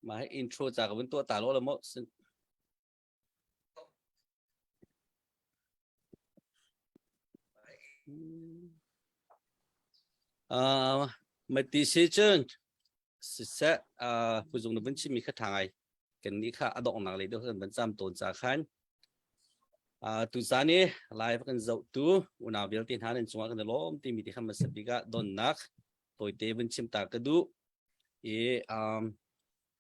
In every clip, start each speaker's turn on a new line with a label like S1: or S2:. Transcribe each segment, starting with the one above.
S1: Mah hi intro ca ka vun tuah ta lo la maw? Uh, mati si cun siseh uh, puzung na vun chimmi kha ṭha ngai. Kan nih kha a donghnak lei deuh kan van cam tawn ca khan. Uh, tuzan i live kan zohtu unau vialte hna nan cungah kan i lawm timi ti kha hmasa bik ah donnak tawite vun chim ta ka duh. I um,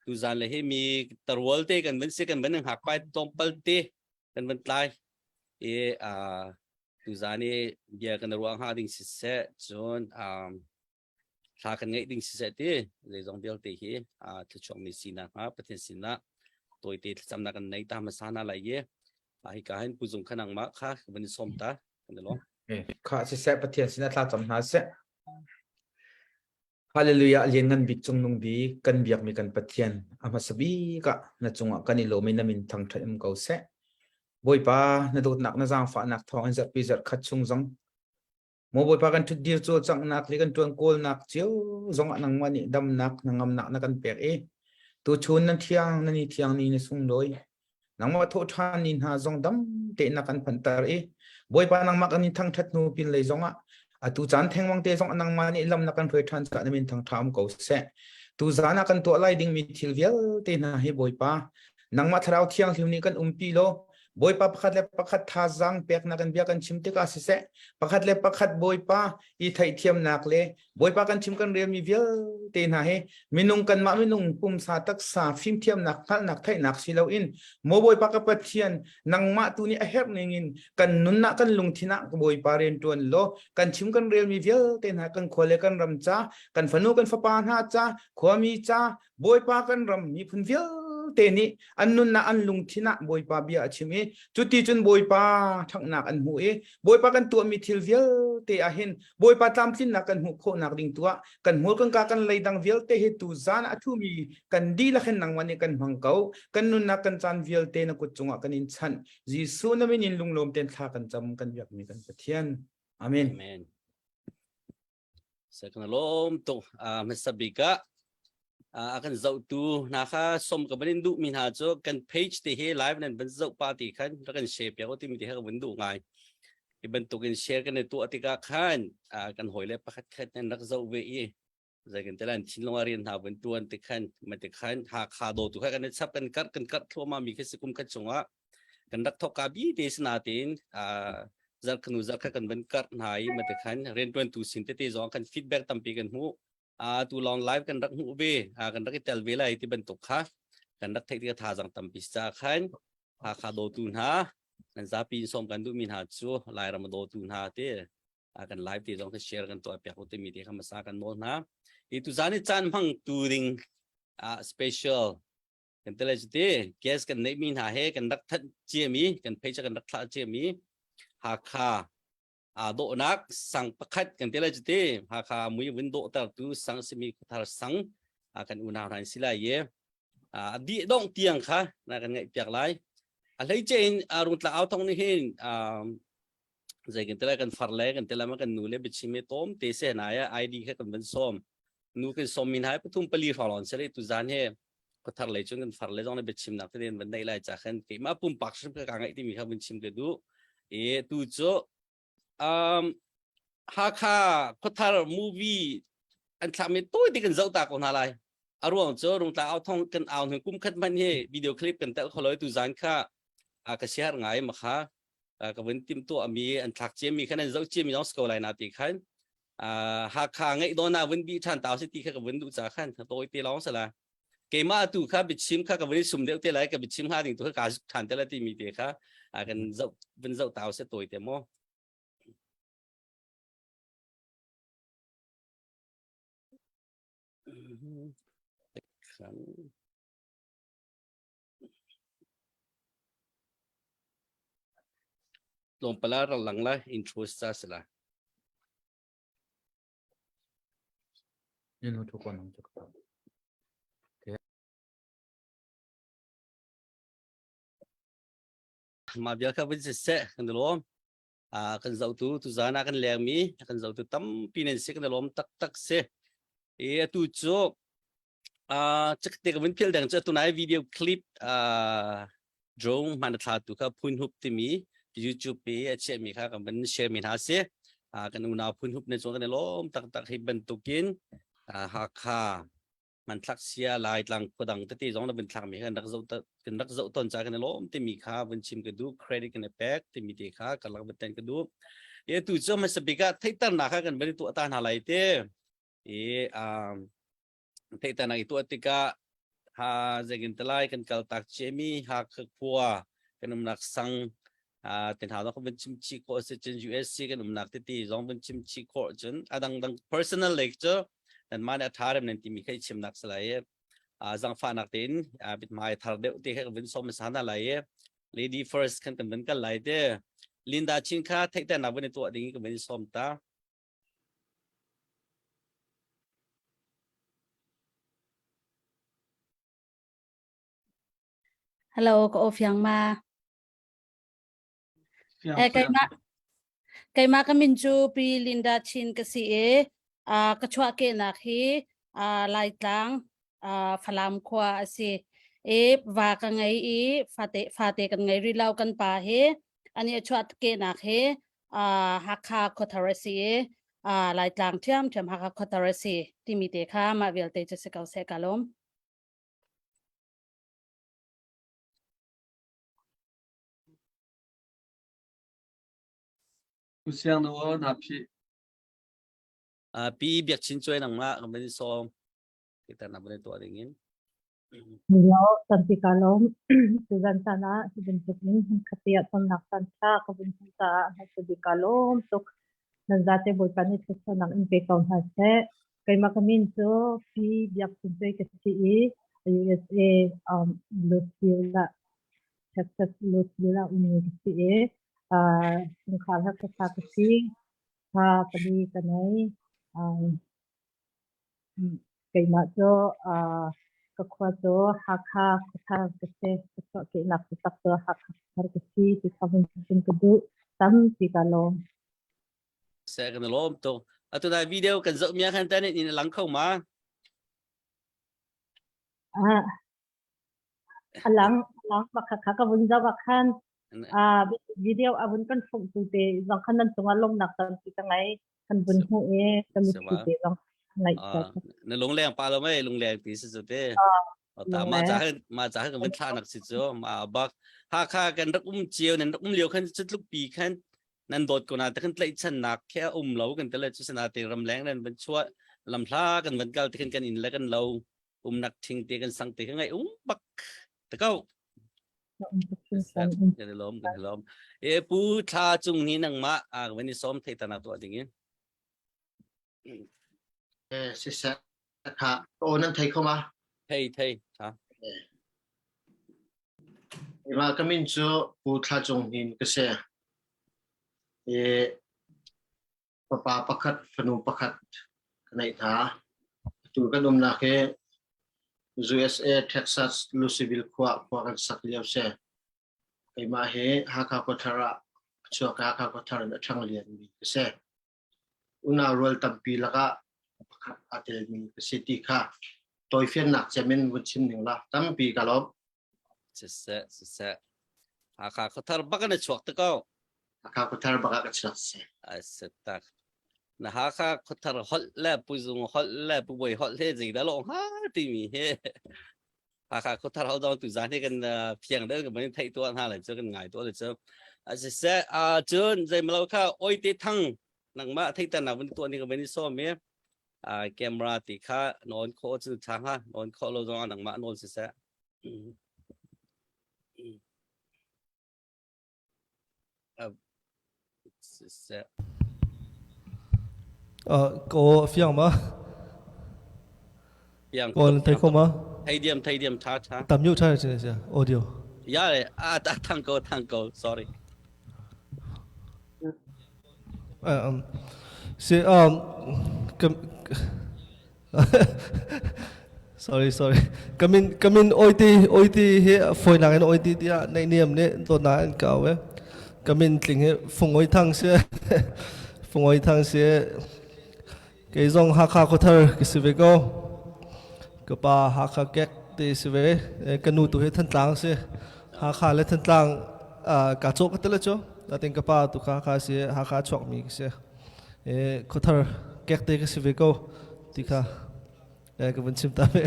S1: tuzan le hi mi tarual te kan van si kan van hngak pai tlawmpal te kan van tlai i uh, tuzan i bia kan ruah hnga ding siseh cun um, thla kan ngeih ding siseh ti zeizong vialte hi uh, thluachuak mi sinak hnga Pathian sinah tawite thlacamnak kan nei ta hmasa na lai i hi ka hin puzung khanang ma kha van i som ta kan i lawm.
S2: Kha siseh Pathian sinah thla cam hna seh. Hallelujah Lianngan bik cungnung bik kan biakmi kan Pathian a hmasa bik ah na cungah kan i lawm i na min thangṭhat um ko seh. Bawipa na dawtnak na zaangfahnak thawng in zarhpi zarh khat chung zong maw Bawipa kan ṭhutdir cawlcanghnak le kan ṭuan kawlnak cio zongah nangmah nih damnak hnangamnak na kan pek i tuchun na thiang na ni thiang ni na sunglawi Nangmah thawhṭhan ni hna zong dam tein na kan phanhter i Bawipa nangmah kan in thangṭhat hnu pinlei zongah atu caan thengmang te zong nangmah nih lam na kan hruai ṭhan caah na min thangṭha um ko seh. Tuzaan ah kan tuah lai dingmi thil vialte hna hi Bawipa nangmah Thlarau Thianghlim nih kan umpi law Bawipa pakhat le pakhat thazaang peknak in bia kan chim tikah siseh pakhat le pakhat Bawipa i theihthiamnak le Bawipa kan chim kan relmi vialte hna hi minung kanmah minung pumsa taksa fimthiamnak hngalhnak theihnak si loin maw Bawipa ka Pathian nangmah tu nih a herh ningin kan nunnak kan lungthin ah Bawipa rian ṭuan law kan chim kan relmi vialte hna kan khua le kan ram ca kan fanu kan fapa hna ca khuami ca Bawipa kan ram miphun vialte nih an nunnak an lungthin ah Bawipa bia a chim i cuti cun Bawipa ṭhanghnak an hmuh i Bawipa kan tuahmi thil vialte ah hin Bawipa tlamtlinnak kan hmuh khawhnak ding tu ah kan hmur kan ka kan leidang vialte hi tu zan a thumi kan dihlak hin nangmah nih kan hmang ko kan nunnak kan caan vialte na kut cungah kan in chanh Jesuh na min in lunglawm ten thla kan cam kan biakmi kan Pathian Amen.
S1: Amen. Second lawm tuk hmasa bik ah a kan zohtu hna kha som ka van in duh mi hna cu kan page te hi live nan van zoh pa ti khan rak kan share piak timi ti kha ka van duh ngai. Hi bantuk in share kan i tuah tikah khan kan hawile pakhat khat nan rak zoh ve i zei kan te lan thinlung a rian hna van tuan ti khan ma ti khan Hakha dawtu kha kan i chap kan karh kan karh thluahmah mi khi si kum khat chungah kan rak thawk ka bi te sinatin zarkhanu zarkha kan van karh hna i mate khan riantuantu sin tete zong kan feedback tampi kan hmuh a tu long live kan rak hmuh ve kan rak i tel ve lai ti bantuk kha kan rak theih tikah thazang tampi ca khan Hakha dawtu hna nan zapi in som kan duhmi hna cu Lairam dawtu hna te kan live te zong kan share kan tuah piak timi te kha masa kan nawl hna i tu zan i caan hmang tu ding special Kan tele cuti gas kan neihmi hna he kan rak thanh ciami kan phei kan rak thlah ciami Hakha aa dawhnak sang pakhat kan tele cuti Hakha mui vun dawhtertu sang simi khuathar sang kan unau hna an si lai i a dih dongh tiang kha na kan ngaih piak lai. A hleice in rungtla au thong nih hin zei kan tele kan far le kan tele ma kan nu le biachim i tom te se na ya ID kha kan van som nu kan som min hai pathum pali hrawng lon sele tu zan he khuathar lei cun kan far le zong le biachim nak te van nei lai cha khan keimah pumpak hrim ka ka ngaih timi kha vun chim ka duh e tu cu um Hakha khuathar movie an thlakmi tawi te kan zoh ta ko hna lai a ruang cu rungtla au thong kan au hnu kum khat hmanh hi video clip kan tel kho loi tu zan kha a ka share ngai ma kha ka vun tim tuah mi an thlak ciami khan an zoh ciami zong si ko lai na ti khan Hakha ngeih dawna vun bi ṭhan tau si ti kha ka vun duh ca khan tawi te lawng sala keimah tu kha biachim kha ka vun sum deuh te lai ka biachim hnga ding tu kha ka ṭhan te la ti mi te kha kan zoh vun zoh tau se tawi te maw Tlawmpal ah rak lang lai intro ca si lai. Mah bia kha vun siseh kan i lawm. Kan zohtu tuzaan ah kan lengmi kan zohtu tampi nan si kan i lawm taktak si. I atu cu. Cakte ka vun phil deng cu tunai video clip drone hman a thla tu kha Phun Hup timi YouTube pe a chiah mi kha kan van share mi hna si. Kan unau Phun Hup ne chuan kan i lawm taktak hi bantukin Hakha hmanthlak sia Laitlang khuadang tete zong na vun thlak mi kan rak zoh kan rak zoh ton ca kan i lawm timi kha vun chim ka duh, credit kan i pek timi te kha ka lak ten ka duh. E tu cu hmasa bik ah theihternak kha kan van i tuah ta hna lai te. I theihternak i tuah tikah ha zeikin talai kan kal tak ciami Hakha khua kan umnak sang tin hau kan chim chih khawh si cun USC kan umnak titi zong van chim chih khawh cun adang dang personal lake cu nan mah nih a tha rem nan timi kha i chimnak si lai i zangfahnak tein mithmai thar deuh te kha kan vun som sa hna lai i lady first kan kan van kal lai te. Linda Chin kha theihternak van i tuah ding kan van i som ta.
S3: Hello, ka aw fiang ma?
S4: Fiang
S3: Eh,
S4: fiang.
S3: keimah keimah ka min cu Pi Linda Chin ka si i ka chuahkehnak hi Laitlang Falam khua a si. I va ka ngei i fate fate kan ngei rih lo. Kan pa hi ani a chuahkehnak hi Hakha khuathar a si i Laitlang ṭhiamṭhiam Hakha khuathar a si timi te kha mah vialte cu si ko seh, ka lawm.
S4: U siang na aw na phih.
S1: Pi Biak Chin Cuai nangmah kan van i sawm. Kita na van i tuah ding in.
S5: Hello, tampi ka lawm. Tuzan caan ah hi bantuk in hmunkhat ah tonnak caan ṭha ka vun hmuh caah hmasa bik ka lawm tuk. Nan zate Bawipa nih thluachuahnak in pe ko hna seh. Keimah ka min cu Pi Biak Cin Cuai ka si i USA Louisville ah Texas Louisville ah ummi ka si i chungkhar he khuasa ka si. Fa pali ka nei. Keimah cu ka khua cu Hakha khuathar ka si. Ka chuahkehnak taktak cu Hakha khuathar ka si ti kha vun chim ka duh. Tampi ka lawm.
S1: Seh, kan i lawm tuk. Atu dai video kan zoh mi ah khan tan in lang kho ma?
S5: Ah, a lang a lang bakha kha ka vun zoh ah khan ah video a vun kan hrawmh tu te zong khan nan cungah lawmnak tampi ka ngei. Kan vun hmuh i ka mitthli te zong ngaih
S1: Na lungleng pa lo mei lungleng ti si cu te. Ta ma cha ma cha kan vun thla nak si cu ma bak Hakha kan rak um cio nan rak um lio khan cu tluk pi khan nan dawt ko na te kan tlaihchannak khi a um lo kan tele cu sana te ramleng nan van chuah lamhla kan van kal te khan kan inn le kan lo umnak thing te kan sang te kan ngai um bak te ko kan lom kan lom e pu thla cung ni nang ma a van i som thei tana to ding in.
S6: Eh siseh kha o nan thei kho ma?
S1: Thei thei ha.
S6: Mah ka min cu Pu Thla Cung Hnin ka si. I fapa pakhat, fanu pakhat ka neih hna. Atu kan umnak hi USA Texas Louisville khua khua kan sak lio si. Keimah hi Hakha Khuathar ah a chuak i Hakha Khuathar in a ṭhang lianmi ka si. Unau rual tampi lakah pakhat aa telmi ka si ti kha tawifiannak cem in vun chim ning la tampi ka lawm.
S1: Siseh, siseh. Hakha khuathar bak in a chuak te ko.
S6: Hakha khuathar bak ah ka chuak si.
S1: Ai tak. Na Hakha khuathar holh le puzung holh le pubawi holh he zeidah lawng ha timi he Hakha khuathar hau dong tu zan hi kan phiang deuh kan van theih tuah hna le cu kan ngai tuah le cu. Siseh, cun zeimalo kha oi te thang nangmah theihternak van tuah ning kan van i sawm i camera ti kha nawn khawh cu tha hnga, nawn khawh lo zong ah nangmah nawl siseh. Siseh.
S4: Ko fiang ma?
S1: Fiang.
S4: Ko nan thei kho ma?
S1: Thei diam, thei diam, tha tha.
S4: Tam yu tha chin sia audio.
S1: Ya le a ta thang ko thang ko, sorry.
S4: Si sorry sorry. Kamin kamin oiti oiti hi foinak in oiti tiah naihniam nih dawtnak an kau e. Kamin tling hi fungoi thang si fungoi thang si. Kei zong Hakha khuathar ka si ve ko. Ka pa Hakha kek te si ve. Ka nu tu hi Thantlang si. Hakha le Thantlang ka cawh ka tele cu. Natin ka pa tu kha Hakha si Hakha chuak mi ka si. Khuathar kek te ka si ve ko ti kha ka vun chim ta ve.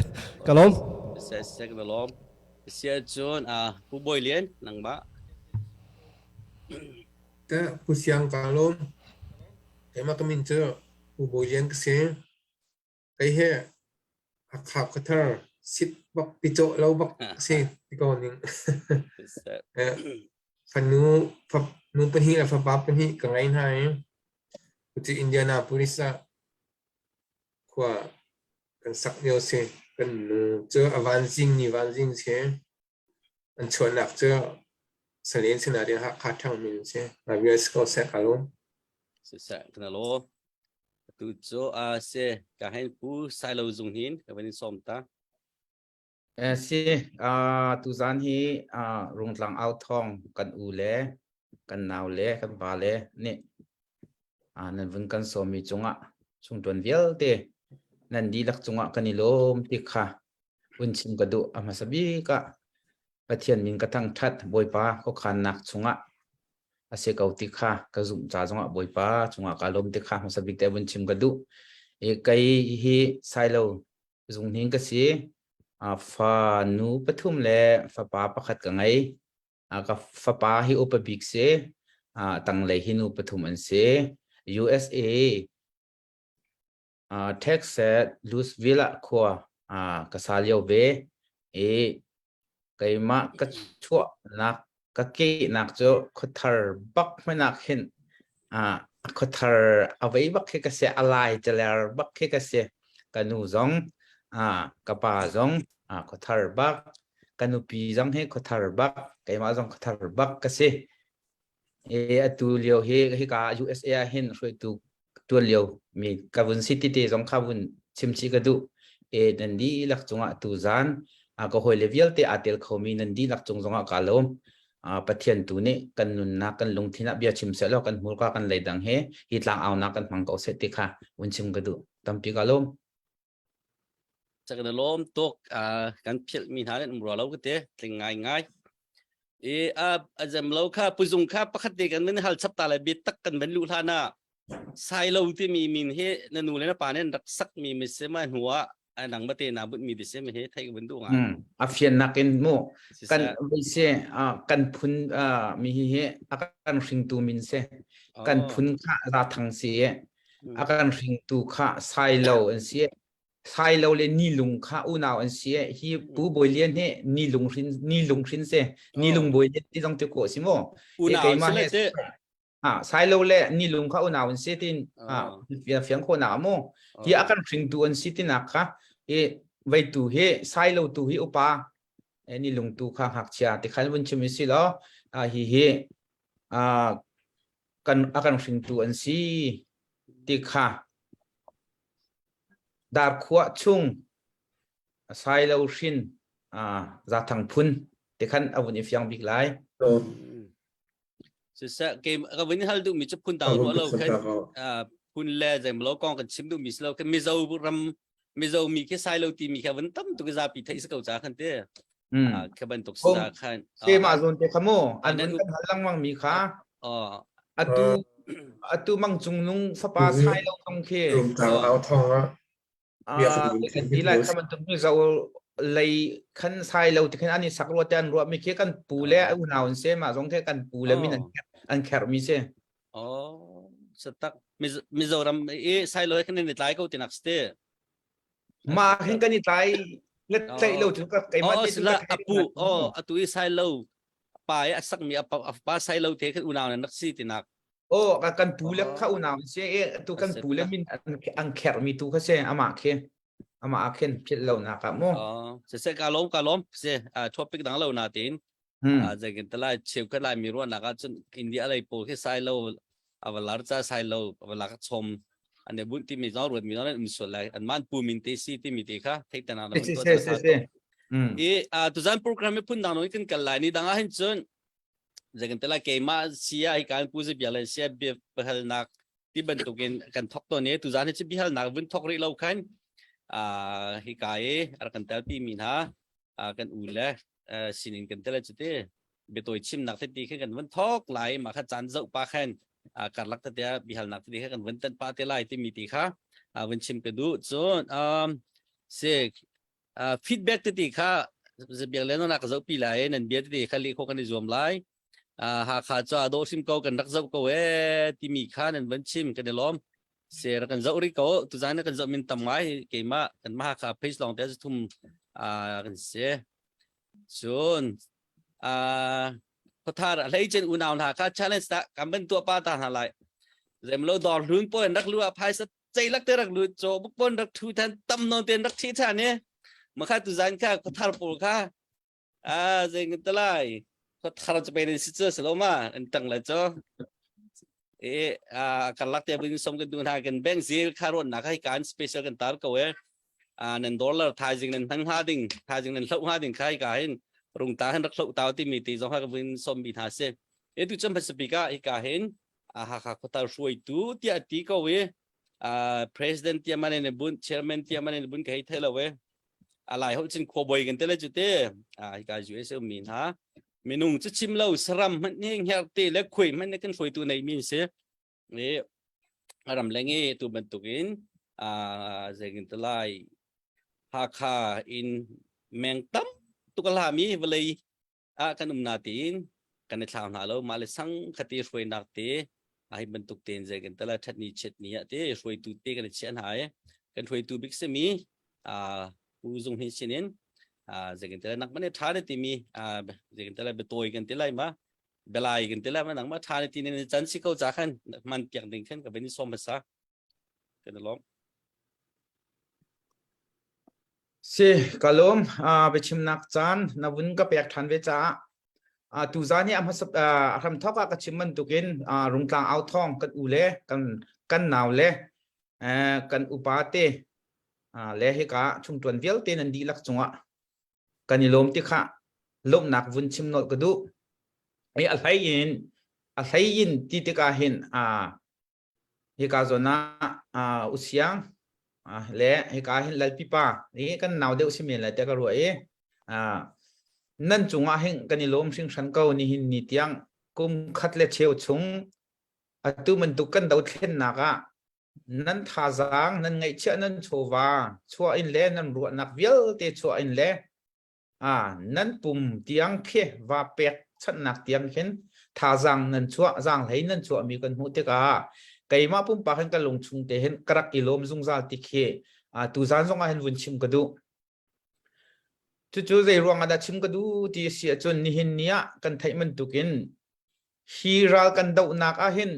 S4: Ka lawm.
S1: Se se ka lawm. Sia cun Pu Bawi Lian nangmah.
S7: Ka Pu Siang ka lawm. Keimah ka min cu Pu Bawi Lian ka si. Kei he Hakha khuathar sit bak ticawh lo bak si ti ko ning. Fanu nu pahnih le fapa pahnih ka ngei hna i cucu Indianapolis ah khua kan sak lio si. Kan nu cu a vanzing ni vanzing si. An chuahnak cu Salen sinah ding Hakha ṭhangmi an si. Mah vial si ko seh ka lung.
S1: Siseh kan alo. Tu cu a si ka hen pu Sailo Zung hin ka van in sawm ta.
S2: Eh, si uh, tuzan hi uh, Rungtlang au thong kan u le kan nau le kan va le nih uh, nan vun kan sawmi cungah chungtuan vialte nan dihlak cungah kan i lawm ti kha vun chim ka duh a hmasa bik ah Pathian min ka thangṭhat Bawipa khuakhannak chungah a si ko ti kha ka zumh ca zongah Bawipa cungah ka lawm ti kha hmasa bik te vun chim ka duh. I kei hi Sailo zunghning ka si. Fa nu pathum le fapa pakhat ka ngei. Ka fapa hi upa bik si. Tanglei hi nu pathum an si. USA Texas Louisville ah khua ka sa lio ve i keimah ka chuahnak ka kehnak cu khuathar bak hmanh ah khin khuathar a vei bak khi ka si a lai caler bak khi ka si ka nu zong ka pa zong khuathar bak ka nupi zong hi khuathar bak keimah zong khuathar bak ka si E atu lio hi hika USA ah hin hruaitu tuan lio mi ka vun si tite zong kha vun chim chih ka duh. E nan dihlak cungah tu zan a ka hawile vialte aa tel khomi nan dihlak cung zongah ka lawm. Pathian tu nih kan nunnak kan lungthin ah bia chim seh law kan hmurka kan leidang he hi tlang aunak kan hmang ko seh ti kha vun chim ka duh. Tampi ka lawm.
S1: Cak na lawm tuk kan philh mi hna nih um rua lo ka te tling ngai ngai. I a azem lo kha puzung kha pakhat te kan van hal chap ta lai bia tak kan van luh hlan ah Sailo timi min hi na nu le na pa nih an rak sak mi mi si ma hnu ah nang mate na but mi si mi hi thei ka van duh ngai.
S2: A fiannak in mu kan se kan phun mi hi hi a kan hringtu min se kan phun kha za thang si a kan hringtu kha Sailo an si. Sailo le Nilung kha unau an si. Hi Pu Bawi Lian hi Nilung hrin Nilung hrin se. Nilung Bawi Lian ti zong ti ko si mu.
S1: Unau si le te.
S2: Ha Sailo le Nilung kha unau an si tin ha fiang kho na mu. Hi a kan hringtu an si tinak kha i veitu hi Sailo tu hi upa Nilung tu kha ngakchia ti khan vun chim si lo hi hi kan a kan hringtu an si ti kha darkhuah chung sailo hrin zathang phun ti khan a vun i fiang bik lai.
S1: Siseh ke ka vun hal duh mi cu phun dang ruah lo khan phun le zeimlo kong kan chim duh mi si lo kan Mizo ram Mizo mi khi sailo ti mi kha vun tam tuk zapi theih si ko ca khan te. Kha bantuk sa khan.
S2: Se ma zawn te kha mu an vun kan hal lengmang mi kha. Atu atu mang cung nung fapa sailo tong khi.
S7: Au thong ah
S2: kan ti lai kha bantuk mi zo lei khan sai lo ti khan ani sak ruwa te an ruah mi khi kan pu le unau an se ma zong the kan pu le min an kher mi se.
S1: Oh, satak Mizoram i sai lo khan ni tlai ko tinak ste.
S2: Ma hin kan i tlai le tlaih lo cu ka keimah
S1: te cu apu oh atu i sai lo pa i a sak mi a pa sai lo te khan unau nan rak si tinak.
S2: Oh kan pu le kha unau se e tu kan pu le min an kher mi tu kha se ama khi ama a khen philh lo nak ah mu.
S1: Oh se se ka lom ka lom se topic dang lo na tin zeikin talai cheukhat lai mi ruahnak ahcun India lei pawl khi sai lo avalar ca sai lo avalak chom an i bunh timi zong ruat mi zong um sual lai an man pu min te si timi te kha theih tana na
S2: si si si si
S1: i tuzan program hi phun dang no kan kal lai ni dang ah hin cun zeikin talai keimah sia hi kan pu zi bia le sia bia pahalnak ti bantukin kan thok to ne tuzan hi chi bihalnak vun thok rih lo khan. Hika i a rak kan telpi mi hna kan u le sinin kan tel cu ti biatawi chimnak tete khan kan vun thawk lai mah kha caan zoh pa khan karlak tete ah bihalnak tete kha kan vun tan pa te lai timi ti kha vun chim ka duh. Cun si feedback tete kha biak le na ka zoh pi lai nan bia tete kha leh khawh kan i zuam lai. Hakha cu a dawh hrim ko kan rak zoh ko ee timi kha nan van chim kan i lawm. Se rak kan zoh rih ko tuzan kan zoh min tam ngai keimah kan mah Hakha page lawng te thum kan si. Cun khuathar a hlei cen unau hna kha challenge ta kan ban tuah pa ta hna lai. Zemlo dawr hlun pawl rak lu ah phaisa ceilak te rak lut chaw buk pon rak thu than tam non ten rak thi than i makha tuzan kha khuathar pawl kha a zei ngan talai khuathar chu pe si chu salo ma an tang lai cho e a karlak te bin som kan du na kan bank zil kha ron na khai kan special kan tar ko e a nan dollar thaizing nan hang ha ding thaizing nan hlo ha ding khai ka hin rung ta hin rak hlo taw ti mi ti zong ha ka vin som bi tha se e tu cham pasipika hi ka hin a Hakha khuatar hruaitu tiah ti ko i president tia man in bun chairman tia man in bun ka hei thei lo e a lai holh chin khuaboi kan te le chu te a hi ka US um mi hna minung chu chim lo saram hmanh ni ngher te le khui hmanh ne kan hruaitu nei mi si e ram lengi tu bantukin a zengin talai Hakha in meng tam tukala mi vawlei ah kan um na tiin kan i thlau hna lo mah le sang khati hruainak te ai bantuk tein zei kan tala that ni chet ni ah te hruaitu te kan i chiah hna i kan hruaitu bik simi a pu zung hin sinin a zei kan tala nak mane tha ne timi a zei kan tala betoi kan ti lai ma belai kan ti lai ma nang ma tha ne ti ne chan si ko cha khan man piak ding khan ka ben som hmasa Kan i lawm.
S2: Si, ka lawm. Uh, biachimnak caan na vun ka pek ṭhan ve caah uh, tuzaan hi a hmasa uh, a hramthawk ah ka chim bantukin uh, Rungtlang au thawng kan u le kan kan nau le uh, kan upa te uh, le hika chungṭuan vialte nan dihlak cungah kan i lawm ti kha lawmhnak vun chim nolh ka duh. I a hlei in a hlei in ti tikah hin uh, Hika zawn ah Usiang le hika hin Lalpipa hi kan nau deuh si men lai tiah ka ruah i nan cungah hin kan i lawm hringhran ko nihin ni tiang kum khat le cheu chung atu bantuk kan dothlennak ah nan thazaang nan ngeihchiah nan chawva chuah in le nan ruahnak vialte chuah in le Ah, nan pum tiang khi va pek chanhnak tiang khin thazaang nan chuah zaanghlei nan chuahmi kan hmuh tikah keimah pumpak hin ka lungchung te hin ka rak i lawm zungzal ti khi ah, tuzaan zong ah hin vun chim ka duh. Cucu zei ruang ah dah chim ka duh ti a si ahcun nihin ni ah kan theih bantukin hi ral kan dohnak ah hin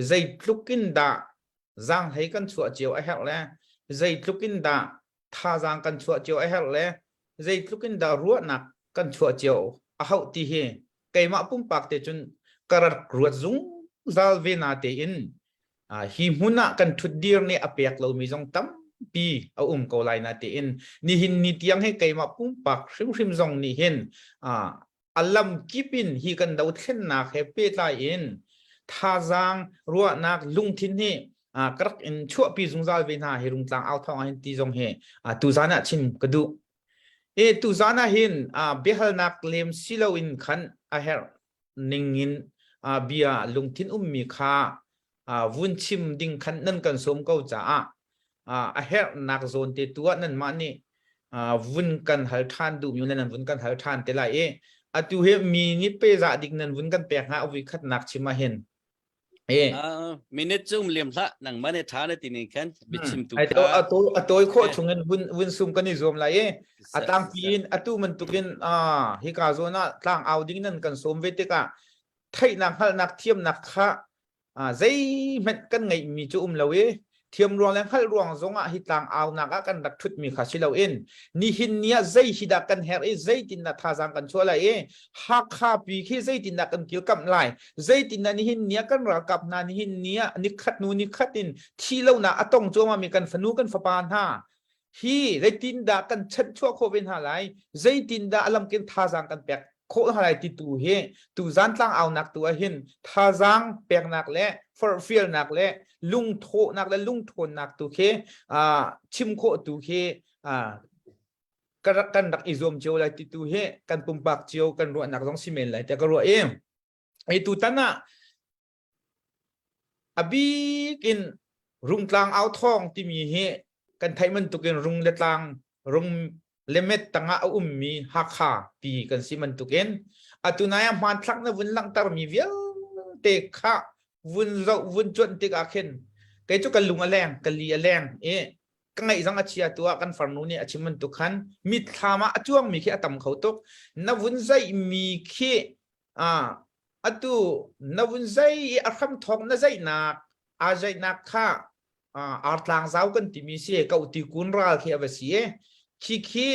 S2: zeitluk in dah zaanghlei kan chuah cio a herh le zeitluk in dah thazaang kan chuah cio a herh le zeitluk in dah ruahnak kan chuah cio a hauh ti hi keimah pumpak te cun ka rak ruat zungzal ve na tein hi hmun ah kan ṭhutdir nih a pek lomi zong tampi a um ko lai na tein nihin ni tiang hi keimah pumpak hrimhrim zong nih hin a lamkip in hi kan dothlennak he pehtlai in thazaang ruahnak lungthin hi ka rak in chuahpi zungzal ve hna hi Rungtlang au thawng ah hin ti zong hi tuzan ah chim ka duh. E tuzan ah hin biahalnak lem si loin khan a herh ning in bia lungthin ummi kha vun chim ding khan nan kan sawm ko caah a herhnak zawn te tu ah nanmah nih vun kan hal ṭhan duhmi le nan vun kan hal ṭhan te lai i atu hi mi nih pezah dik nan vun kan pek hnga vui khatnak chim ah hin
S1: e minute cu um liam hlah nangmah ne ṭha na ti ning khan biachim tu kha
S2: a tawi khawh chung in vun vun sum kan i zuam lai i a tlangpi in atu bantukin hika zawn ah tlang au ding nan kan sawm ve tikah theihnak hngalhnak thiamnak kha zeihmanh kan ngeihmi cu um lo i thiam ruang le hngalh ruang zongah hi tlang aunak ah kan rak ṭhutmi kha si loin nihin ni ah zei hi dah kan herh i zeitindah thazaang kan chuah lai i Hakha pi khi zeitindah kan kilkamh lai zeitindah nihin ni ah kan ralkap hna nihin ni ah nikhat hnu nikhat in thi lonak a tong cuahmahmi kan fanu kan fapa hna hi zeitindah kan chanhchuah khawh ve hna lai zeitindah a lamkin thazaang kan pek. Khawh hna lai ti tu hi tu zan tlang aunak tu ah hin thazaang peknak le forhfialnak le lungthawhnak le lungthawnnak tu khi chim khawh tu khi kan rak i zuam cio lai ti tu hi kan pumpak cio kan ruahnak zong si men lai tiah ka ruah i i tutan ah A bik in Rungtlang authawng timi hi kan theih bantukin rung le tlang, rung le met tangah a ummi Hakha pi kan si bantukin atu nai ah hmanthlak na vun langhtermi vialte kha vun zoh vun cuanh tikah khin kei cu ka lung a leng, ka li a leng i ka ngaih zong a chia tu ah kan farnu nih a chim bantuk khan mitthlam ah a cuangmi khi a tam kho tuk. Na vun zeihmi khi atu na vun zei i a hramthawk na zeihnak aa zeihnak kha artlang zau kan timi si ko ti kun ral khi a va si e khi khi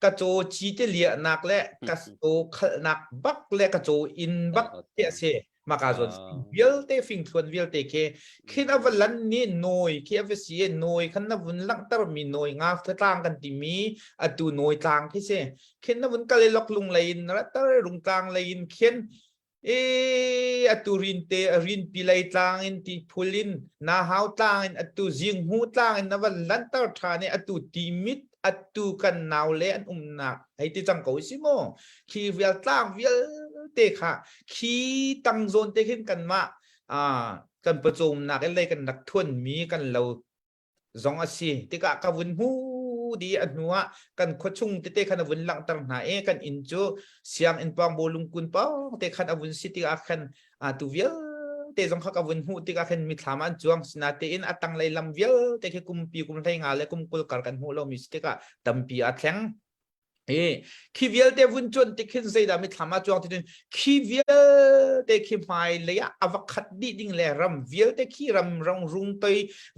S2: ka caw ci te liahnak le ka caw khalhnak bak le ka caw inn bak te a si maka zawn vialte fingthluan vialte khi khin a va lan ni nawi khi a va si e nawi khan na vun langhter mi nawi nga tlang kan timi atu nawi tlang khi si khin na vun kal i loklung lei in ratar rungtlang lei in khin e atu rin te rin pi lei tlang in ti phul in na hau tlang in atu zing hu tlang in na van lantar tha ne atu ti mit atu kan nau le an umnak hei ti cang ko si mo khi vial tlang vialte kha khi tang zawn te khin kan mah a kan pawcawm nak lei kan rak thuan mi kan lo zong a si tikah ka vun hmu di a hnu ah kan khuachung tete khan a vun langhter hna i kan inn cu sianginn pawng bawlung kun pawng te khan a vun si tikah khan a tu vialte zong kha ka vun hmuh tikah khan mithlam an cuang sinatein a tanglei lam vialte khi kumpi kum hlei nga le kum 20 kar kan hmuh lomi si tikah tampi a thleng. Hi khi vialte vun cuan tik khin zeidah mithlam ah cuang ti cun khi vialte khi hmai lei ah a va khat dih ding le ram vialte khi ram rong rung toi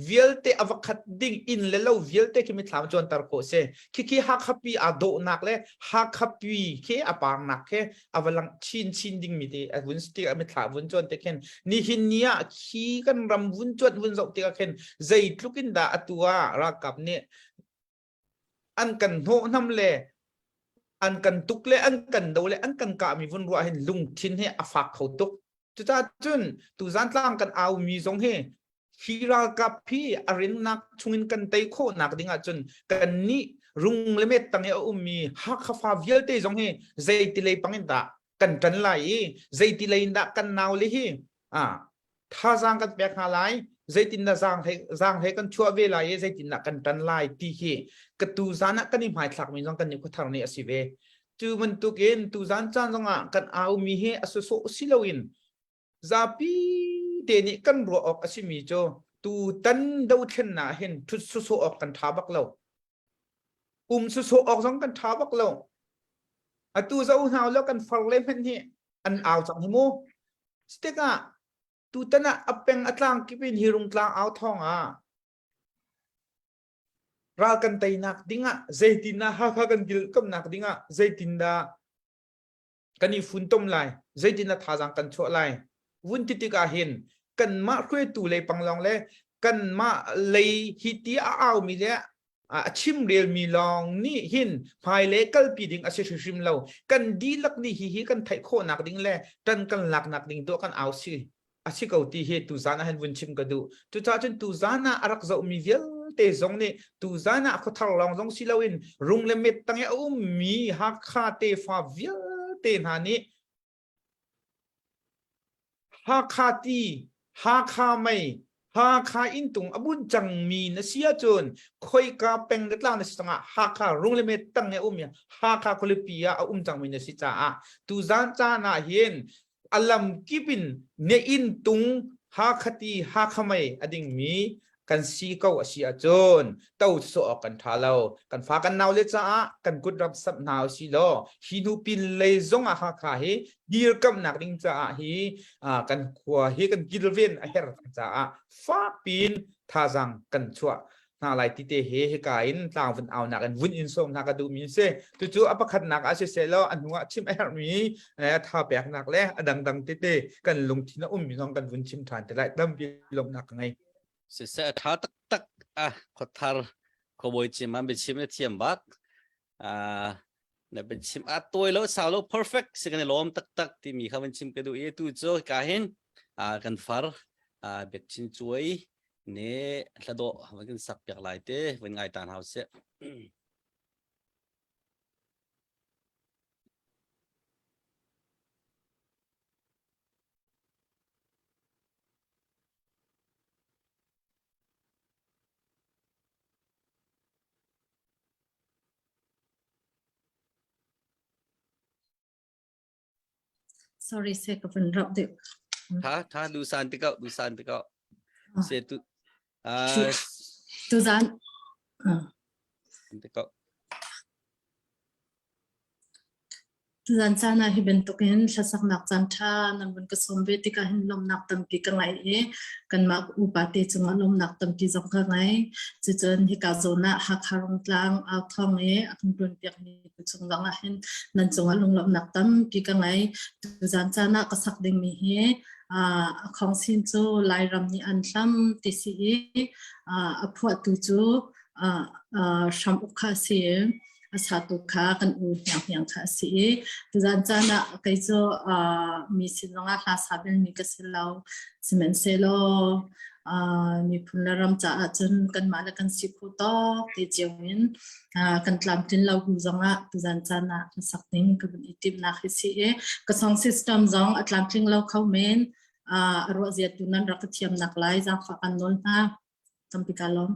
S2: vialte a va khat ding inn le lo vialte khi mithlam cuan tar khawh si. Khi khi Hakha pi aa dawhnak le Hakha pi khi a parnak khi a va lang chin chin ding mi te a vun tik a mithla vun cuan te khin nihin ni ah khi kan ram vun cuan vun zoh tikah khin zeitluk in dah atu ah ralkap nih an kan hnawhhnam le an kan tuk le an kan do le an kan kahmi vun ruah hin lungthin hi a fak kho tuk. Cucaah cun tuzan tlang kan aumi zong hi hi ralkap hi a rinnak chungin kan tei khawhnak ding ahcun kan nih rung le met tang i a ummi Hakha fa vialte zong hi zeiti lei pang in dah kan ṭan lai i zeiti lei in dah kan nau le hi ah thazaang kan pek hna lai zeitindah zaang he zaang he kan chuah ve lai i zeitindah kan tan lai ti hi ka tu zan ah kan i hmaithlak mi zong kan i khuathar nih a si ve cu bantukin tu zan caan zongah kan au mi hi a sawsawh si loin zapi te nih kan ruah awk a si mi cu tu tan dothlennak hin thut sawsawh awk kan tha bak lo um sawsawh awk zong kan tha bak lo atu zo hna lo kan far le hmenh hi an au cang hi mu tikah tutan ah a peng a tlang kip in hi rungtlang au thawng ah ral kan teinak dingah zeitindah Hakha kan kilkamnak dingah zeitindah kan i funtom lai zeitindah thazaang kan chuah lai vun ti tikah hin kanmah hruaitu lei panglong le kanmah lei hi ti a aumi le a chimrelmi lawng nih hin hmailei kalpi ding a si hrimhrim lo. Kan dihlak nih hihi kan theih khawhnak ding le ṭan kan laknak ding tuah kan au si a si ko ti hi tuzan ah hin vun chim ka duh. Cucaah cun tuzan ah a rak zohmi vialte zong nih tuzan ah khuathar lawng zong si loin rung le met tang i a ummi Hakha tefa vialte hna nih Hakha ti, Hakha mei, Hakha inntung a bunh cangmi na si ahcun khoika peng le tlang na si zongah Hakha rung le met tang i a um i Hakha khualipi ah a um cangmi na si caah tuzaan caan ah hin a lam kip in na inntung Hakha ti, Hakha mei a dingmi kan si ko a si ahcun to sawh awk kan ṭha lo. Kan fa kan nau le caah kan kut ram samh hna u si law hi hnu pin lei zong ah Hakha hi dirkamhnak ding caah hi kan khua hi kan kilven a herh caah fakpiin thazaang kan chuah hna lai ti te he hika in tlang vun aunak in vun in sawm hna ka duhmi si. Cucu a pakhatnak ah siseh law a hnu ah chim a herhmi tha peknak le a dangdang tete kan lungthin a ummi zong kan vun chim ṭhan te lai. Tampi lawmhnak ka ngei.
S1: Siseh a ṭha taktak a khuathar khuabawi cim an biachim na thiam bak. Na van chim a tawi lo sau lo perfect si kan i lawm taktak timi kha van chim ka duh i tu cu ka hin kan far Biak Chin Cuai ne hladawh van kan sak piak lai te van ngai ta hna usih.
S5: Sorry se ka van rauh deuh.
S1: Tha tha du san te ko du san te ko. Se tu
S5: Tu zan
S1: te ko.
S5: Tuzan caan ah hi bantukin hlasaknak caan ṭha nan vun ka sawm ve tikah hin lawmhnak tampi ka ngei i kanmah upa te cungah lawmhnak tampi zong ka ngei. Cucun hika zawn ah Hakha Rungtlang authawng i a kan ṭuanpiakmi cung zong ah hin nan cungah lunglawmhnak tampi ka ngei. Tuzan caan ah ka sak dingmi hi a khawngsin cu Lairam nih an hlam ti si i a phuahtu cu hram uk kha a si. A satu kha kan u hnianghniang kha a si i tuzan caan ah kei cu mi sin zongah hla sa belmi ka si lo. Sihmanhsehlaw miphun le ram caah cun kanmah le kan si kho tawk te cio in kan tlamtlin lo bu zongah tuzan caan ah kan sak ding ka vun i timhnak hi si i ka song system zong a tlamtling lo kho men a ruah zia tu nan rak ka thiamnak lai zaangfah kan nawl hna. Tampi ka lawm.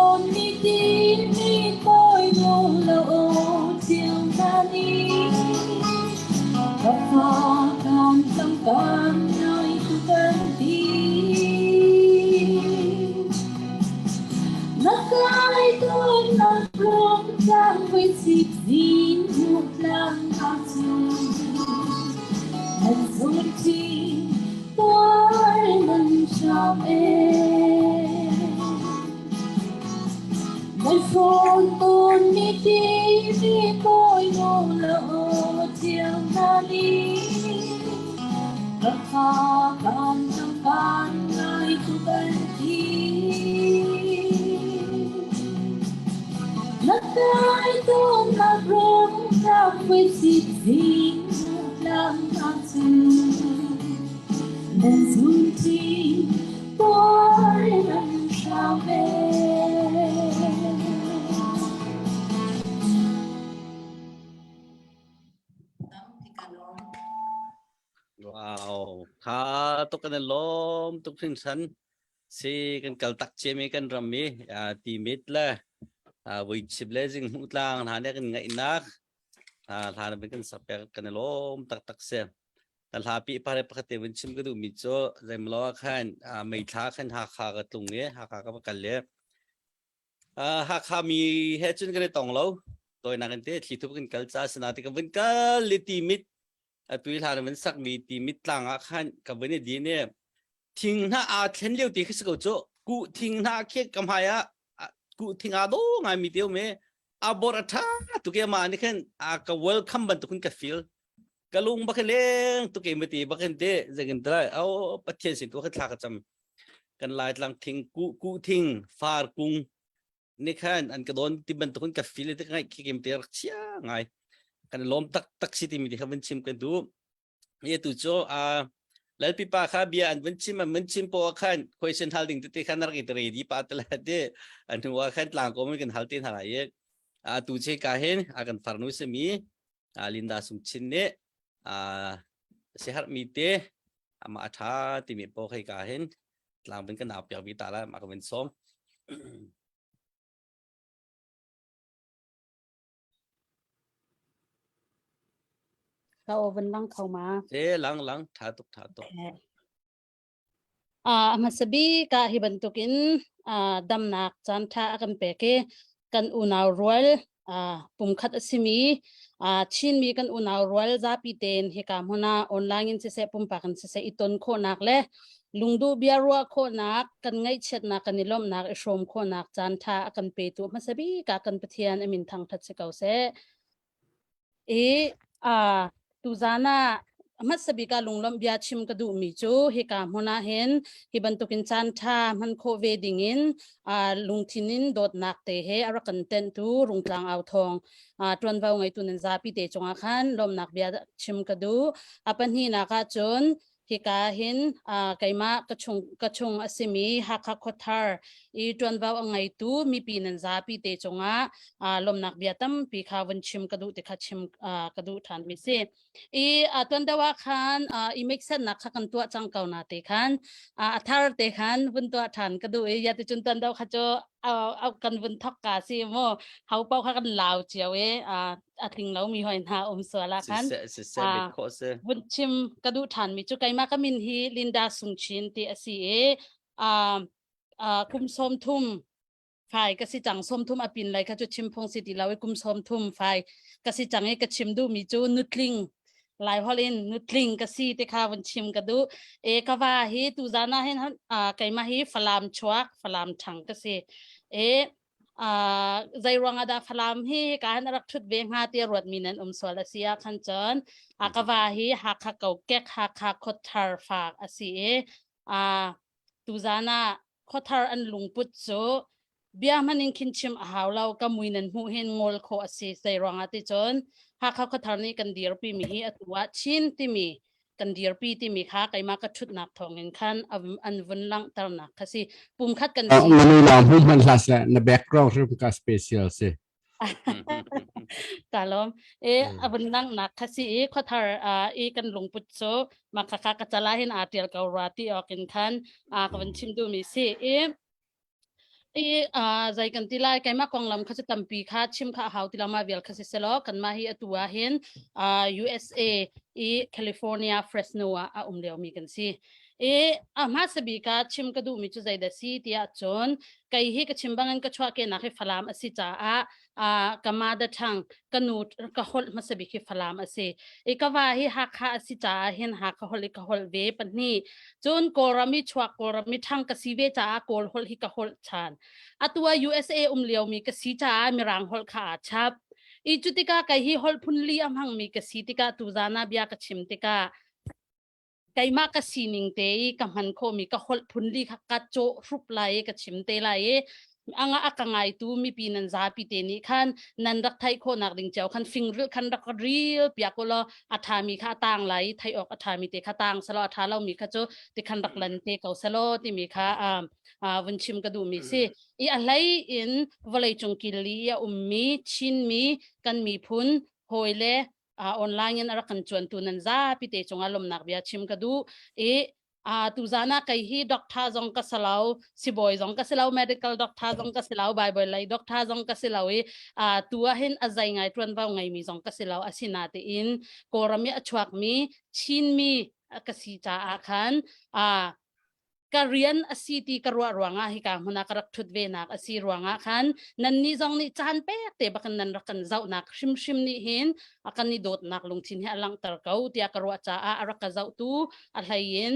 S8: Tawn mi ti mi toi nu lo chiang ta ni Ka fa kan tlang kan ngai tu kan ti Na kai tuan na rong tlang với chip zin hmu tlang a chu Nan zun chi tôi nan cham em Nan phone tôn mi ti mi tôi nô lỡ chiang na ni Ka kha kan tang kan ngai tu kan ti Na kai tôn na rong tlang với chip zin tlang a chu Nan zun chi tôi nan sao về
S1: Wow, tha tuk kan i lawm tuk hringhran. Si kan kal tak cia mi kan ram i timit le vuichip le zinghmuh tlang hna nih kan ngaihnak hla na kan sak pek kan i lawm taktak si. Na hla pi pare pakhat te vun chim ka duh mi cu zeimalaw ah khan meithla khan Hakha ka tlung i Hakha ka va kal i Hakha mi he cun kan i tong lo. Tawinak in te thli thup kan kal ca sinain ka vun kal i timit atu i hla na vun sakmi timit tlang ah khan ka vun i din i thing hna aa thlen lio ti khi si ko cu kuh thing hna khi ka hmai ah kuh thing aa do ngai mi te um i a bor a tha tuk i amah nih khan a ka welcome bantuk in ka feel ka lung bak leng tuk i mati bak in te zengin trai au pathian sin tu kha thla ka cam kan lai tlang thing ku ku thing far kung ni khan an ka don ti bantuk in ka feel te ngai khi kim te rak chia ngai kan lom tak tak si ti mi ti kha van chim kan du ye tu chu a lalpi pa kha bia an van chim an van chim po khan question hal ding te khan rak i ready pa te la te an huwa khan tlang ko mi kan hal te hna lai a tu che ka hin a kan farnu se mi Linda Sung Chin nih siaherh mi te amah a ṭha timi paw hei ka hin tlang bin kan au piak vi ta la mah ka vin sawm.
S3: Ka aw van lang kho ma.
S1: E lang lang tha tuk tha tuk.
S3: A hmasa bik ah hi bantukin damnak caanṭha a kan pek i kan unau rual pumkhat a simi Chinmi kan unau rual zapi tein hika hmun ah online in siseh pumpak in siseh i ton khawhnak le lungduh bia ruah khawhnak kan ngaihchiatnak kan i lawmhnak i hrawm khawhnak caanṭha a kan petu hmasa bik ah kan Pathian a min thangṭhat si ko seh. I uh, tuzan ah hmasa bik ah lunglawmh bia chim ka duhmi cu hika hmun ah hin hi bantukin caan ṭha hman khawh ve dingin uh, lungthin in dawtnak te he a rak kan tenhtu Rungtlang Au Thawng uh, ṭuanvo ngeitu nan zapi te cungah khan lawmnak bia chim ka duh. A pahnihnak ah cun Hika hin uh, keimah ka chung ka chung a simi Hakha Khuathar i ṭuanvo a ngeitu mipi nan zapi te cungah uh, lawmnak bia tampi kha vun chim ka duh ti kha chim uh, ka duh ṭhan mi si. I uh, tuan deuh ah khan uh, i mixennak kha kan tuah cang ko na te khan uh, a thar te khan vun tuah ṭhan ka duh i ya ti cun tuan deuh kha cu uh, kan vun thok ka si mu hau pau kha kan lau cio i uh, a tling lo mi hoi hna um sual ah khan vun chim ka duh ṭhan mi cu keimah ka min hi Linda Sung Chin ti a si i kum 30 fai ka si cang 30 a pin lai kha cu chim phung si ti lo i kum 30 fai ka si cang i ka chim duh mi cu nutling lai holh in nutling ka si te kha vun chim ka duh e ka va hi tu zan ah hin keimah hi Falam chuak Falam ṭhang ka si e Uh, zei ruang ah dah Falam hi ka han rak thut ve hnga ti ruat mi nan um sual a si ah khan cun a ka va hi Hakha kokek Hakha khuathar fak a si i uh, tuzan ah khuathar an lungput cu bia hman in khin chim a hau lo ka mui nan hmuh hin ngol khawh a si zei ruang ah ti cun Hakha khuathar nih kan dirpi mi hi atu ah Chin timi kan dirpi timi kha keimah ka ṭhutnak thawngin khan an vun langhternak kha si pumkhat kan si
S9: Manila hmu hman hlah seh na background hrim ka special si
S3: ka lawm e a vun langhnak kha si i khuathar i kan lungput cu mah kha ka cala hin aa tial ko rua ti awk in khan ka vun chim duhmi si i. I zei kan ti lai keimah konglam kha cu tampi kha chim kha a hau ti lo ma vial kha si selaw kanmah hi atu ah hin USA i California Fresno ah a um liomi kan si. I a hmasa bik ah chim ka duhmi cu zeidah si tiah cun kei hi ka chim bangin ka chuahkehnak hi Falam a si caah ka mother tongue ka nu ka holh hmasa bik hi Falam a si. I ka va hi Hakha a si caah hin Hakha holh i ka holh ve pahnih. Cun Kawlram i chuak Kawlram i ṭhang ka si ve caah Kawl holh hi ka holh ṭhan. Atu ah USA um liomi ka si caah Mirang holh kha aa chap. I cu tikah kei hi holh phun li a hmangmi ka si tikah tuzaan ah bia ka chim tikah keimah ka sining te i ka hman khawhmi ka holh phun li kha ka cawh hrup lai i ka chim te lai i anga a ka ngaitu mipi nan zapi te nih khan nan rak theih khawhnak ding cio khan fingril khan rak ril piak ulaw a ṭhami kha a tang lai i theih awk a ṭhami te kha tang selaw a ṭha lomi kha cu ti khan rak lan te ko selaw timi kha vun chim ka duhmi si i a hlei in vawlei cung kil i a ummi Chinmi kan miphun hawi le online in a rak kan cuantu nan zapi te cungah lawmnak bia chim ka duh i tuzan ah kei hi doctor zong ka si lo sibawi zong ka si lo medical doctor zong ka si lo bible lei doctor zong ka si lo i tu ah hin a zei ngai tuanvo ngeimi zong ka si lo asinatein kawlram i a chuakmi Chinmi ka si caah khan ka rian a si ti ka ruah ruangah hika hmun ah ka rak ṭhut ve nak a si ruangah khan nannih zong nih caan pek te bakin nan rak kan zohnak hrimhrim nih hin a kan i dawtnak lungthin hi a langhter ko tiah ka ruah caah a rak ka zohtu a hlei in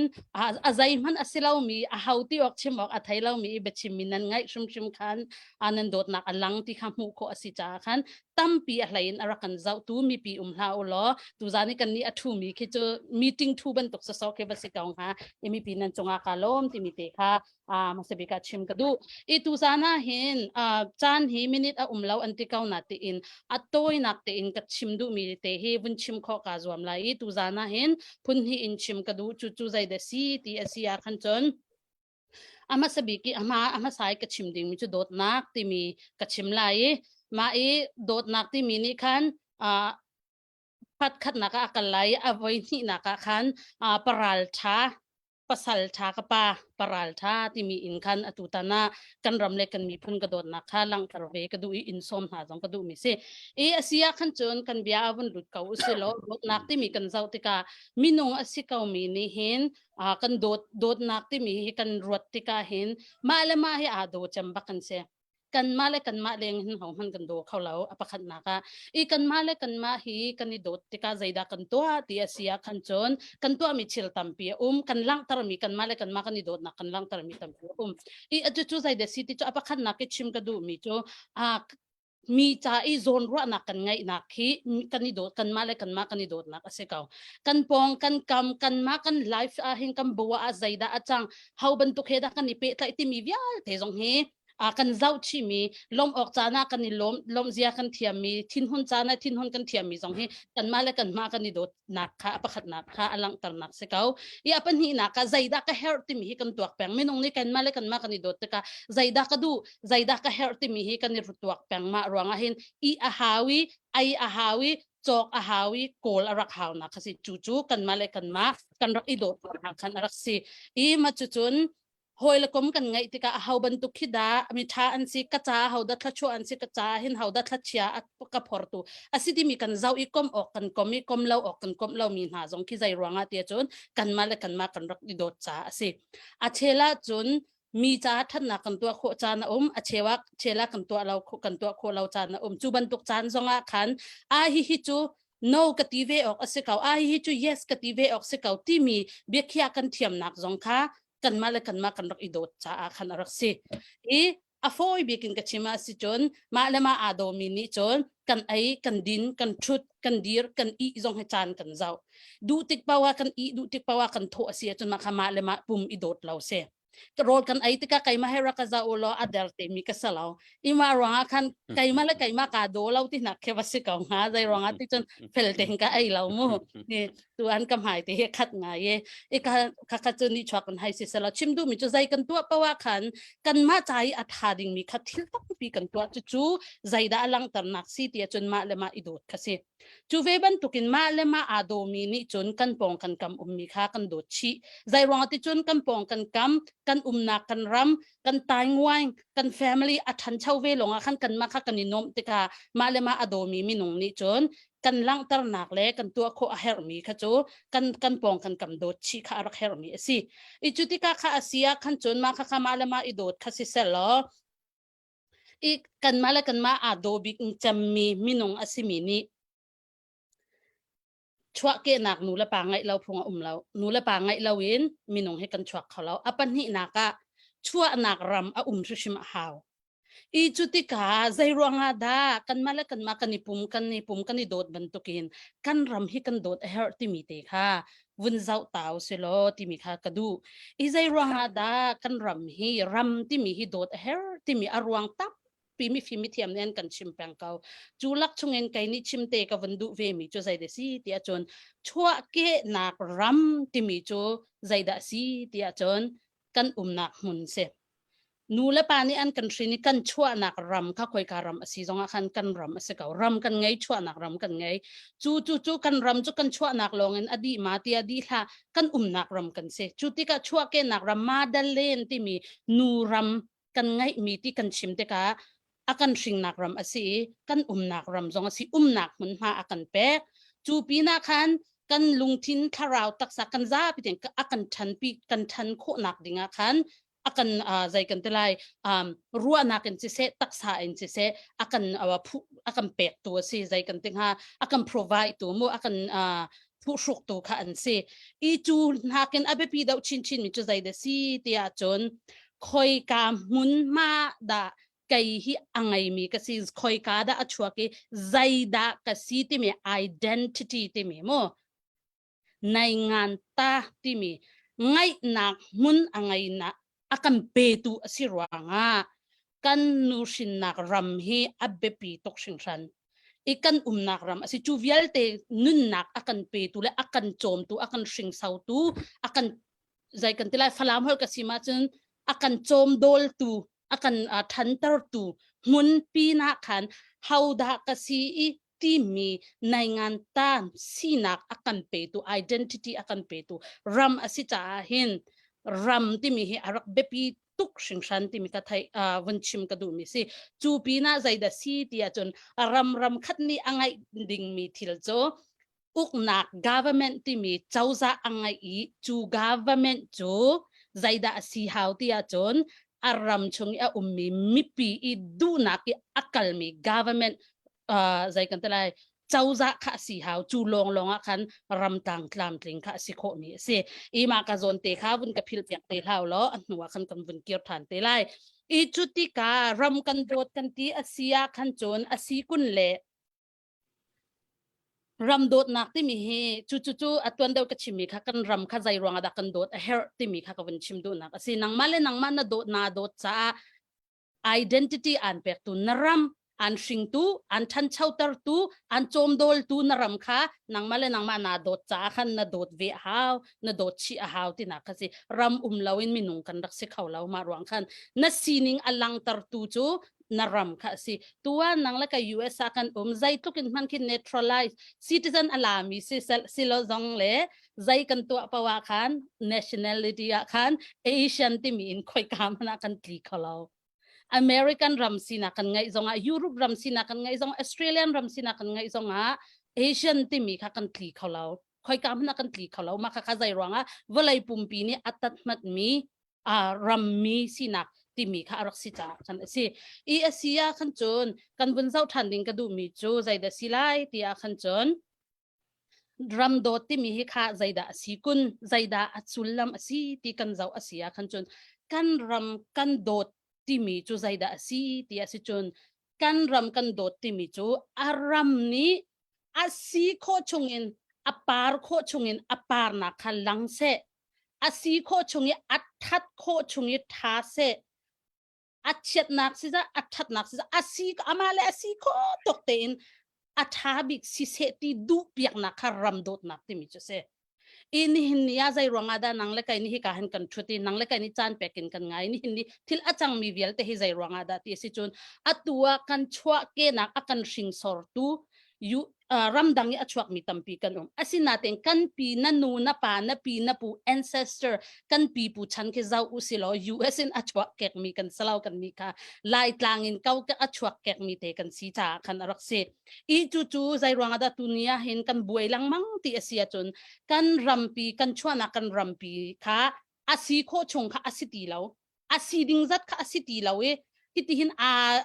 S3: a zeihmanh a si lomi a ho ti awk chim awk a thei lomi i biachimmi nan ngaih hrimhrim khan a nan dawtnak a lang ti kha hmuh khawh a si caah khan tampi a hlei in a rak kan zohtu mipi um hlah u law tuzan i kan nih a ṭhumi khi cu meeting ṭhu bantuk sawsawh khi va si ko hnga i mipi nan cungah ka lawm timi te kha hmasa bik ah chim ka duh. I tuzan ah hin caan hi minute a um lo an ti ko na tiin a tawinak tein ka chim duhmi te hi vun chim khawh kaa zuam lai i tuzan ah hin phun hnih in chim ka duh cu cu zei dah si ti a si ah khan cun A hmasa bik i a hma a hmasa i ka chim dingmi cu dawtnak timi ka chim lai i mah i dawtnak timi nih khan uh, khat khatnak ah a kal lai i a voi hnihnak ah khan uh, paral ṭha pasal ṭha ka pa paral ṭha timi in khan atu tan ah kan ram le kan miphun ka dawtnak kha langhter ve ka duh i in sawm hna zong ka duhmi si. I a si ah khan cun kan bia a vun lut ko u si law dawtnak timi kan zoh tikah minung a si komi nih hin kan dawt dawtnak timi hi kan ruat tikah hin mah le mah hi aa daw cem bak kan si kanmah le kanmah leng hin hohmanh kan daw kho lo a pakhatnak ah i kanmah le kanmah hi kan i dawt tikah zeidah kan tuah ti a si ah khan cun kan tuahmi thil tampi a um kan langhtermi kanmah le kanmah kan i dawtnak kan langhtermi tampi a um i atu cu zeidah si ti cu a pakhatnak i chim ka duhmi cu mi ca i zawnruahnak kan ngeihnak hi kan i dawt kanmah le kanmah kan i dawtnak a si ko kan pawng kan kam kanmah kan life ah hin kan bua ah zeidah a cang ho bantuk he dah kan i pehtlaih timi vialte zong hi a kan zoh chihmi lawm awk caan ah kan i lawm lawm zia kan thiammi thinhun caan ah thinhun kan thiammi zong hi kanmah le kanmah kan i dawtnak kha a pakhatnak kha a langhternak si ko i a pahnihnak ah zeidah ka herh timi hi kan tuak peng minung nih kanmah le kanmah kan i dawt tikah zeidah ka duh zeidah ka herh timi hi kan i tuak peng mah ruangah hin i a hau i ai a hau i cawk a hau i kawl a rak hau nak kha si cu cu kanmah le kanmah kan rak i dawt ruangah khan a rak si i ma cu cun hawi le kom kan ngeih tikah a ho bantuk khi dah mi ṭha an si ka ca ho dah thluachuah an si ka ca hin ho dah thlachia a ka phortu a si timi kan zoh i kom awk kan kom i kom lo awk kan kom lo mi hna zong khi zei ruangah tiah cun kanmah le kanmah kan rak i dawt caah a si a chel ah cun mi caah ṭhatnak kan tuah khawh caan a um a cheu ah chel ah kan tuah lo kan tuah khawh lo caan a um cu bantuk caan zongah khan a hi hi cu no ka ti ve awk a si ko a hi hi cu yes ka ti ve awk si ko timi biakhiah kan thiamnak zong kha kanmah le kanmah kan rak i dawt caah khan a rak si i a fawi bik in ka chim ah si cun mah le mah aa dawmi nih cun kan ei kan din kan ṭhut kan dir kan ih zong hi caan kan zoh duh tik paoh ah kan ih duh tik paoh ah kan thawh a si ahcun mah kha mah le mah pum i dawt lo si rawl kan ei tikah keimah he rak ka za u law a der te mi ka si lo ima ruangah khan keimah le keimah kaa daw lo ti nak khi va si ko hnga zei ruangah ti cun fel tein ka ei lo mu ni tu an ka hmai te hi khat ngai e i ka kha kha cu ni chuak kan hai si sela chim duh mi cu zei kan tuah pawa khan kanmah ca i a tha ding mi kha thil tampi kan tuah cu cu zeidah a langhternak si ti ahcun mah le mah i dawt kha si. Cu ve bantukin mah le mah aa dawmi nih cun kan pawng kan kam ummi kha kan dawt chih. Zei ruangah ti cun kan pawng kan kam, kan umnak kan ram, kan tainguaing, kan family a ṭhancho ve lawngah khan kanmah kha kan i nuamh tikah mah le mah a dawmi minung nih cun kan langhternak le kan tuah khawh a herhmi kha cu kan kan pawng kan kam dawt chih kha a rak herhmi a si. I cu tikah kha a si ah khan cun mah kha kha mah le mah i dawt kha si selaw i kanmah le kanmah aa daw bik cemmi minung a simi nih chuahkehnak nu le pa ngeih lo phung a um lo. Nu le pa ngeih lo in minung hi kan chuak kho lo. A pahnihnak ah chuahnak ram a um hrimhrim a hau. I cu tikah zei ruangah dah kanmah le kanmah kan i pum kan i pum kan i dawt bantukin kan ram hi kan dawt a herh timi te kha vun zoh ta usilaw timi kha ka duh. I zei ruangah dah kan ram hi ram timi hi dawt a herh timi a ruang tampi mifim mithiam nih an kan chim peng ko. Cu lak chungin kei nih chim te ka vun duh ve mi cu zeidah si tiah cun chuahkehnak ram timi cu zeidah si tiah cun kan umnak hmun si. Nu le pa nih an kan hrin i kan chuahnak ram kha khoika ram a si zongah khan kan ram a si ko. Ram kan ngei, chuahnak ram kan ngei. Cu cu cu kan ram cu kan chuahnak lawngin a dih ma tiah dih hlah kan umnak ram kan si. Cu tikah chuahkehnak ram Madalen timi nu ram kan ngeihmi ti kan chim tikah a kan hringnak ram a si i kan umnak ram zong a si umnak hmunhma a kan pek cu pinah khan kan lungthin thlarau taksa kan zapi tein a kan ṭhanpi kan ṭhan khawhnak dingah khan a kan zei kan ti lai um, ruahnak in siseh taksa in siseh a kan uh, phu a kan pek tu a si zei kan ti hnga a kan provide tu mu a kan uh, phuhruk tu kha an si i cu nakin a biapi deuh chinchin mi cu zei dah si tiah cun khoika hmunhma dah kei hi a ngeimi ka si khoika dah a chuak i zeidah ka si timi identity timi mu nei ngan ta timi ngaihnak hmun a ngeinak a kan petu a si ruangah kan nuhrinnak ram hi a biapi tuk hringhran i kan umnak ram a si cu vialte nunnak a kan petu le a kan cawmtu a kan hringsotu a kan zei kan ti lai falam holh ka si ma cun a kan cawm dawltu a kan ṭhantertu hmunpi na khan hodah ka si i timi naingan tan sinak a kan petu identity a kan petu ram a si caah hin ram timi hi a rak biapi tuk hringhran timi ka thei vun chim ka duhmi si cu pinah zeidah si ti ahcun ram ram khat nih a ngaih dingmi thil cu uknak government timi cozah a ngeih i cu government cu zeidah a si hau ti ahcun a ram chung i a ummi mipi i duhnak i a kalmi government uh, zei kan ti lai cozah kha a si hau cu lawng lawng ah khan ramtang tlamtling kha a si khawhmi a si i mah ka zawn te kha vun ka phil piak te hlau law a hnu ah khan kan vun kir than te lai i cu tikah ram kan dawt kan ti a si ah khan cun a si kun le Ram dawtnak timi hi cu cu cu a tuan deuh ka chimmi kha kan ram kha zei ruangah dah kan dawt a herh timi kha ka vun chim duhnak a si. Nangmah le nangmah na dawt naa dawt caah identity aan pektu na ram aan hringtu aan ṭhanchotertu aan cawmdawltu na ram kha nangmah le nangmah naa dawt caah khan na dawt ve a hau na dawt chih a hau tinak kha si ram um loin minung kan rak si kho lo mah ruang khan na sining a langtertu cu na ram kha a si tuan nang le ka US ah kan um zeitluk in hman khin naturalize citizen a lami si silo zong le zei kan tuah pawa khan nationality ah khan Asian timi in khoika hmanh ah kan tli kholo American ram sinak kan ngeih zongah Europe ram sinak kan ngeih zong Australian ram sinak kan ngeih zongah Asian timi kha kan tli kholo khoika hmanh ah kan tli kholo mah kha kha zei ruangah vawlei pumpi nih a tat hmatmi uh, rammi sinak timi kha a rak si caah khan a si. I a si ah khan cun kan vun zoh ṭhan ding ka duhmi cu zeidah si lai ti ah khan cun ram dawt timi hi kha zeidah a si kun zeidah a sullam a si ti kan zoh a si ah khan cun kan ram kan dawt timi cu zeidah a si ti a si cun kan ram kan dawt timi cu a ram nih a si khawh chungin a par khawh chungin a parnak kha lang seh a si khawh chung i a that khawh chung i tha seh a chiatnak si a thatnak si a si amah le a si khawh tuk tein a tha bik si seh ti duh piaknak kha ram dawtnak timi cu si i nihin ni ah zei ruangah dah nang le kai ni hi ka han kan thut i nang le kai ni caan pek in kan ngai nihin ni thil a cangmi vialte hi zei ruangah dah ti si cun atu ah kan chuah kenak a kan hringsortu you. Ramdang i a chuakmi tampi kan um. Asinain kan pi na nu na pa na pi na pu ancestor kan pipu chan khi zau u si law US in a chuak kekmi kan salau kan mi kha Laitlang in kau a chuak kekmi te kan si caah khan a rak si. I cu cu zei ruangah dah tuni ah hin kan buai lengmang ti a si ahcun kan rampi kan chuahnak kan rampi kha a si khawh chung kha a si ti lo. A si ding zat kha a si ti lo i hitihin aa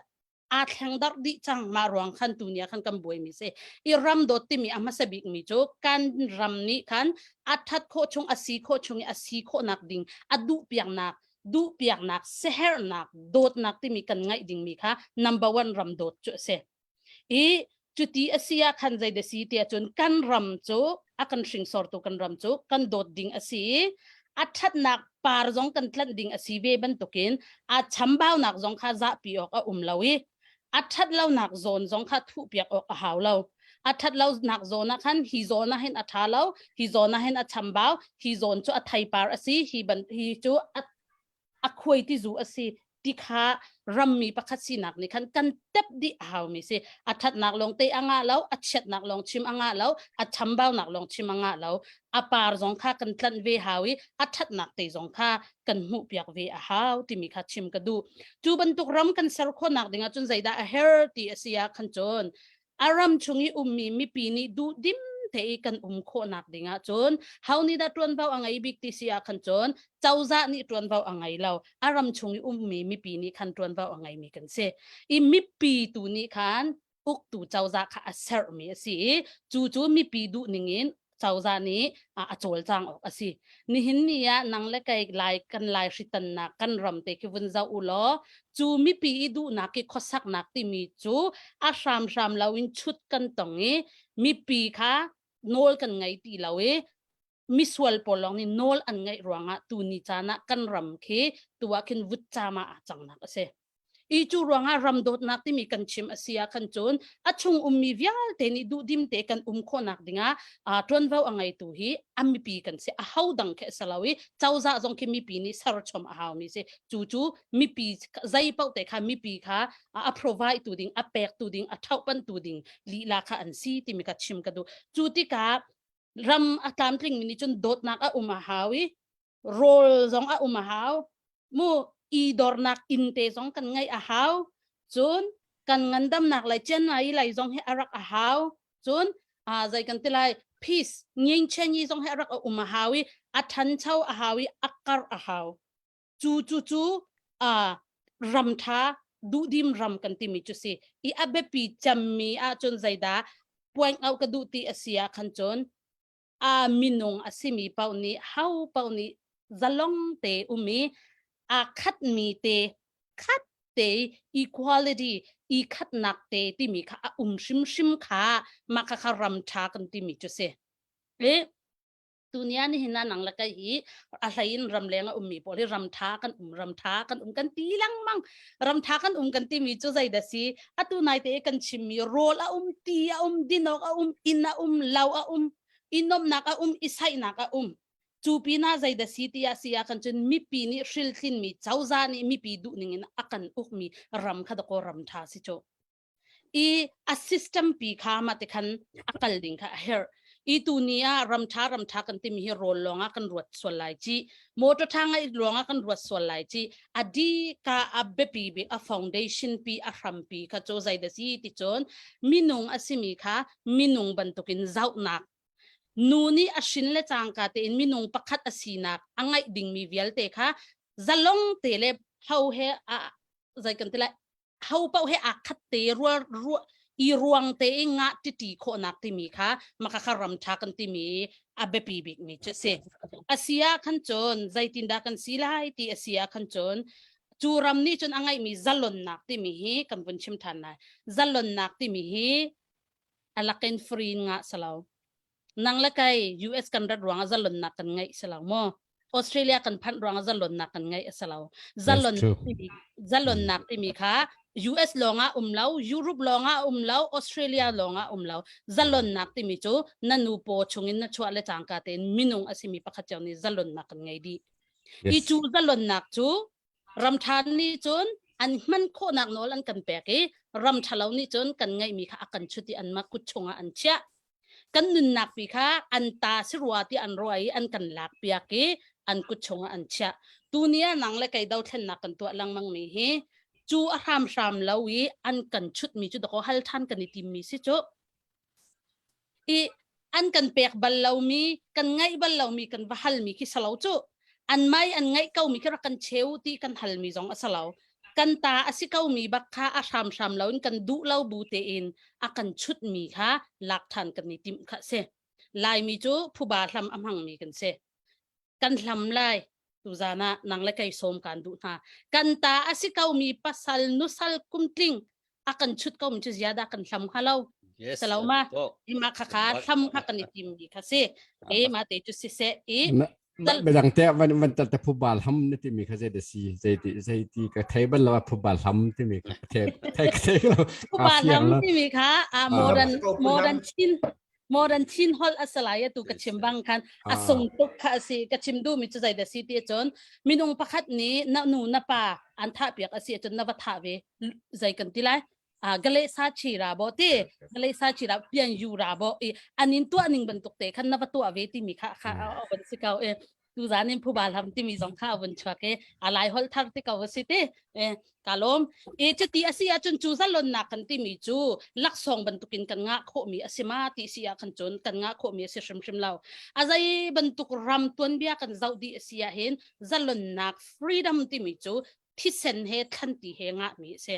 S3: aa thleng darh dih cang. Mah ruang khan tu ni ah khan kan buaimi si i ram dawt timi a hmasa bik mi cu kan ram nih khan a that khawh chung a si khawh chung i a si khawhnak ding a duh piaknak duh piaknak sehernak dawtnak timi kan ngaih ding mi kha number one ram dawt cu a si. I cuti a si ah khan zei da si ti ahcun kan ram cu a kan hringsortu kan ram cu kan dawt ding a si i a ṭhatnak par zong kan tlanh ding a si ve bantukin a chambaunak zong kha zahpi awk a um lo i a ṭhat lonak zawn zong kha thuhpiak awk a hau lo. A ṭhat lonak zawn ah khan hi zawn ah hin a ṭha lo, hi zawn ah hin a chambau, hi zawn cu a theipar a si, hi ban hi cu a a khuai tizu a si ti kha rammi pakhat sinak nih khan kan tep dih a haumi si. A thatnak lawng te a ngah lo, a chiatnak lawng chim a ngah lo, a chambaunak lawng chim a ngah lo, a par zong kha kan tlanh ve hau i a thatnak te zong kha kan hmuh piak ve a hau timi kha chim ka duh. Cu bantuk ram kan ser khawhnak ding ahcun zeidah a her ti a si ah khan cun a ram chung i ummi mipi nih duhdim te i kan um khawhnak ding ahcun ho nih dah ṭuanvo a ngei bik ti si ah khan cun cozah nih ṭuanvo a ngei lo, a ram chung i ummi mipi nih khan ṭuanvo a ngeimi kan si. I mipi tu nih khan uktu cozah kha a sermi a si i cu cu mipi duh ning in cozah nih a cawlcang awk a si. Nihin ni ah nang le kei lai kan lai hritannak kan ram te khi vun zoh u law cu mipi i duhnak i khuasaknak timi cu a hramhram lo in chut kan tong i mipi kha nawl kan ngei ti lo i misual pawl lawng nih nawl an ngeih ruangah tu ni caan ah kan ram khi tu ah khin vutcam ah aa cangnak a si. I cu ruangah ram dawtnak timi kan chim a si ah khan cun a chung ummi vialte nih duhdim te kan um khawhnak dingah ṭuanvo a ngeitu hi a mipi kan si. A ho dang khi a si lo i cozah zong khi mipi nih serchom a haumi si. Cu cu mipi zei paoh te kha mipi kha a provide tu ding, a pek tu ding, a ṭhohpanh tu ding lila kha an si timi kha chim ka duh. Cu tikah ram a tlamtlingmi nih cun dawtnak a um a hau i rawl zong a um a hau mu, i dornak inn te zong kan ngeih a hau, cun kan ngandamnak lai Chennai lai zong hi a rak a hau, cun zei kan ti lai, peace ngin chen zong hi a rak a um a hau i a thancho a hau i a kar a hau. Cu cu cu ram tha duhdim ram kan timi cu si. I a biapi cammi ahcun zeidah point out ka duh ti a si ah khan cun a minung a simi paoh nih ho paoh nih zalong te um i aa khatmi te khat te equality i khatnak te timi kha a um hrimhrim kha mah kha kha ram ṭha kan timi cu si. E tunia ni hin nang le kai hi a hlei in ramleng a ummi pawl hi ram ṭha kan um, ram ṭha kan um kan ti lengmang. Ram ṭha kan um kan timi cu zei dah si? Atu nai te kan chimmi rawl a um, ti a um, dinawk a um, inn a um, lo a um, i nomnak a um, i saihnak a um. Cu pinah zei dah si ti ah si ah kan cun mipi nih hrilthlinmi cozah nih mipi duh ning in a kan ukmi ram kha dakaw ram ṭha si cu. I a system pi kha mah te khan a kal ding kha a herh. I tu ni ah ram ṭha ram ṭha kan timi hi rawl lawng ah kan ruat sual lai ci, motor ṭha ngai lawng ah kan ruat sual lai ci. A di ka a biapi bik a foundation pi a hrampi kha cu zei dah si ti cun minung a simi kha minung bantukin zohnak, nu nih a hrin le cangka tein minung pakhat a sinak a ngaih dingmi vialte kha zalong te le ho he a zei kan ti lai, ho paoh he aa khat te rual i ruang te i ngah titi khawhnak timi kha maka kha ram ṭha kan timi a biapi bik mi cu si. A si ah khan cun zeitindah kan si lai ti a si ah khan cun cu ram nih cun a ngeihmi zalonnak timi hi kan vun chim ṭhan lai. Zalonnak timi hi a lakin free in ngah salo. Nang le kai US kan rat ruangah zalonnak kan ngeih si lo maw? Australia kan phanh ruangah zalonnak kan ngeih a si lo. Zalon timi zalonnak timi kha US lawngah um lo, Europe lawngah um lo, Australia lawngah um lo. Zalonnak timi cu na nu paw chungin na chuah le cangka tein minung a simi pakhat cio nih zalonnak kan ngei dih. I cu zalonnak cu ramṭhan nih cun An hman khawhnak nawl an kan pek i ram ṭhalo nih cun kan ngeihmi kha a kan chut i anmah kut chungah an chiah. Kan nunnak pi kha an ta si rua ti an ruah i an kan lak piak i an kut chungah an chiah. Tuni ah nang le kei dothlennak kan tuah lengmang mi hi cu a hramhram lo i an kan chutmi cu dakaw hal ṭhan kan i timmi si cu. I an kan pek bal lomi kan ngaih bal lomi kan va halmi khi salo cu an mai an ngaih komi khi rak kan cheu ti kan halmi zong a salo kan ta a si komi bak kha a hramhram loin kan duh lo bu tein a kan chutmi kha lak than kan i timh kha si laimi cu phuba hlam a hmangmi kan si kan hlam lai tuzan ah nang le kei sawm kan duh hna kan ta a si komi pasal nusal kumtling a kan chut ko mi cu ziada kan hlam hnga lo
S1: Yes.
S3: Salo ma ima kha kha hlam kha kan i tim mi kha si e ma te cu si se i
S9: Bedang te van van ta phu bal ham na ti mi kha zei da si zei ti zei ti ka thei bal lo phu bal ham ti mi kha thei thei thei lo
S3: phu bal ham ti mi kha a modern modern chin modern Chin holh a si lai atu ka chim bang khan a sung tuk kha a si ka chim duhmi cu zei dah si ti cun minung pakhat nih na nu na pa an thah piak a si ahcun na va thah ve zei kan ti lai a gale sa chi ra bo ti gale sa chi ra pian yu ra bo i anin tuah ning bantuk te khan na va tuah ve ti mi kha kha a van si ko e tu zan in phuba hlam timi zong kha a vun chuak i a lai holh thar ti ko a si ti e ka lawm e cuti a si ahcun cu zalonnak kan timi cu laksawng bantukin kan ngah khawhmi a si ma ti si ah khan cun kan ngah khawhmi a si hrimhrim lo a zei bantuk ram tuanbia kan zoh dih a si ah hin zalonnak freedom timi cu thisen he thlanti he ngahmi a si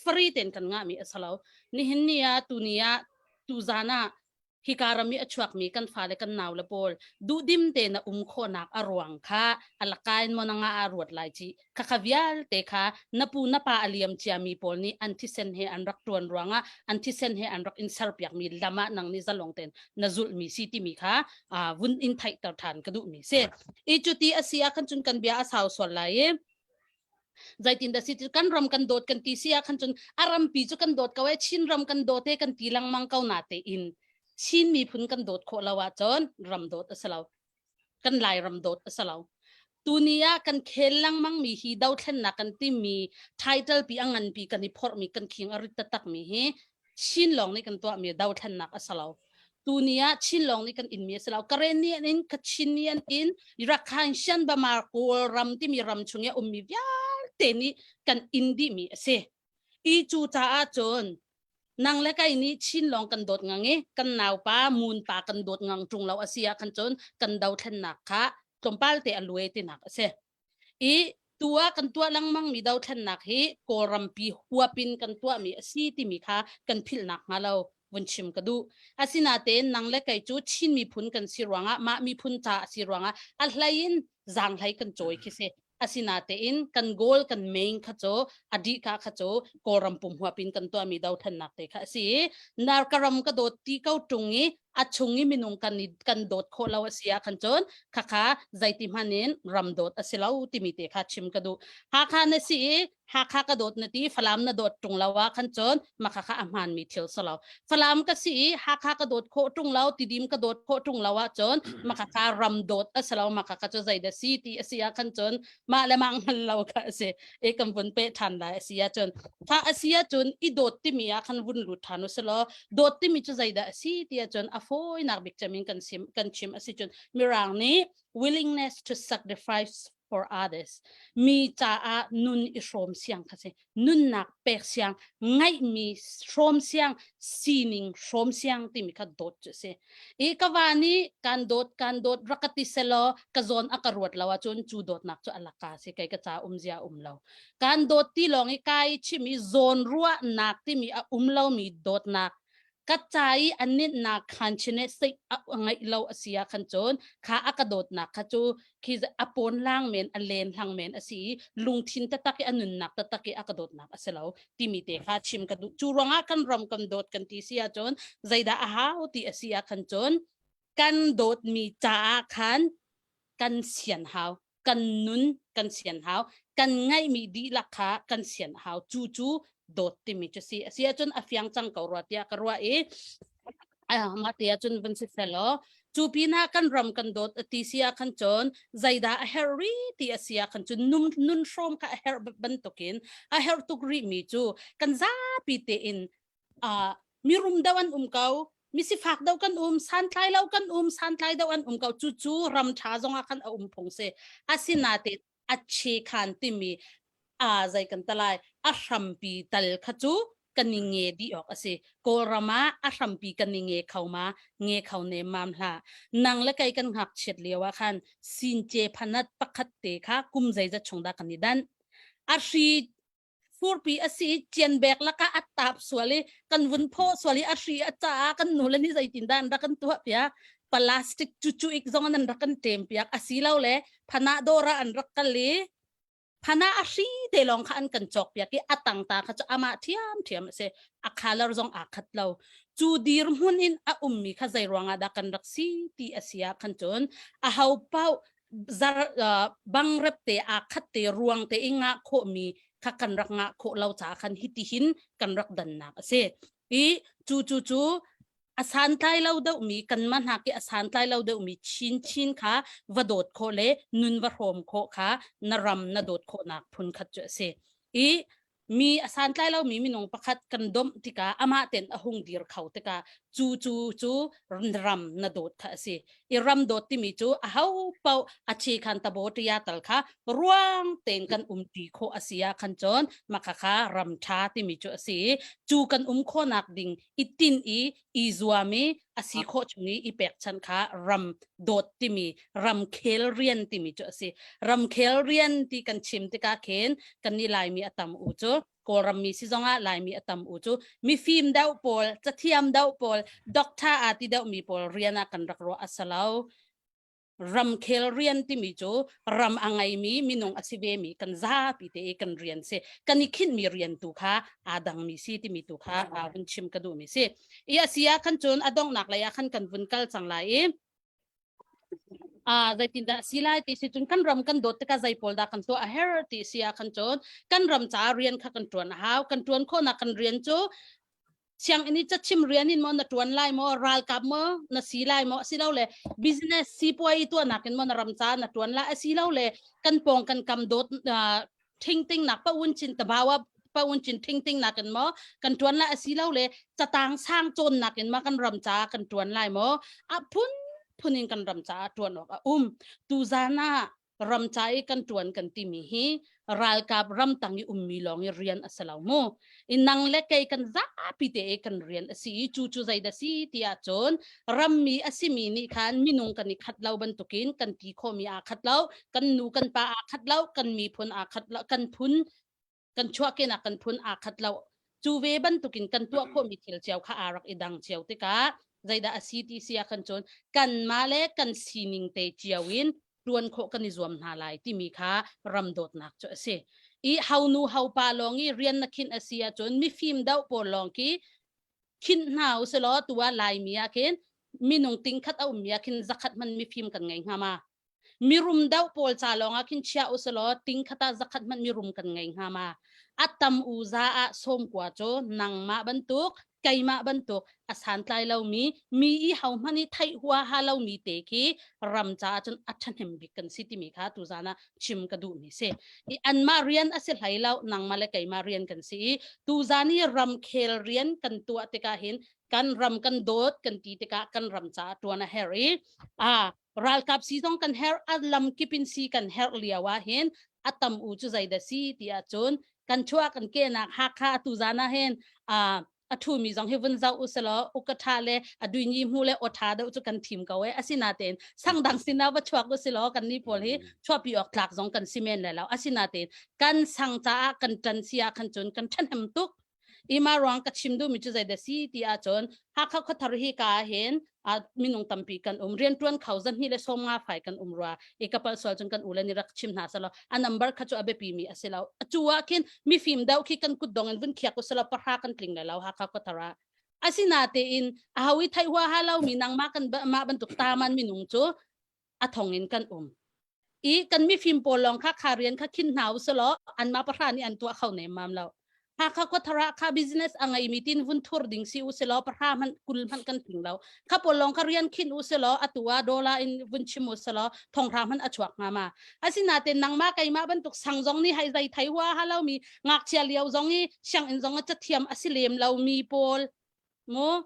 S3: free ten kan ngahmi a si lo nihin ni ah tuni ah tu zan ah hika ram i a chuakmi kan fale kan naule pawl duhdim te na um khawhnak a ruang kha a lakain mo na nga a ruat lai ci khakha vialte kha na pu na pa a liam ciami pawl nih an thisen he an rak tuan ruangah an thisen he an rak in serpiakmi lam ah nang nih zalong ten na zulhmi si timi kha vun in theihter than ka duhmi si i cuti a si ah khan cun kan bia a sau sual lai i Zeitin dah si kan ram kan dawt kan ti si ah khan cun a rampi cu kan dawt ko e Chin ram kan dawt e kan ti lengmang ko na te in Chin miphun kan dawt khawh lo ahcun ram dawt a si lo. Kan Lai ram dawt a si lo. Tuni ah kan khel lengmang mi hi dothlennak kan timi title pi a ngan pi kan i phorh mi kan khing a rit taktak mi hi Chin lawng nih kan tuahmi dothlennak a si lo. Tuni ah Chin lawng nih kan inmi a si lo. Karen nih an in, Kachin nih an in, Rakhine, Shan, Bamar, Kawl ram timi ram chung i a ummi vialte nih kan in dihmi a si. I cu caah cun nang le kai nih Chin lawng kan dawt ngang i kan naupa mun pa kan dawt ngang ṭung lo a si ah khan cun kan dothlennak kha tlawmpal te a luai tinak a si. I tu ah kan tuah lengmang mi dothlennak hi Kawlrampi huap in kan tuahmi a si timi kha kan philhnak hnga lo vun chim ka duh. Asinain nang le kei cu Chin miphun kan si ruangah mah miphun ca a si ruangah a hlei in zaanghlei kan cawi khi si. Asinain kan goal kan main kha cu a dih ka kha cu Kawlram pum huap in kan tuahmi dothlennak te kha a si i narkaram ka dawt ti ko ṭung i a chung i minung kan i kan dawt khawh lo a si ah khan cun khakha zeiti hmanh in ram dawt a si lo timi te kha chim ka duh Hakha na si i Hakha ka dawt na ti Falam na dawt ṭung lo ah khan cun mah khakha a hmaan mi thil si lo Falam ka si i Hakha ka dawt khawh ṭung lo Tidim ka dawt khawh ṭung lo ah cun mah khakha ram dawt a si lo mah khakha cu zei dah si ti a si ah khan cun mah le mah hngal lo kha a si e kan vun pe ṭhan lai a si ahcun tha a si ahcun i dawt timi ah khan vun lut ṭhan u si law dawt timi cu zeidah a si ti ahcun a fawinak bik cem in kan sim kan chim a si cun mirang nih willingness to sacrifice for others mi caah nun i hrawm siang kha si nunnak pek siang ngaihmi hrawm siang sining hrawm siang timi kha dawt cu si i ka va nih kan dawt kan dawt rak ka ti selaw ka zawn a ka ruat lo ahcun cu dawtnak cu a laka si kei ka ca um zia um lo kan dawt ti lawng i kai chim i zawn ruahnak timi a um lomi dawtnak ka ca i a ninnak khan chine sei a ngaih lo a si ah khan cun kha a ka dawtnak kha cu khi a pawn lang men a len hlang men a si i lungthin taktak i a nunnak taktak i a ka dawtnak a si lo timi te kha chim ka duh cu ruangah kan ram kan dawt kan ti si ahcun zeidah a hau ti a si ah khan cun kan dawtmi caah khan kan sian hau kan nun kan sian hau kan ngaihmi dihlak kha kan sian hau cu cu dawt timi cu si a si ahcun a fiang cang ko rua tiah ka ruah i. Mah te ahcun van si selaw cu pinah kan ram kan dawt a ti si ah khan cun zeidah a herh rih ti a si ah khan cun nun, nun hrawm kha a herh bantukin a herh tuk rih mi cu kan zapi tein uh, mirum deuh an um ko misifak deuh kan um santlai lo kan um santlai deuh an um ko cu cu ram tha zong ah khan a um phung si asinain a che khan timi a zei kan talai a hrampi tal kha cu kan i nge dih awk a si kawlram ah a hrampi kan i nge kho ma nge kho ne mam hla nang le kei kan ngakchiat lio ah khan since phanat pakhat te kha kum zeizat chung dah kan i dan a hri furpi a si cianbek laka a tap sual i kan vun phaw sual i a hri a caah kan nu le ni zeitin dah an rak kan tuah piak plastic cucu ik zong an rak kan ṭem piak asilo le phana dawr ah an rak kal i phana a hri te lawng kha an kan cawk piak i a tang ta kha cu amah ṭhiam ṭhiam a si a color zong aa khat lo cu dirhmun in a ummi kha zei ruangah dah kan rak si ti a si ah khan cun a ho paoh zar uh, bangrep te aa khat te ruang te i ngah khawhmi kha kan rak ngah khawh lo caah khan hiti hin kan rak dannak a si i cu cu cu a santlai lo deuhmi kanmah hna khi a santlai lo deuhmi chinchin kha va dawt khawh le nun va hrawm khawh kha na ram na dawt khawhnak phun khat cu a si i mi a santlai lomi minung pakhat kan domh tikah amah ten a hung dir kho tikah cu cu cu ram na dawt kha a si i ram dawt timi cu a ho paoh a che khan tabo tia tal kha ruang tein kan um ti khawh a si ah khan cun maka kha ram tha timi cu a si cu kan um khawhnak ding i tin i i zuam i a si khawh chung i i pekchanh kha ram dawt timi ramkhel rian timi cu a si ramkhel rian ti kan chim tikah khin kan nih laimi a tam u cu kawlram mi si zongah laimi a tam u cu mifim deuh pawl cathiam deuh pawl doctor aa ti deuh mi pawl rian ah kan rak ruah a si lo ramkhel rian timi cu ram a ngeimi minung a si vemi kan zapi te i kan rian si kan i khinhmi rian tu kha aa dangmi si timi tu kha aa vun chim ka duhmi si i a si ah khan cun a donghnak lei ah khan kan vun kal cang lai i a zeitindah si lai ti si cun kan ram kan dawt tikah zei pawl dah kan tuah a her ti si ah khan cun kan ram caah rian kha kan ṭuan a hau kan ṭuan khawhnak kan rian cu sianginn i cachim rian in maw na ṭuan lai maw ralkap maw na si lai maw asilole business sipuai i tuahnak in maw na ram caah na ṭuan lai asilole kan pawng kan kam dawt ṭhingting nak pa-un chin tabawa pa-un chin ṭhingting nak in maw kan ṭuan lai asilole catang sang cawnnak in maw kan ram caah kan ṭuan lai maw a phun phun in kan ram caah ṭuan awk a um tuzan ah ram ca i kan ṭuan kan timi hi ralkap ramtang i ummi lawng i rian a si lo mu i nang le kei kan zapi te i kan rian a si i cu cu zeidah si ti ahcun rammi a simi nih khan minung kan i khat lo bantukin kan ti khawhmi aa khat lo kan nu kan pa aa khat lo kan miphun aa khat lo kan phun kan chuahkenak kan phun aa khat lo cu ve bantukin kan tuah khawhmi thil cio kha aa rak i dang cio tikah zeidah a si ti si ah khan cun kanmah le kan sining te cio in tuan khawh kan i zuam hna lai timi kha ram dawtnak cu a si i hau nu hau pa lawng i rian na khinh a si ahcun mifim deuh pawl lawng khi khinh hna usilaw tu ah laimi ah khin minung tingkhat a ummi ah khin zakhat hman mifim kan ngei hnga ma Mirum deuh pawl ca lawngah khin chia usalaw ting khat ah zakhat hmanh mirum kan ngei hnga ma? A tam u za ah sawmkua cu nangmah bantuk keimah bantuk a santlai lomi mi i ho hmanh i theih huaha lomi te khi ram caah cun a ṭhahnem bik kan si timi kha tuzan ah chim ka duhmi si. I anmah rian a si hlei lo nangmah le keimah rian kan si i tuzan i ramkhel rian kan tuah tikah hin kan ram kan dawt kan ti tikah kan ram caah ṭuan a herh i a ralkap si zong kan herh a lam kip in si kan herh lio ah hin a tam u cu zeidah si ti ahcun kan chuah kan kenak Hakha atu zan ah hin a thumi zong hi vun zoh uselaw ukatha le a duinyi hmu le awtha deuh cu kan thim ko e asinatein sangdang sinah va chuak usilaw kan ni pawl hi chuahpi awk tlak zong kan si men le lo asinatein kan sang caah kan ṭan si ah khan cun kan ṭhahnem tuk Ima ruang ka chim duhmi cu zeidah si ti ahcun Hakha khuathar hi ka ah hin minung tampi kan um rianṭuan kho zahnih le 50 fai kan um rua i ka palh sual cun kan u le nih rak chim hna selaw a number kha cu a biapi mi a si lo cu ah khin mifim deuh khi kan kutdong in vun khiak u selaw pahra kan tling lai lo Hakha khuathar ah asinatein a ho i theih huaha lomi nangmah kan mah bantuk taman minung cu a thong in kan um i kan mifim pawl lawng kha kha rian kha khin hna u selaw anmah pahra nih an tuah kho nem mam lo. Hakha khuathar ah kha business a ngeimi tin vun thur ding si u selaw pahra hmanh kul hmanh kan tling lo. Kha pawl lawng kha rian khin u selaw atu ah dollar in vun chim u selaw thonghra hmanh a chuak hnga ma. Asinain nangmah keimah bantuk sang zong nih hai zei thei hua ha lomi ngakchia lio zong i sianginn zong a cathiam a si lem lomi pawl mu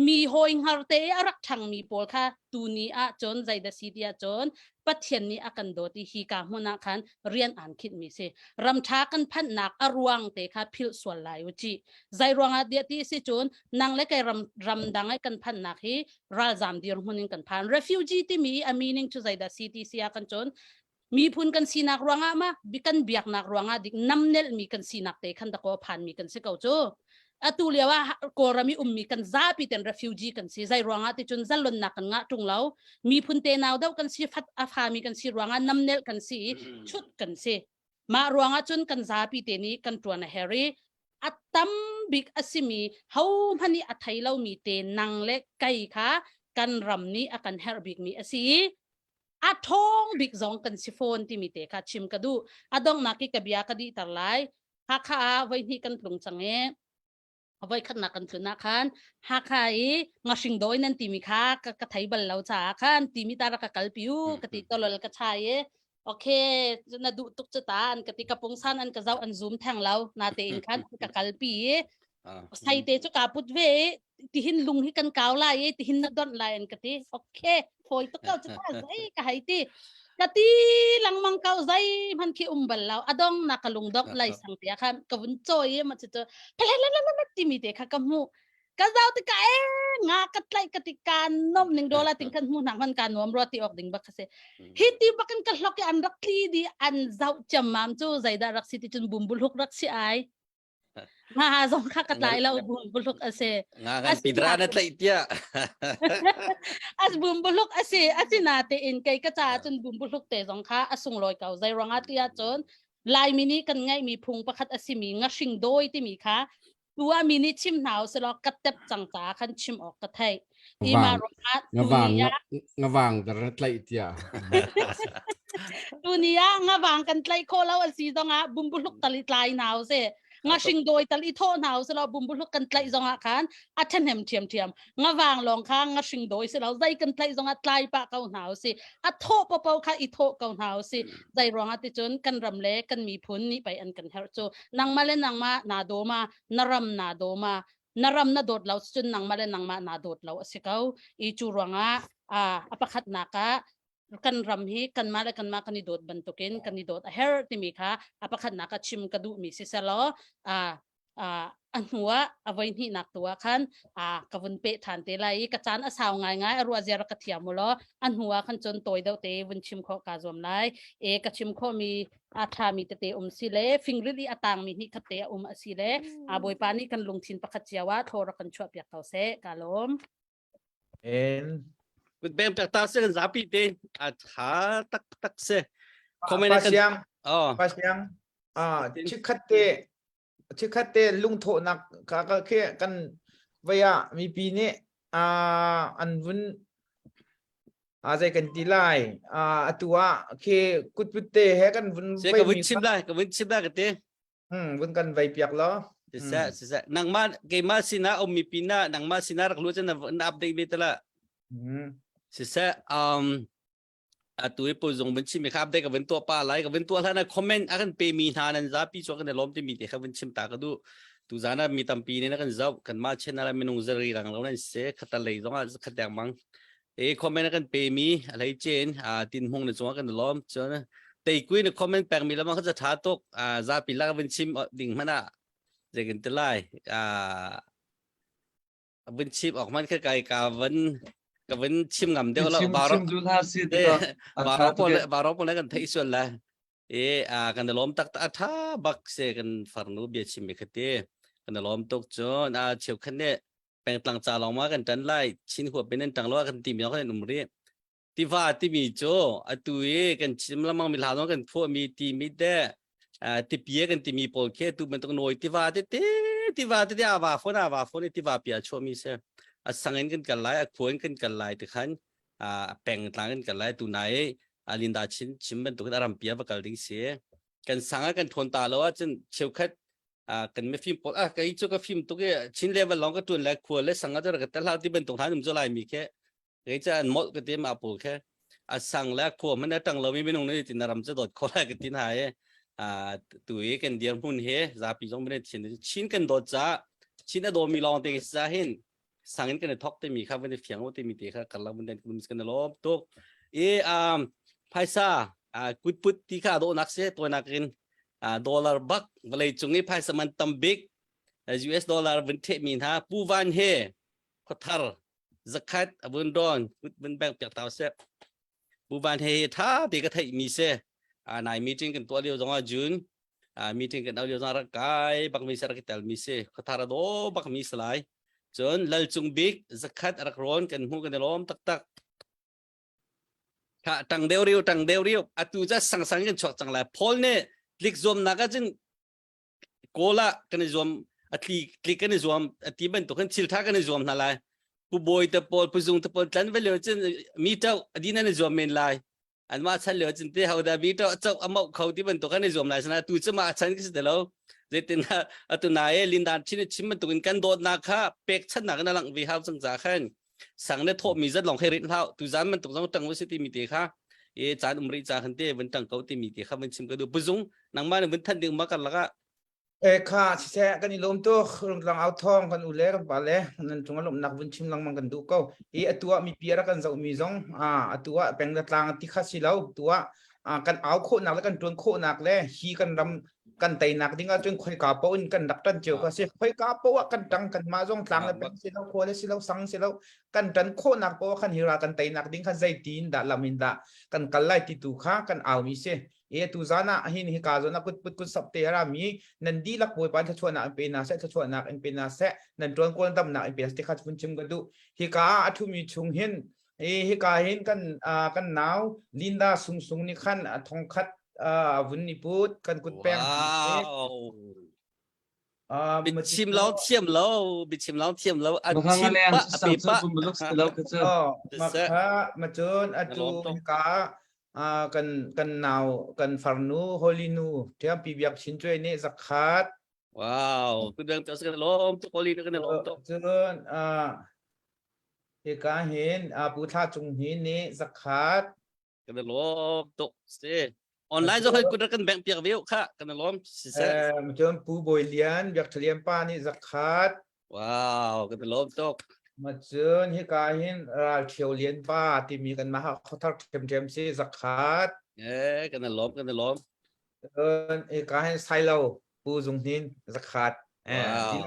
S3: mi hawi hngar te a rak ṭhangmi pawl kha tuni ah cun zeidah si ti ahcun Pathian nih a kan dawt i hi ka hmun ah khan rian aan khinhmi si. Ramṭha kan phanhnak a ruang te kha philh sual lai u cih. Zei ruangah diah ti si cun nang le kei ram ramdang i kan phanhnak hi ralzam dirhmun in kan phan. Refugee timi a meaning cu zeidah si ti si ah kan cun miphun kan sinak ruangah ma kan biaknak ruangah dik namnelmi kan sinak te khan dakaw phanmi kan si ko cu atu lio ah kawlram i ummi kan zapi ten refugee kan si zai ruangah ti cun zalonnak kan ngah tung lo miphun te nau deuh kan si fat a fami kan si ruangah namnel kan si i chut kan si mah ruangah cun kan zapi te nih kan tuan a heri a tam bik a simi ho hmanh nih a thei lomi te nang le kai kha kan ram nih a kan herh bikmi a si i a ṭhawng bik zong kan si fawn timi te kha chim ka duh. A donghnak i ka bia ka dihter lai. Hakha ah voihnih kan tlung cang i voikhatnak kan tlun ah khan Hakha i ngahring dawi nan timi kha ka, ka thei bal lo caah khan timi ta rak ka kalpi u ka ti tolol ka chai i okay na duh tuk cu ta an ka ti ka pungsan an ka zoh an zoom theng lo na tein khan ka kalpi i sai te cu ka put ve i tihin lung hi kan kau lai i tihin na donh lai an ka ti okay foi tuk ko cu ta zai ka hei ti ka ti langmang ko zai hman khi um bal lo adong na ka lung dok lai sang te khan ka vun choi ma chu chu phelelelele timi te kha ka hmu ka zau ti ka e nga ka tlai ka ti ka nom ning dola ting kan hmu nak man ka nuam ro ti ok ding bak se hi ti bakin ka hlok i an rak tli di an zau chamam chu zaida rak si ti chun bumbul huk rak si ai Nga zong kha ka tlai lo bumbuluk a si.
S1: Nga kan pidra na tlaih tiah.
S3: As bumbuluk a si asinatein kei ka caah cun bumbuluk te zong kha a sunglawi ko. Zei ruangah tiah cun Laimi nih kan ngeihmi phung pakhat a simi ngahring dawi timi kha tu ah mi nih chim hna usih law ka tep cang caah khan chim awk ka theih. Hi mah ruangah
S9: tuni ah ngavang dar na tlaih tiah.
S3: Tuni ah ngavang kan tlaih khawh lo a si zongah bumbuhluk tal i tlai hna usih. Ngahring dawi tal i thawh hna usih law bumbuhluk kan tlaih zongah khan a ṭhahnem ṭhiamṭhiam. Ngavang lawng kha ngahring dawi si lo zei kan tlaih zongah tlai pah ko hna usih. A thawh paohpaoh kha i thawh ko hna usih. Zei ruangah ticun kan ram le kan miphun nih pei an kan herh cu. Nangmah le nangmah naa daw ma, na ram naa daw ma, na ram na dawt lo cun nangmah le nangmah naa dawt lo a si ko i cu ruangah a pakhatnak ah kan ram hi kanmah le kanmah kan i dawt bantukin kan i dawt a herh timi kha a pakhatnak ah chim ka duhmi si selaw a hnu ah a voi hnihnak tu ah khan ka vun peh ṭhan te lai i ka caan a sau ngaingai a ruah zia rak ka thiam u law a hnu ah khan cun tawi deuh te vun chim khawh kaa zuam lai e ka chim khawhmi a ṭhami tete um si le fingril i a tangmi hnih khat te a um a si le a Bawipa nih kan lungthin pakhat cio ah thlaw rak kan chuah piak ko seh ka lawm.
S2: En.
S1: Kut beng tak ta se kan zapi te a tha tak tak se.
S2: Comment pa siang. Oh. Pa siang. Ah chikhat te chikhat te lungthawhnak ka ka khi kan vaya mipi nih an vun a zei kan ti lai atu ah khi kutput te he kan vun
S1: se ka vun chim lai ka vun chim lai ka te
S2: hmm vun kan vei piak lo
S1: siseh siseh nangmah keimah sinah um mipi na nangmah sinah rak lu cun na update ve tala siseh um atu i puzung vun chim kha update ka vun tuah pa lai ka vun tuah hlan ah comment a kan pe mi hna nan zapi chu kan i lawm timi te kha vun chim ta ka duh tu zan ah mi tampi nih na kan zoh kan mah channel ah minung zari rang lo nan se khata lei zong ah khat deng mang e comment a kan pe mi a hlei chen a tin hmung na cungah kan i lawm cun tei kui na comment pek mi lamang kha tha tuk a zapi lak vun chim ding hmana zei kan ti lai a vun chim awk man kha kai ka van ka van chim ngam deuh lo
S10: baro chim dul ha si
S1: baro pol baro pol kan thei sual la e a kan lom tak ta tha bak se kan farnu bia chim mi khate kan lom tuk chon a cheu khan ne pengtlang cha long ma kan tan lai chin huap bin tang lo kan ti mi kan um ri Tiva timi cu atu i kan chim lengmang mi hla zong kan phuahmi timi te tipi kan timi pawl khi atu bantuk nawi tiva tete tiva tete a va fawn a va fawn i tiva pi a chuahmi si. A sang in kan kal lai, a khua in kan kal lai ti khan a peng tlang in kal lai tu nai Alinda chin chim bantuk in a rampi a va kal ding si. Kan sang ah kan ṭhawn ta lo ahcun cheukhat kan mifim pawl ah kei cu ka fim tuk i Chin level lawng ka ṭuan le khua le sang ah ka tel hau ti bantuk hna um cu lai mi khi kei cu an molh ka ti mah pawl khi a sang le khua hmanh a ṭang lomi minung nih tin ram cu dawt kho lai ka ti hna i tu i kan dirhmun hi zapi zong bin Chin Chin kan dawt caah Chin a dawmi lawng te sa hin sang in kan i thok timi kha van i fiang timi te kha karlak vun den kum kan lawm tuk i um phaisa kutput ti kha dawhnak se toinak in dollar bak vawlei cung i phaisa man tam bik US dollar vun the mi hna pu van he khuathar zakhat avun don kut vun bank piak tau se Pu Van he tha te ka theih mi se nai meeting kan tuah lio zongah June meeting kan au lio zongah rak kai bak mi se rak tel mi se khuathar do bak mi salai cun lal cung bik zakhat rak rawn kan hmu kan i lawm taktak kha tang deu riu tang deu riu atu ca sang sang kan chuak cang lai Paul nih tlik zuamnak ah cun kawl ah kan i zuam a tli tlik kan i zuam a ti bantuk khan thil tha kan i zuam hna lai pu bawi te pawl pu zung te pawl tlan ve lio cun mi to adin an i zuam men lai anmah chan lio cun te hoda mi to chok amau kho ti bantuk kan i zuam lai sana tu cu ma chan ki si te lo zeitin atu na e lindan chin chim bantuk in kan dawtnak kha pek channak in alang vi hau cang za khan sang ne tho mi zat long he rit hlau tu zan bantuk zong tang si ti mi te kha e caan um ri cha khan te vun tang ko ti mi te kha vun chim ka du buzung nangmah nih vun than ding ma kar laka
S2: E kha siseh kan i lawm tuk rungtlang au thawng kan u le kan pa le nan cung a lawmhnak vun chim lengmang kan duh ko i atu ah mipi a rak kan zoh mi zong a atu ah peng le tlang ti kha si lo tu ah kan au khawhnak le kan tuan khawhnak le hi kan ram kan teinak ding ahcun khoika paoh in kan rak tan cio kha si khoika paoh ah kan tang kan mah zong tlang le peng si lo khua le si lo sang si lo kan tan khawhnak paoh khan hi ra kan teinak ding kha zeitin dah lam in dah kan kal lai ti tu kha kan au mi si e tu zan ah hin hi ka zon ah kut put kut sap te ara mi nan dihlak bawipa thluachuahnak in pe na seh thluachuahnak in pe na seh nan tuan kawl damnak in pe te kha vun chim ka duh hi ka ah a thumi chung hin hi hi ka hin kan kan nau Linda Sung Sung nih khan thongkhat a vun ni put kan kut peng
S1: wow Biachim lo thiam lo biachim lo thiam lo an chim pa a pe pa
S2: makha macun atu ka kan kan nau kan farnu holy nu thiam pi biak chin chuai nih zakhat
S1: wow kudang to kan lom tu holy kan lom to
S2: cun hika hin pu thla cung hin nih zakhat
S1: Kan i lawm tuk. Si. Online zong hoi kut kan bank piak ve kha kan i lawm. Siseh.
S2: Cun Pu Bawi Lian Biak Tha Lian pa nih zakhat.
S1: Wow, kan i lawm tuk.
S2: Ma cun hika hin Ral Ṭhio Lian pa timi kan mah khuathar ṭhiamṭhiam si zakhat.
S1: Eh, kan i lawm, kan i lawm.
S2: Cun hika hin Sailo Pu Zung Hnin zakhat. Eh,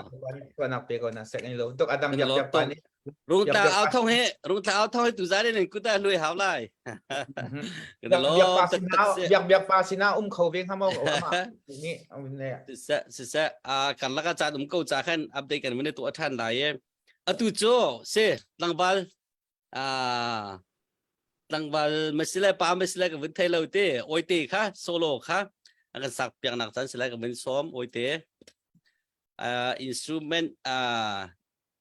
S2: nak pe ko na sek ni lo tuk adam biak biak pa nih
S1: Rungtla au thong he rungtla au thong he tu za nen kuta lui hau lai.
S2: Biak pa sina biak biak pa sina um kho ve ngam o ama ni
S1: ne. Se se se a kan laka cha um ko cha khan update kan mene tu athan lai e. Atu chu se tlangval a tlangval masile pa masile ka vun thei lo te oite kha solo kha a kan sak piak nak chan sile ka vun som oite uh, instrument uh,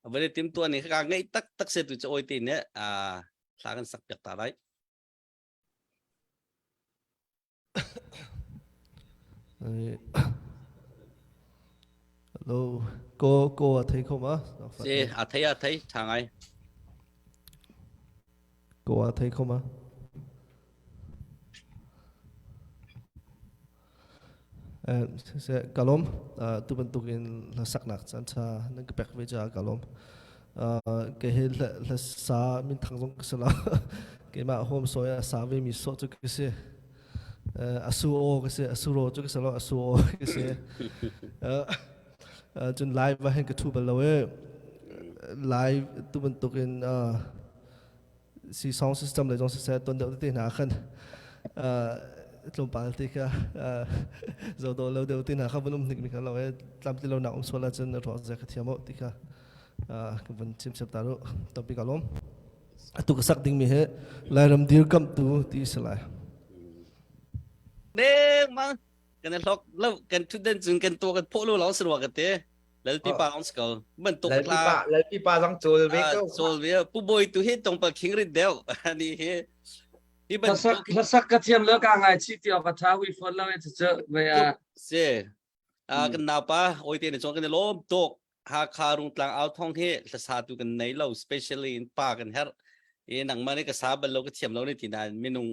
S1: vun tim tuan ni ka ngai tak tak se tu chu oite ne uh, thla kan sak piak ta lai
S4: Hello, ko ko a thei kho ma?
S1: Si, a thei a thei, tha ngai.
S4: Ko a thei kho ma? Se kalom tu bantuk in hlasaknak caan tha nan ka pek ve ca kalom ke he hla sa min thang zong ka si lo keimah home soy a sa ve mi so cu ka si asu o ka si asu ro cu ka si lo asu o ka si cun live va hen ka thu bal lo e live tu bantuk in si sound system le zong siseh ton deuh te hna khan tlawmpal te kha zo do lo deuh te hna kha vun um hnik mi kha lo e tlam ti lo nak um sual ahcun ruak zia ka thiam o ti kha ka vun chim sep ta ru topic alom atu ka sak ding mi he lairam dir kam tu ti si lai
S1: deng mang kan hlok lo kan thu den cun kan to kan pho lo lo sirwa ka te Lalpi pa on ko bantuk
S2: Lalpi pa Lalpi pa zong cul ve ko
S1: cul ve pu boy tu hi tong pa khing rit deuh ani hi. Hi bantuk
S10: Hlasak ka thiam lo ka ngai chi ti awk a tha hui fawn lo e cu ve a.
S1: Si. Ah kan naupa oi te ne chong kan lom tuk. Hakha Rungtlang au thong hi hlasa tu kan nei lo especially in pa kan her. E nangmah nih ka sa bal lo ka thiam lo ni ti nain minung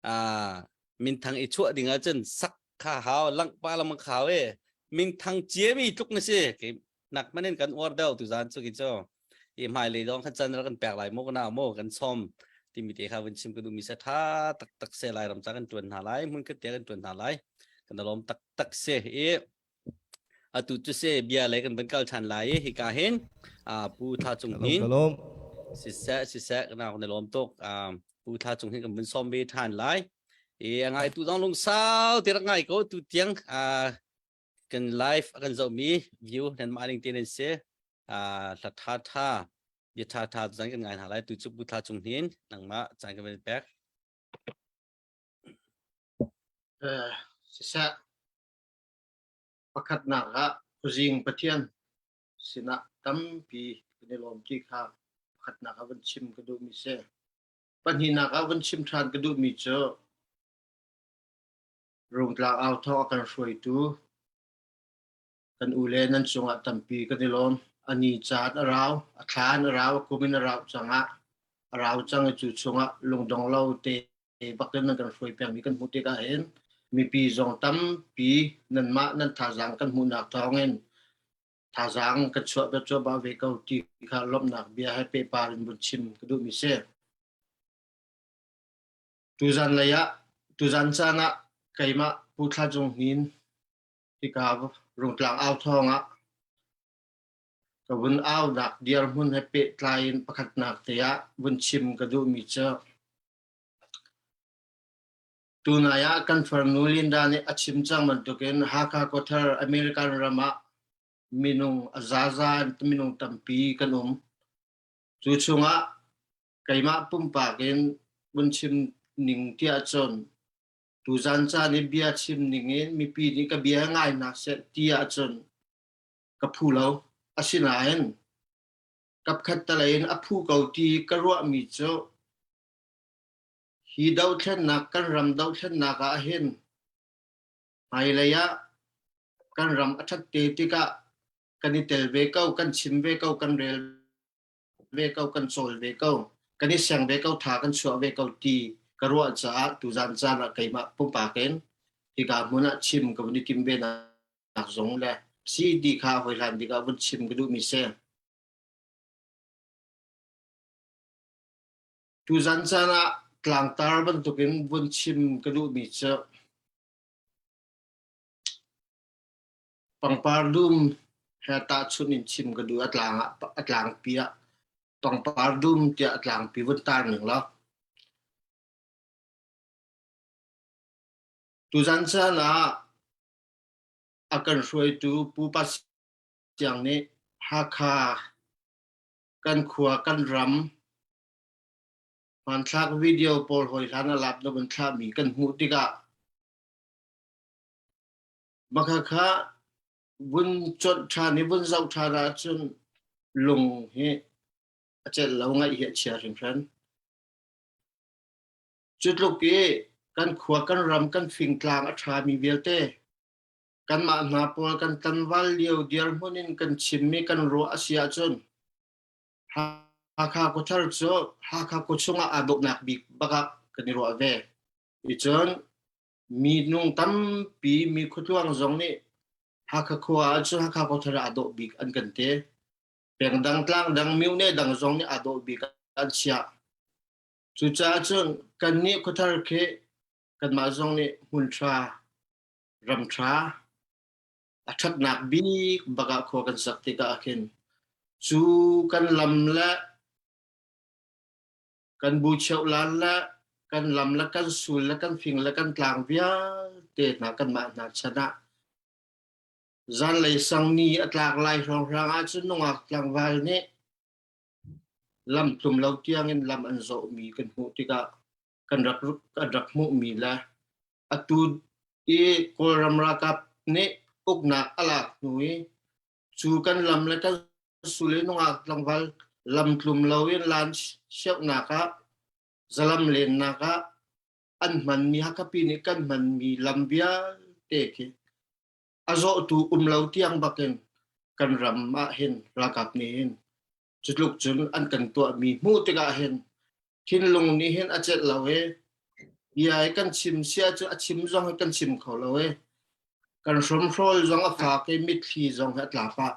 S1: ah minthang i chuah ding ahcun sak kha hau langh pa lam khau e minthang ciami tluk na si ke nak manin kan uar deuh tu zan chu ki cho i hmai lei dong khan chan ra kan pek lai mo kana mo kan som timi te kha vun chim ka duh mi se tha tak tak se lai ram cha kan tuan hna lai mun ka te kan tuan hna lai kan lom tak tak se i atu cu se bia lei kan van kal than lai i hika hin pu Thla Cung Hnin siseh siseh kana kan lawm tuk pu Thla Cung Hnin kan vun som ve than lai i ngai tu zong lungsau ti rak ngai ko tu tiang kan live kan zoh mi view nan mah ning te nan si hla tha tha bia tha tha zan kan ngai hna lai tu cu pu Thla Cung Hnin nangmah caan kan van pek
S6: Siseh Pakhatnak ah Khuazing Pathian sinah tampi kan i lawm ti kha pakhatnak ah van chim ka duhmi si. Pahnihnak ah van chim ṭhan ka duhmi cu Rungtlang authawng a kan hruaitu kan u le nan cungah tampi kan i lawm. A ni caan a rau, a thla in a rau, a kum in a rau cangah a rau cang i cu chungah lungdong lo te bak in nan kan hruai pengmi kan hmuh tikah hin mipi zong tampi nanmah nan thazaang kan hmuhnak thawngin thazaang kan chuah ve cuahmah ve ko ti kha lawmhnak bia he pehpar in vun chim ka duhmi si. Tuzan lei ah tuzan caan ah keimah Pu Thla Cung Hnin hika Rungtlang au thawng ah ka vun aunak dirhmun he pehtlai in pakhatnak te ah vun chim ka duhmi cu Tunai ah kan farnu Linda nih a chim cang bantukin Hakha Khuathar American ram ah minung a zaza in minung tampi kan um. Cu chungah keimah pumpak in vun chim ning tiah cun tuzan caan i bia chim ning in mipi nih ka bia ngai hna seh ti ahcun ka phu lo. Asinain kapkhat talei in a phu ko ti ka ruahmi cu Hi dothlennak kan ram dothlennak ah hin hmailei ah kan ram a ṭhat te tikah kan i tel ve ko, kan chim ve ko, kan rel ve ko, kan cawl ve ko, kan i seng ve ko, tha kan chuah ve ko ti ka ruah caah tuzan caan ah keimah pumpak in hika hmun ah chim ka vun i tim ve nak zong le si ti kha hawi hlan bik ah vun chim ka duhmi si. Tuzan caan ah tlangtar bantukin vun chim ka duhmi cu pangpar dum he tahchunh in chim ka duh. A tlang ah a tlangpi ah pangpar dum tiah a tlangpi vun tar ning law. Tuzan caan ah a kan hruaitu Pupa Siang nih Hakha kan khua kan ram hmanthlak video pawl hawi hlan a lap na vun thlahmi kan hmuh tikah maka kha vun conh ṭhan i vun zoh ṭhan ahcun lung hi a celh lo ngaih hi a chia hringhran. Cu tluk i kan khua kan ram kan fingtlang a ṭhami vialte kanmah hna pawl kan tlanval lio dirhmun in kan chimmi kan ruah a si ahcun Hakha khuathar cu Hakha khua chungah aa dawhnak bik bak ah kan i ruah ve. Ticun minung tampi mi khuatluang zong nih Hakha khua ahcun Hakha khuathar ah aa dawh bik an kan ti. Peng dang tlang dang myone dang zong nih aa dawh bik an chiah. Cucaah cun kannih khuathar khi kanmah zong nih hmun ṭha, ram ṭha, a ṭhatnak bik bak ah khua kan sak tikah khin cu kan lam le kan bu cheuhlan le kan lam le kan sul le kan fing le kan tlang vialte hna kanmah hna chan ah zanlei sang ni a tlak lai hrawnghrang ahcun nungak tlangval nih lam tlum lo tiangin lam an zawhmi kan hmuh tikah kan rak kan rak hmuhmi le Atu i Kawlram ralkap nih uknak a lak hnu i cu kan lam le kan sul i nungak tlangval lam tlum loin lan siauhnak ah zalam lennak ah. An hmanmi Hakhapi nih kan hmanmi lam vialte khi a zawhtu um lo tiang bakin kan ram ah hin ralkap nih hin cutluk cun an kan tuahmi hmuh tikah hin thinlung nih hin a celh lo i bia i kan chim sia cu a chim zong hi kan chim kho lo i kan hromhrawl zong a fak i mitthli zong hi a tla pah.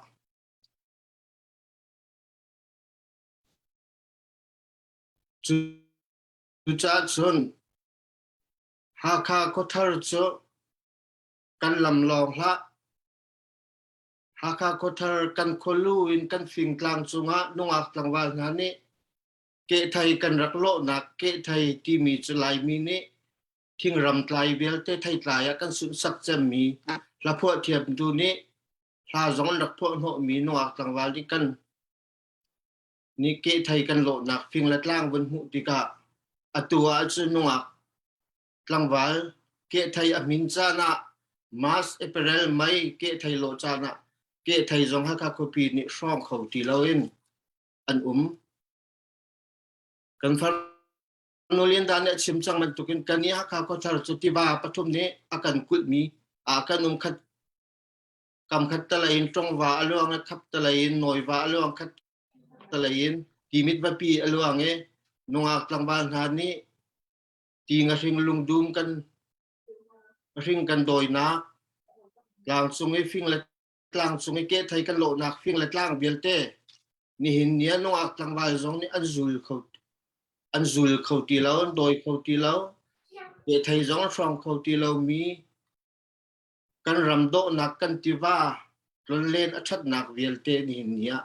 S6: Cucaah cun Hakha khuathar cu kan lam lawng hlah. Hakha khuathar kan khualu in kan fingtlang cungah nungak tlangval hna nih kehthei kan rak lawhnak kehthei timi cu Laimi nih thingram tlai vialte theitlai ah kan sunhsak cemmi hlaphuah thiamtu nih hla zong an rak phuah hnawhmi nungak tlangval nih kan nih kehthei kan lawhnak fing le tlang vun hmuh tikah atu ahcun nungak tlangval kehthei a hmin caan ah March, April, May kehthei lawh caan ah kehthei zong Hakha khuapi nih hrawng kho ti loin an um. Kan farnu Linda nih a chim cang bantukin kan i Hakha khuathar cu tiva pathum nih a kan kulhmi ah kan um khat kam khat talei in Tongva a luang i khap talei in Nawiva a luang khat talei in Timit vapi a luang i nungak tlangval hna nih ti ngahring lungdum kan hring kan dawinak tlangcung i fing le tlangcung i kehthei kan lawhnak fing le tlang vialte nihin ni ah nungak tlangval zong nih an zul kho an zul kho ti lo an dawi kho ti lo kehthei zong an hrawng kho ti lo mi kan ram dawhnak kan tiva tlonlen a ṭhatnak vialte nihin ni ah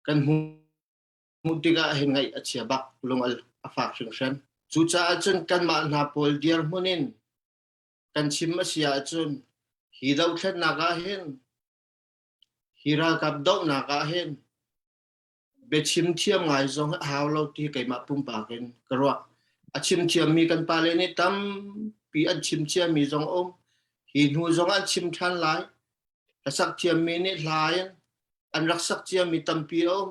S6: kan hmuh tikah hin ngaih a chia bak lung a fak hringhran. Cucaah cun kanmah hna pawl dirhmun in kan chim a si ahcun hi dothlennak ah hin hi ralkap dohnak ah hin biachim thiam ngai zong a hau lo ti keimah pumpak in ka ruah. A chim thiammi kan pale nih tampi an chim ciami zong um. Hi hnu zong an chim ṭhan lai. Hlasak thiammi nih hla in an rak sak ciami tampi a um.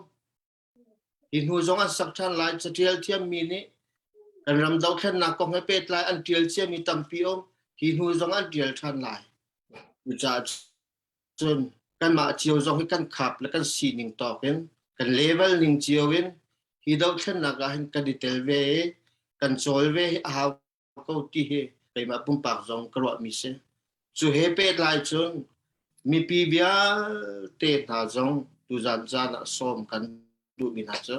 S6: Hi hnu zong an sak ṭhan lai. Caṭial thiammi nih kan ram dothlennak kong he pehtlai an ṭial ciami tampi um. Hi hnu zong an ṭial ṭhan lai. Cucaah cun kanmah cio zong hi kan khap le kan sining tawk in kan level ning cio in hi dothlennak ah hin kan i tel ve i kan cawl ve hi a hau ko ti hi keimah pumpak zong ka ruahmi si. Cu he pehtlai cun mipi vialte hna zong tuzan caan ah sawm kan duhmi hna cu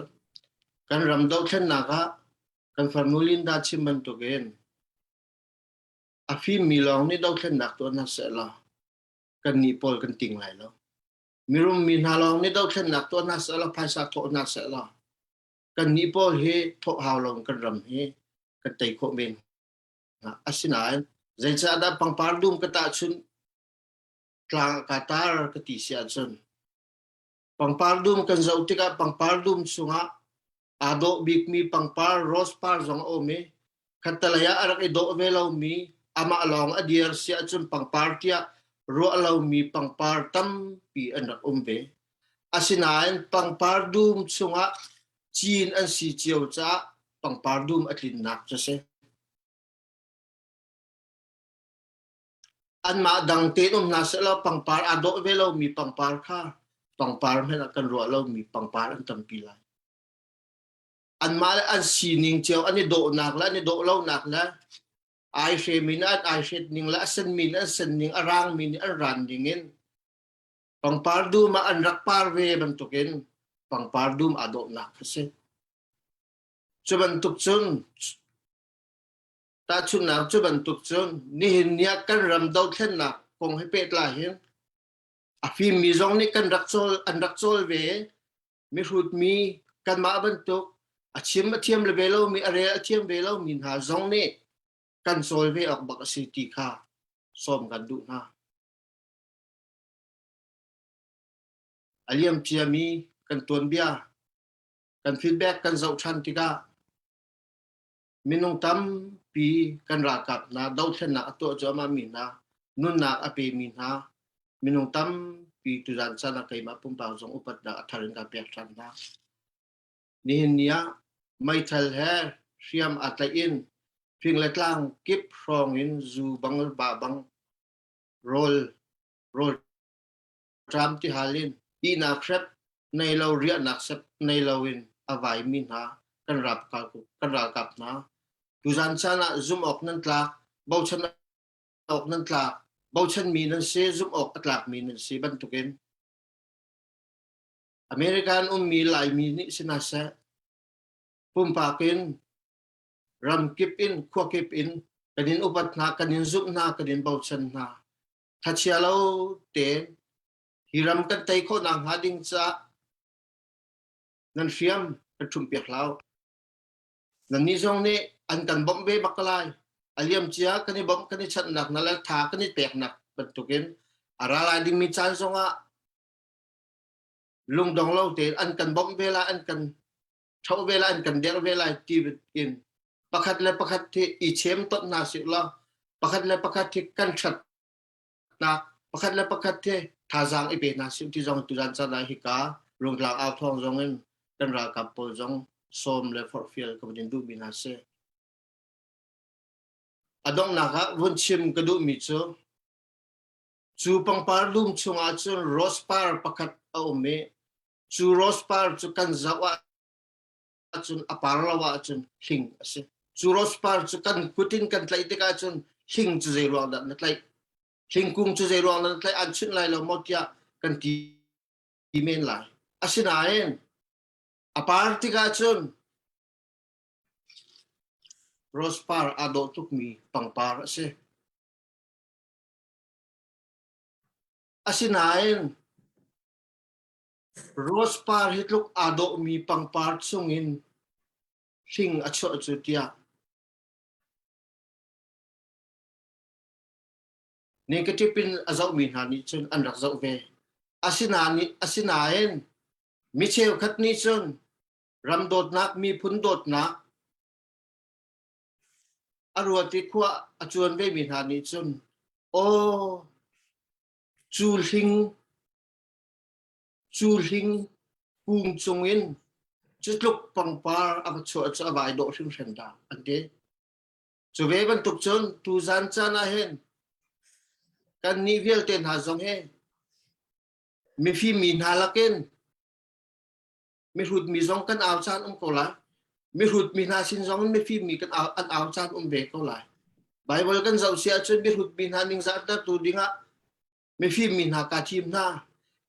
S6: kan ram dothlennak ah kan farnu Linda chim bantukin a fimmi lawng nih dothlennak tuah hna seh law kannih pawl kan ting lai lo. Mirum mi hna lawng nih dothlennak tuah hna seh law phaisa thawh hna seh law kannih pawl hi thawh hau lo kan ram hi kan tei khawh men hna. Asinain zeicahdah pangpar dum ka tahchunh tlang ka tar ka ti si ahcun pangpar dum kan zoh tikah pangpar dum chungah aa dawh bikmi pangpar rose par zong a um i khattalei ah a rak i dawh ve lomi amah lawng a dir si ahcun pangpar tiah ruah lomi pangpar tampi an rak um ve. Asinain pangpar dum chungah cin an si cio caah pangpar dum a tlinnak cu a si. Anmah dang tein um hna sehlaw pangpar aa dawh ve lomi pangpar kha pangpar hmanh ah kan ruah lomi pangpar an tampi lai. Anmah le an sining cio an i dawhnak le an i dawh lonak le ai hremi nih an ai hret ning le a senmi nih an sen ning a rangmi nih an ran ning in pangpar dum ah an rak par ve bantukin pangpar dum aa dawhnak a si. Cu bantuk cun Tahchunhnak cu bantuk cun nihin ni ah kan ram dothlennak kong he pehtlai hin a fimmi zong nih kan rak cawl an rak cawl ve mihrutmi kanmah bantuk a chim a thiam le ve lomi a rel a thiam ve lomi hna zong nih kan cawl ve awk bak a si ti kha sawm kan duh hna. A liam ciami kan tuanbia kan feedback kan zoh ṭhan tikah Minung tampi kan ralkap hna dothlennak a tuah cuahmahmi hna, nunnak a pemi hna, minung tampi tuzan caan ah keimah pumpak zong upatnak a thar in ka pek ṭhan hna. Nihin ni ah meithal he hriam aa tlaih in fing le tlang kip hrawng in zu bang ba bang rawl rawl ṭam tihal in ihnak hrep nei lo riahnak sep nei lo in a vaimi hna kan ralkap kan ralkap hna tuzan caan ah zumh awk nan tlak bochan awk nan tlak bochanmi nan si zumh awk a tlakmi nan si bantukin American ummi Laimi nih si hna seh pumpak in ramkip in khuakip in kan in upat hna kan in zumh hna kan in bochan hna thachia lo tein hi ram kan tei khawh nak hnga ding caah nan hriam kan ṭhumh piak hlah u. Nannih zong nih an kan bawmh ve bak lai. A liam cia kan i bawmh kan i chanhnak na le tha kan i peknak bantukin a ra lai dingmi caan zongah lungdong lo tein an kan bawmh ve lai, an kan ṭho ve lai, an kan derh ve lai ti in pakhat le pakhat hi i chem tot hna sih law pakhat le pakhat hi kan ṭhatnak pakhat le pakhat hi thazaang i pe hna sih ti zong tuzan caan ah hika rungtlang au thawng zong in kan ralkap pawl zong sawm le forhfial ka van in duhmi hna si. A donghnak ah vun chim ka duhmi cu cu pangpar dum chungah cun rose par pakhat a um i cu rose par cu kan zoh ah ahcun a par lo ahcun hling a si. Cu rose par cu kan kut in kan tlaih tikah cun hling cu zei ruang dah na tlaih? Hlingkung cu zei ruang dah na tlaih? An chunh lai lo maw tiah kan ti men lai. Asinain a par tikah cun rose par aa dawh tukmi pangpar a si. Asinain Rose par hi tluk aa dawhmi pangpar chungin hling a chuah cu tiah negative in a zohmi hna nih cun an rak zoh ve. Asinain, asinain mi cheukhat nih cun ram dawtnak, miphun dawtnak a ruat i khua a cuan vemi hna nih cun aw cu hling Cu hling kung cungin cutluk pangpar a va chuah cu a vai dawh hringhran dah an ti. Cu ve bantuk cun tuzan caan ah hin kannih vialte hna zong hi mifim mi hna lakin mihrut mi zong kan au caan um ko lai. Mihrut mi hna sin zong in mifim mi kan au, an au caan um ve ko lai. Bible kan zoh si ahcun mihrut mi hna ningzahtertu dingah mifim mi hna kaa thim hna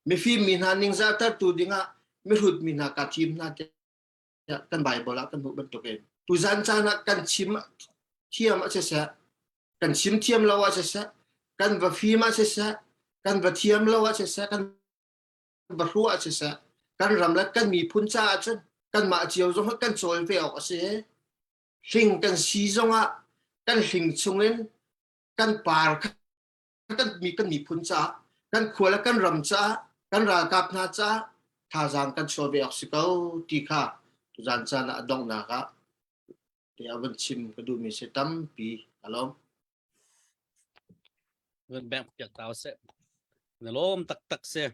S6: mifim mi hna ningzahtertu dingah mihrut mi hna kaa thim hna tiah kan Bible ah kan hmuh bantukin tuzan caan ah kan chim thiam ah siseh kan chim thiam lo ah siseh kan va fim ah siseh kan va thiam lo ah siseh kan va hru ah siseh kan ram le kan miphun caah cun kanmah cio zong kan cawl ve awk a si hling kan si zongah kan hling chungin kan par kan mi kan miphun caah kan khua le kan ram caah kan ralkap hna caah thazaang kan chuah ve awk si ko ti kha tuzan caan ah a donghnak ah te a van chim ka duhmi si tampi ka lawm.
S1: Van bank piak tau seh. Na lawm taktak si.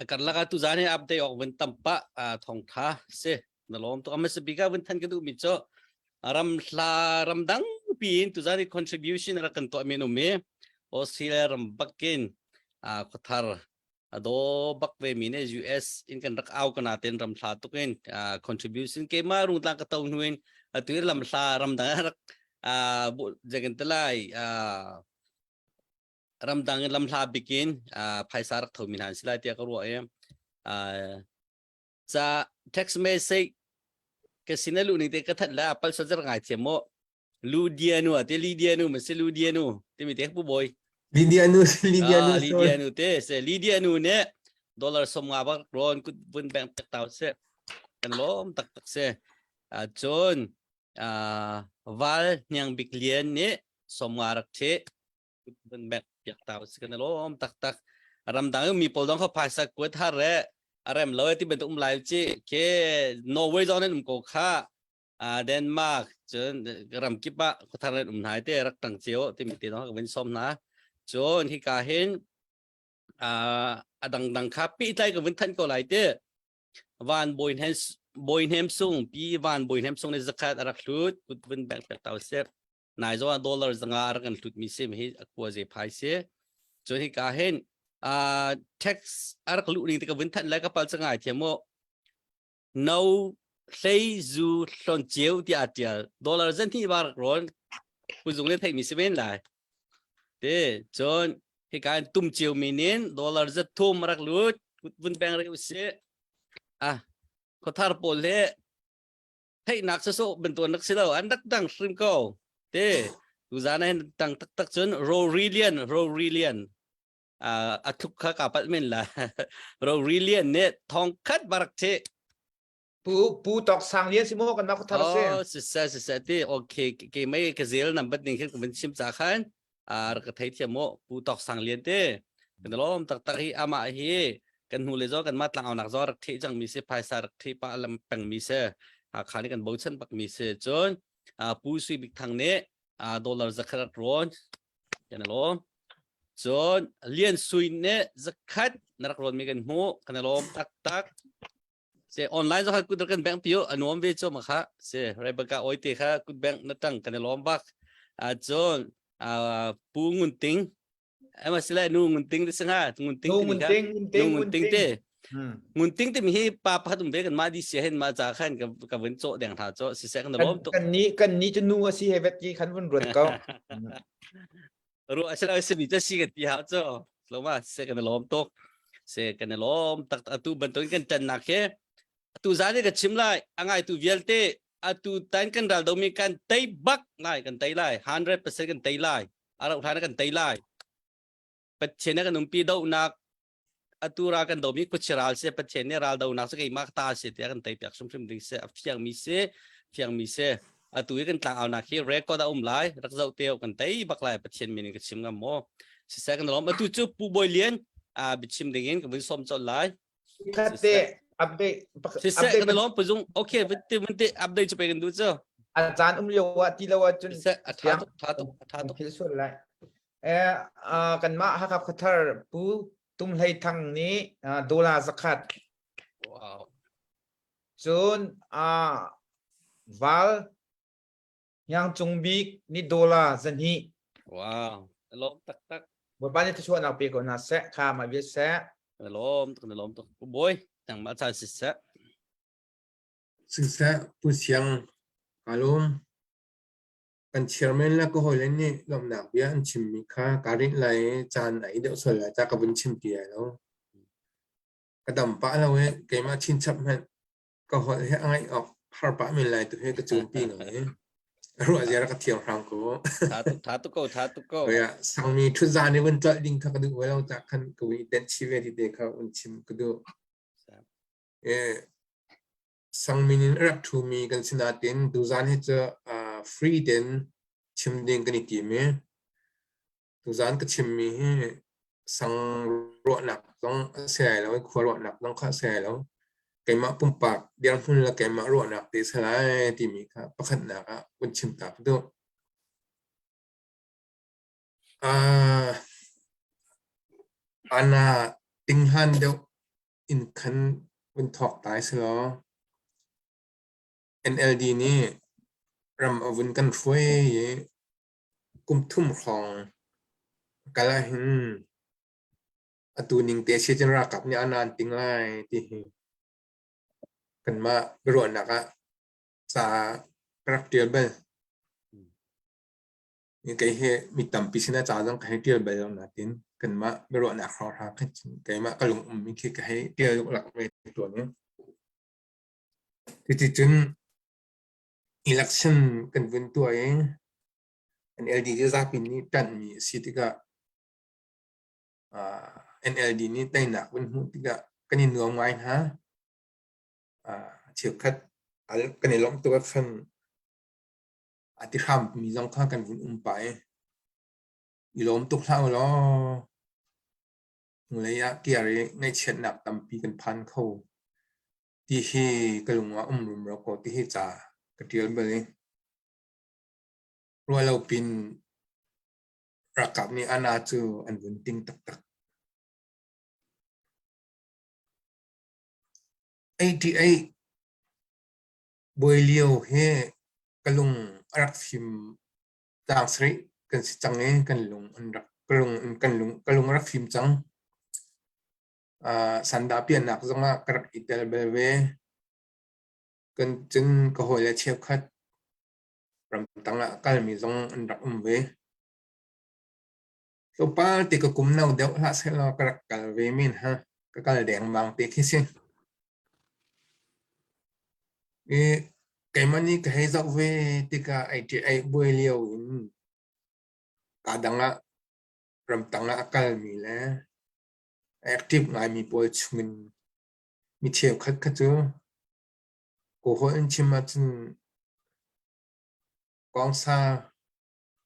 S1: Karlak ah tuzan hi update awk vun tam pah thawngtha si na lawm tuk amma bik ah vun than ka duh mi cu ram hla ramdang piin tuzan hi contribution rak kan tuah mi an um i Australia ram bakin khuathar ado bak ve mi ne US in kan rak au kana ten ram hla tuk in contribution ke ma rung tlang ka to hnu in atu lam hla ramdang rak bu jagan talai ramdang in lamhla bik in phaisa rak thomi hna an si lai tiah ka ruah i ca text message ka sin a luh ning te ka that le a pal sal ngai thiam mo Ludia nu ate Lydia nu ma si Ludia nu timi te pu boy
S7: Lydia nu Lydia nu
S1: Lydia nu te se Lydia nu ne dollar som nga bak ron kut vun bank tak tau se kan lom tak tak se cun val hniang bik lian nih som nga rak the van mek piak ta si kan lom tak tak ramdang mi pawl dong kha phaisa kuat har re arem lo ti bantuk um lai chi ke Norway zong nan um ko kha Denmark cun ram kip ah khuathar nan um hnai te rak tang cio ti mi te dong ka vin som na cun hi ka hin a dang dang kha pi tlai ka vin than ko lai te van boin hen Bawi Hnem Sung Pi Van Bawi Hnem Sung nih zakhat a rak hlut kut vun bek pek tau seh. Nai zong ah dollar zanga a rak kan hlut mi si hi a khua ze phai si. Cun hi ka hin uh, tax a rak luh ning te ka vun thanh lai ka pal changai thiam mu. No hlei zu hlon ceu tiah a tial. Dollar zan hi ba rak rawn. Puzung le theih mi si men lai. Te cun hika in tum cio min in dollar zat thum rak lut vun peng rih usih. Ah khuathar pawl he theihnak sasawh bantuan rak si lo an rak dang hrim ko. Te tuzan ah hin dang taktak cun Rorilian Rorilian a thluk kha ka palh men la Rorilian nih thong khat barak the
S2: Pu Pu Tok Sang Lian si maw kan mah khuathar si.
S1: Oh siseh siseh ti okay ke mei ka zel nam bat ning khin ka van chim ca khan a rak ka thei thiam mu Pu Tok Sang Lian te kan lawm taktak hi amah hi kan hnu le zo kan mah tlang nak zo rak thi cang mi si phaisa rak thi pa lam peng mi si Hakha nih kan bochan bak mi si cun Pu Sui Bik Thang nih dollar zakhat rawn kan lawm cun Lian Sui nih zakhat na rak rawn mi kan hmu kan lawm taktak Se online zo kha kut kan bank pio anuam ve cho ma kha se Rebecca oi te kha kut bank na tang kan lom bak a chon a pu ngun ting ema sila nu ngun ting te singa ngun ting
S2: Nu ngun ting ngun ting
S1: nu ngun ting te ngun ting te mi hi pa pakhat um ve kan ma di sia hen ma cha khan ka ka vun cho deng tha cho si se kan lom
S2: to kan ni kan ni chu nu a si he vet ki khan vun ruat ko
S1: Ru asila si mi cha si kan ti ha cho lo ma se kan lom tuk se kan lom tak atu bantukin kan tan nak he atu zan ka chim lai angai tu vialte atu tan kan ral do mi kan tei bak lai kan tei lai 100% kan tei lai arau thana kan tei lai Pathian kan umpi do nak atu ra kan domi khuachi ral se Pathian nih ral donak cu keimah ta si tiah kan tei piak hrimhrim ding si a fiang mi si fiang mi si atu i kan tlangau nak hi record a um lai rak zoh te kan tei bak lai Pathian min in ka chim ngam maw siseh kan lawm atu cu Pu Bawi Lian a biachim ding in ka vun sawm colh lai
S2: Khat te update
S1: siseh kan lawm puzung okay vun te vun te update chu pe kan du chu
S2: a caan um lio ah ti lo ah cun
S1: siseh a tha tuk tha tuk tha tuk
S2: thil sual lai Eh, uh, kanmah Hakha Khuathar Pu Tum Hlei Thang nih uh, dollar zakhat.
S1: Wow.
S2: Cun uh, Val Yang Cung Bik nih dollar zahnih.
S1: Wow. Lawm taktak.
S2: Bawipa nih thluachuahnak pe ko hna seh, kha mah vial seh.
S1: Lawm tuk, lawm tuk. Boy, nangmah caan siseh.
S7: Siseh, Pu Siang, ka lawm. Kan chairman le ka hawile nih lawmhnak bia an chimmi kha kaa rinh lai i caan a i deuh sual lai ca ka vun chim ti lai lo. Ka dam pah lo i keimah chinchap hmanh ka holh hi a ngaih awk har pah men lai tu hi ka cumpi ngai i a ruah zia ka thiam hram ko.
S1: Tha tuk, tha tuk ko, tha tuk ko.
S7: Oya, sangmi ṭhutza nih vun tlolh ding kha ka duh ve lo cah khan ka vun i tenh chih ve ti te kha vun chim ka duh. Eh, Sangmin in a rak ṭhumi kan si nain tuzaan hi cu free tein chim ding kan i tim i tuzaan ka chimmi hi sang ruahnak zong a si lai lo i khua ruahnak zong kha a si lai lo. Keimah pumpak dirhmun le keimah ruahnak te a si lai timi kha pakhatnak ah vun chim ta ka duh. Uh, ana tinghan deuh in khan vun thawk tai selaw NLD nih ram a vun kan hruai i kum thum hrawng kal ahhin atu ning te si cun ralkap nih an an ting lai ti hi kanmah biaruahnak ah ca ka rak ṭial bal. Kei hi mi tampi sinah ca zong ka hei ṭial bal lo nain kanmah biaruahnak hrawnghrang khin cun keimah ka lung ummi khi ka hei ṭial luklak ve tawn i cuticun election kan vun tuah i NLD cu zapi nih ṭanhmi a si tikah NLD nih teinak vun hmuh tikah kan i nuam ngai hna. Cheukhat kan i lawmh tuk ah khan A ti hrammi zong kha kan vun um pah i i lawm tuk hlah u law hnulei ah kir i ngaihchiatnak tampi kan phan kho ti hi ka lung ah um rumro ko ti hi ca ka ṭial bal i ruah lo pin ralkap nih ana cu an vun ting taktak. 88. Buai lio hi ka lung a rak fim tlang sarih kan si cang i kan lung an rak ka lung kan lung ka lung a rak fim cang. Uh, sandah piahnak zongah ka rak i tel bal ve. Kan cun ka hawile cheukhat ramtang ah kalmi zong an rak um ve. Tlawmpal te ka kum no deuh hlah sehlaw ka rak kal ve men ha. Ka kal dengmang te khi si. I keimah nih ka hei zoh ve tikah ai ṭi ai buai lio in kaa dang ah ramtang ah a kalmi le active ngaimi pawl chungin mi cheukhat kha cu Kawlholh in chim ahcun kawngsa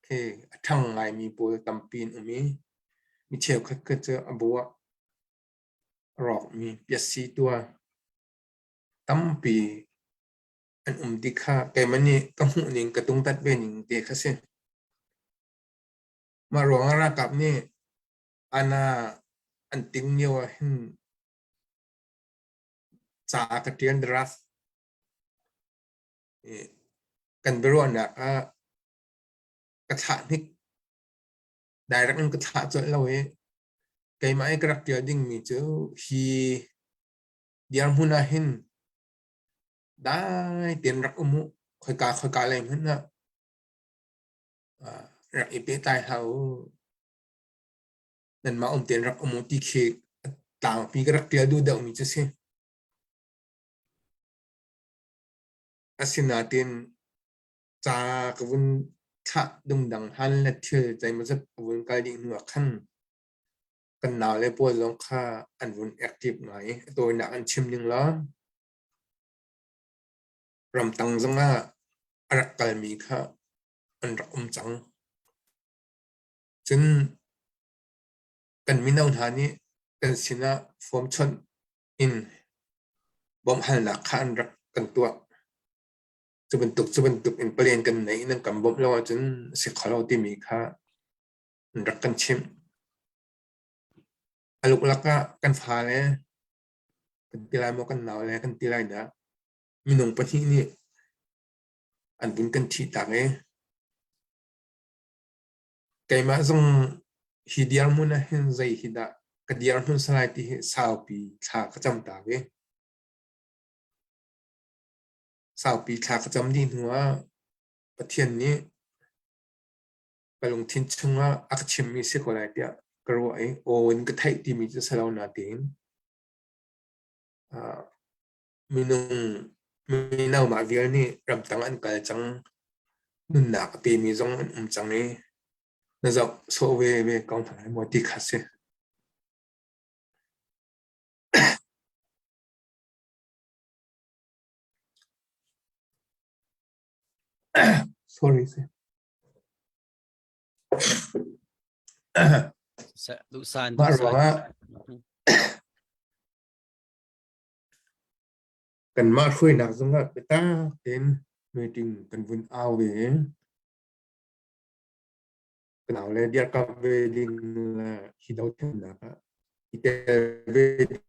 S7: khi a ṭhang ngaimi pawl tampi an um i mi cheukhat kha cu a bu ah a rawkmi piasi tua tampi an um ti kha keimah nih ka hmuh ning ka tungtat ve ning te kha si. Mah ruangah ralkap nih ana an ting lio ah hin ca ka ṭian draft kan biaruahnak ah ka thlah hnik direct in ka thlah colh lo i keimah i ka rak ṭial dingmi cu hi dirhmun ah hin dai tein rak um u khoika khoika lei hmanh ah rak i pehtlai hlah u nanmah um tein rak um u ti khi tlangpi ka rak ṭial duh deuhmi cu si. Asinain ca ka vun thlah dungdang han le thil zeimawzat a vun kal dih hnu ah khan kan naule pawl zong kha an vun active ngai i a tawinak an chim ning law ramtang zongah a rak kalmi kha an rak um cang. Cun kan mino hna nih kan sinah form chawnh in bawmhhalnak kha an rak kan tuah. Cu bantuk cu bantuk in palen kan neih nan kan bawmh lo ahcun a si kho lo timi kha an rak kan chimh. A luklak ah kan fale kan ti lai maw kan naule kan ti lai dah minung pahnih nih an vun kan thih tak i Keimah zong hi dirhmun ah hin zei hi dah ka dirhmun salai ti hi saupi thla ka cam ta ve. Saupi thla ka cam dih hnu ah Pathian nih ka lungthin chungah a ka chimmi si ko lai tiah ka ruah i aw in ka theih timi cu si lo natein minung mino mah vial nih ramtang an kal cang nunnak a pemi zong an um cang i na zoh sawh ve ve ko hna lai maw ti kha si. Sorry.
S1: Duhsan,
S7: Mah ruangah Kanmah hruainak zongah biatak tein meeting kan vun au ve i ka naule dirkamh ve ding le hi dothlennak ah i tel ve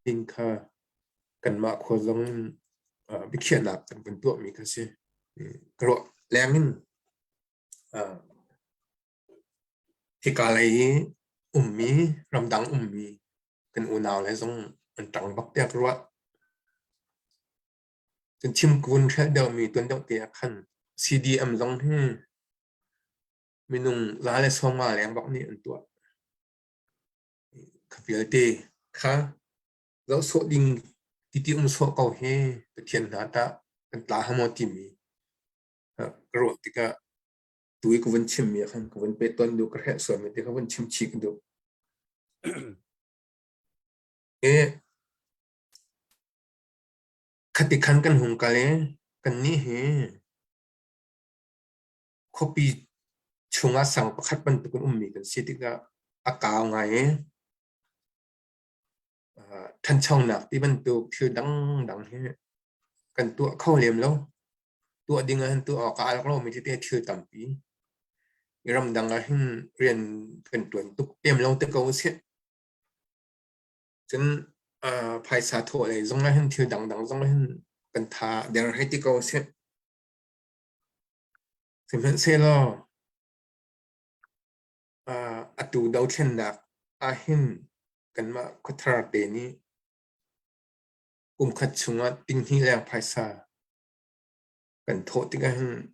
S7: ding kha kanmah khua zong in biakhiahnak kan vun tuahmi kha si. Ka ruah leng in hika lei i ummi ramdang ummi kan unau le zong an ṭang bak tiah ka ruah. Kan chim ka vun hrelh deuhmi tuan deuh te ah khan CDM zong hi minung 150 leng bak nih an tuah. Kha vialte kha zoh sawh ding titi um sawh ko hi Pathian hna tah kan tla hamaw timi ka ruah tikah tu i ka vun chimmi ah khan ka vun peh tawn duh ka hreh sualmi te kha vun chim chih ka duh. E khati khan kan hung kal i kannih hi khuapi chungah sang pakhat bantukin ummi kan si tikah a kau ngai i ṭhanchonak ti bantuk thil dangdang hi kan tuah kho lem lo. Tuah ding ahhin tuah awk aa lak lomi tete thil tampi. Ramdang ahhin rian kan ṭuan tuk lem lo te ko usih. Cun phaisa thawh lei zong ahhin thil dangdang zong ahhin kan tha der hei ti ko usih. Sihmanhsehlaw atu dothlennak ahhin kanmah khuathar te nih kumkhat chungah tinghnih leng phaisa kan thawh tikah hin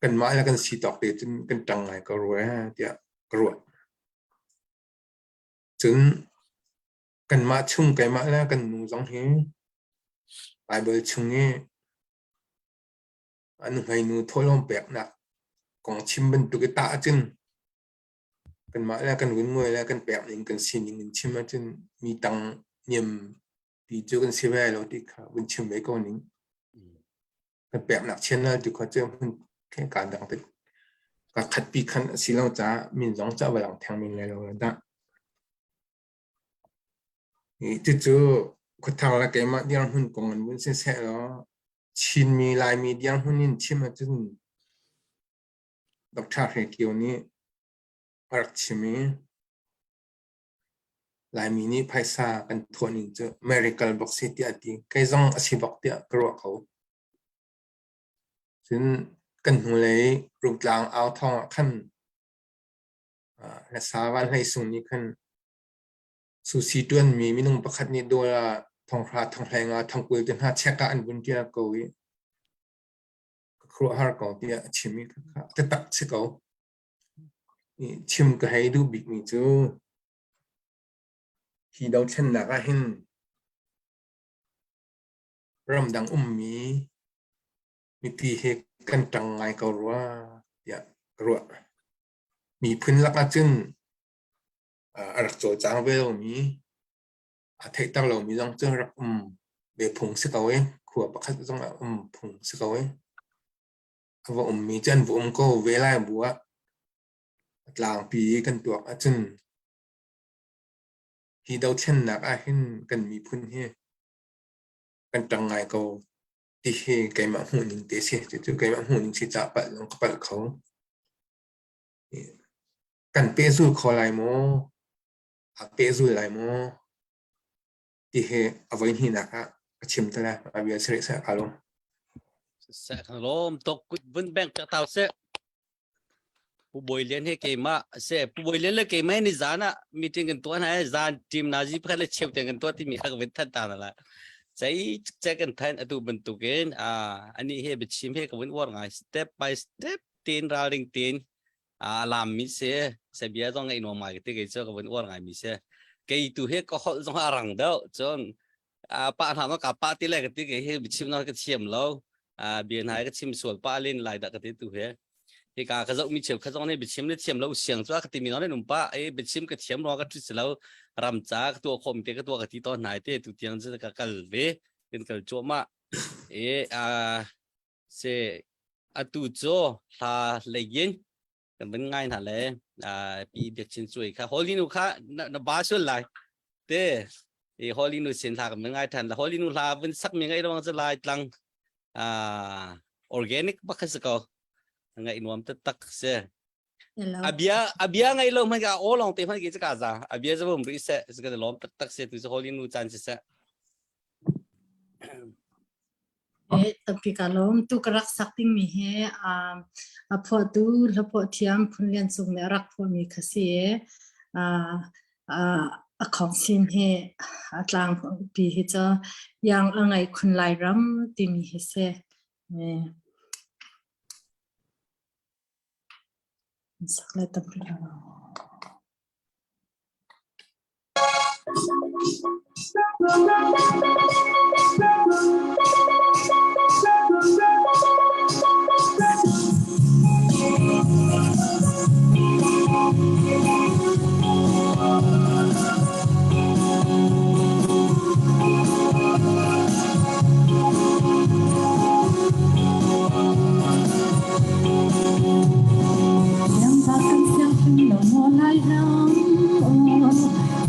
S7: kanmah le kan si tawk te cun kan ṭang ngai ko rua tiah ka ruah. Cun kanmah chung keimah le kan nu zong hi Baibal chung i a nuhmeinu thawhlawm peknak kong chim bantuk i tah ahcun kanmah le kan runmuai le kan pek ning kan sining in chim ahcun mi tang niam ti cu kan si ve lo ti kha vun chim ve ko ning. Kan peknak channel tu kha cu hmun ka dang te ka khat pi khan a si lo caah min zong ca va lang theng min lai lo dah. Cucu khuathar le keimah dirhmun kong in vun siseh law Chinmi Laimi dirhmun in chim ahcun Dr. Hre Kio nih a rak chim i Laimi nih phaisa kan thawh ning cu miracle bak si tiah a ti. Kei zong a si bak tiah ka ruah ko. Cun kan hnulei Rungtlang au thawng ah khan Hlasa Van Hlei Sung nih khan Sushi ṭuanmi minung pakhat nih dollar thonghra, thonghlei nga, thongkul te hna check ah an vun ṭial ko i ka khuaruahhar ko tiah a chim i khakha taktak si ko. Chim ka hei duh bikmi cu hi dothlennak ah hin ramdang ummi mipi hi kan ṭang ngai ko rua tiah ka ruah. Miphun lakah cun a rak cawlcang ve lomi, aa theihter lomi zong cu rak um ve phung si ko i khua pakhat zong ah um phung si ko i a va ummi cu an va um ko ve lai bu ah a tlangpi i kan tuak ahcun hi dothlennak ah hin kan miphun hi kan ṭang ngai ko ti hi keimah hmuhning te si. Cucu keimah hmuhning si caah palh zong ka palh kho. Kan pehzul kho lai maw? A pehzul lai maw? Ti hi a voi hnihnak ah ka chim te lai. A bia sirih seh ka lung.
S1: Seh kan lawm tok kut vun bank ka tau seh. Pu Bawi Lian he keimah se Pu Bawi Lian le keimah ni zan ah meeting kan tuah hna zan team nazi pakhat le cheu tiang kan tuah timi kha ka vun thanh ta na la. Cei ce kan thanh atu bantukin a ani he biachim he ka vun uar ngai step by step tin ralring tin a lam mi si se bia zong ngai nuam ngai te kei cu ka vun uar ngai mi si kei tu he ka holh zong a rang deuh cun a pa hna ma ka pa ti le ka ti kei he biachim na ka thiam lo a bia hna ka chim sual pa len lai dah ka ti tu he hi ka ka zoh mi cheu kha zong nih biachim le thiam lo siang cu ka ti mi non um pa e biachim ka thiam ro ka thi lo ram cha ka tua khom te ka tua ka ti to hnai te tu tiang chu ka kal ve kan kal chuah e a Se atu cu hla leiin kan van ngai hna le pi biakchin cuai kha Holy nu kha na ba sul lai te i Holy nu sin hla kan van ngai than la Holy nu hla vun sak mi ngai ruang cu lai tlang organic bak kha si ko ngai nuam taktak si abia abia ngai lo hman ka aw long te hman ki ka za abia zu bum ri se ka lom taktak se tu Holy nu chan si se
S11: Tampi ka lawm. Tu ka rak sak dingmi hi a phuahtu hlaphuah thiam Phun Lian Cung nih a rak phuahmi kha si i a khawngsin hi a tlangpi hi cu Iang a ngei khun Lairam timi hi si. Sak le tampi ka lawm.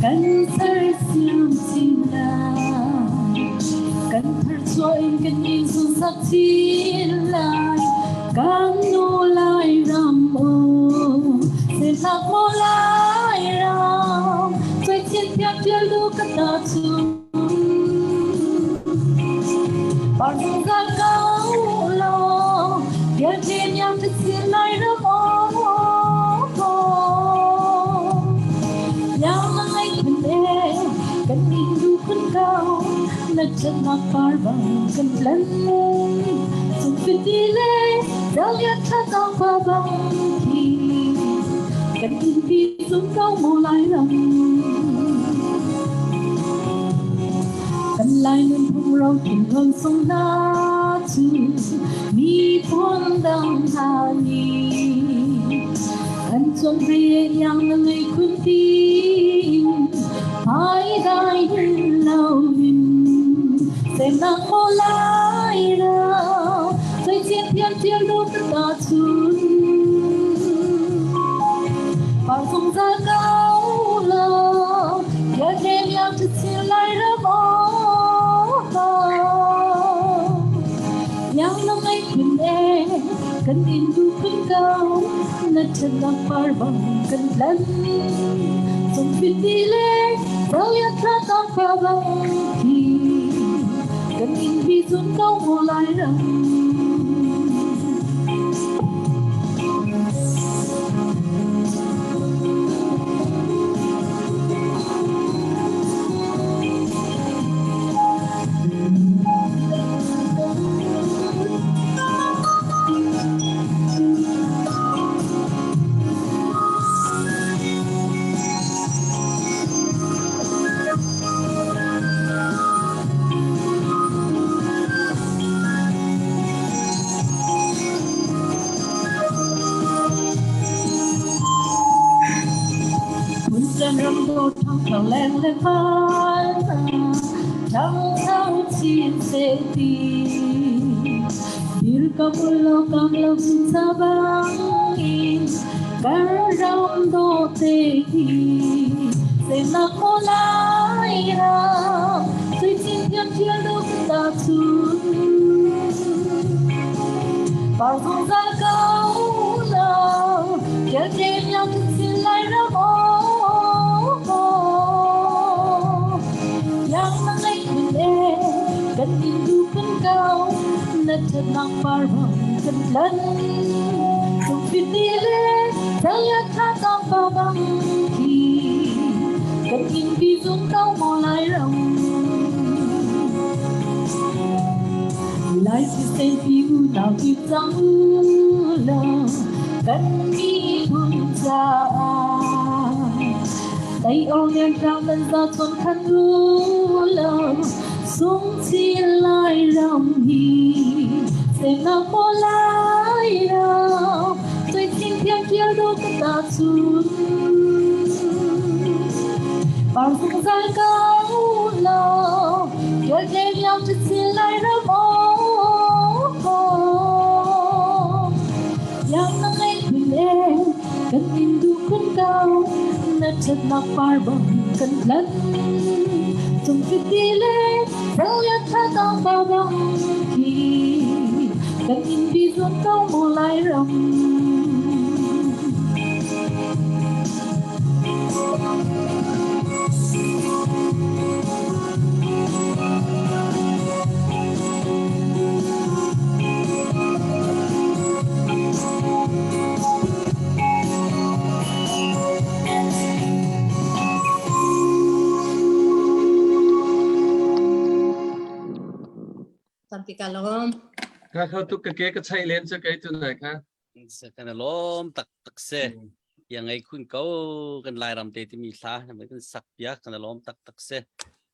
S11: Kan sersiam chin lai, kan tharchuah in kan in sunsak chin lai, kan nu lai ram o, sehlak maw lai ram, cuai chin piak pial du ka ta chu. Par zungzal ko law. khun e kan in du khun kau na ṭhatnak par bang kan tlan sung fiti le dahlia ṭha tang pa bang khi kan in pi zum ko maw lai ram kan lai nunphung ro thinlung sung na cu miphun dang hna nih an chuan ve iang na ngei khun tin hai dai hin lo in semnak maw lai ram zei chian thiam thiam do ka ta chun par zungzal kau lo ya kem yang tu chin lai ram o yang na ngai khun e kan in du khun kau na ṭhatnak par bang kan tlan sung fiti le dahlia thla tang pa bang khi kan in bi zun ko maw lai ram Phun ram do thang thang leng le van thang thau chin se ti dir ka mulo kam lo sa bang in kan ram do te hi se na ko lai ram 最今天天都大村par zungzal ko lo kel te miang chin lai ram o yang na ngai khun e kan in du khun kau na ṭhatnak par bang kan tlan sung fiti le dahlia tha tang pa bang khi kan in bi zum kau maw lai ram Lai thisen pi unau kip cang u law kan miphun caah Tei awk lian tlang nan za chawn khan u law sung chin lai ram hi semnak maw lai ram 最今天天都个大村par zungzal ko law kel iang chin lai ram o yang na ngai khun e kan in du khun kau na ṭhatnak par bang kan tlan tung fiti le dahlia tha tang pa bang khi kan in bi zuam ko maw lai ram
S5: Tampi ka lawm.
S10: Ka kho tuk ka ke ka chai len cu kei tu nai kha.
S1: Kan lawm tak tak se. Ya ngai khun ko kan Lairam te timi hla kan sak piak kan lawm tak tak se.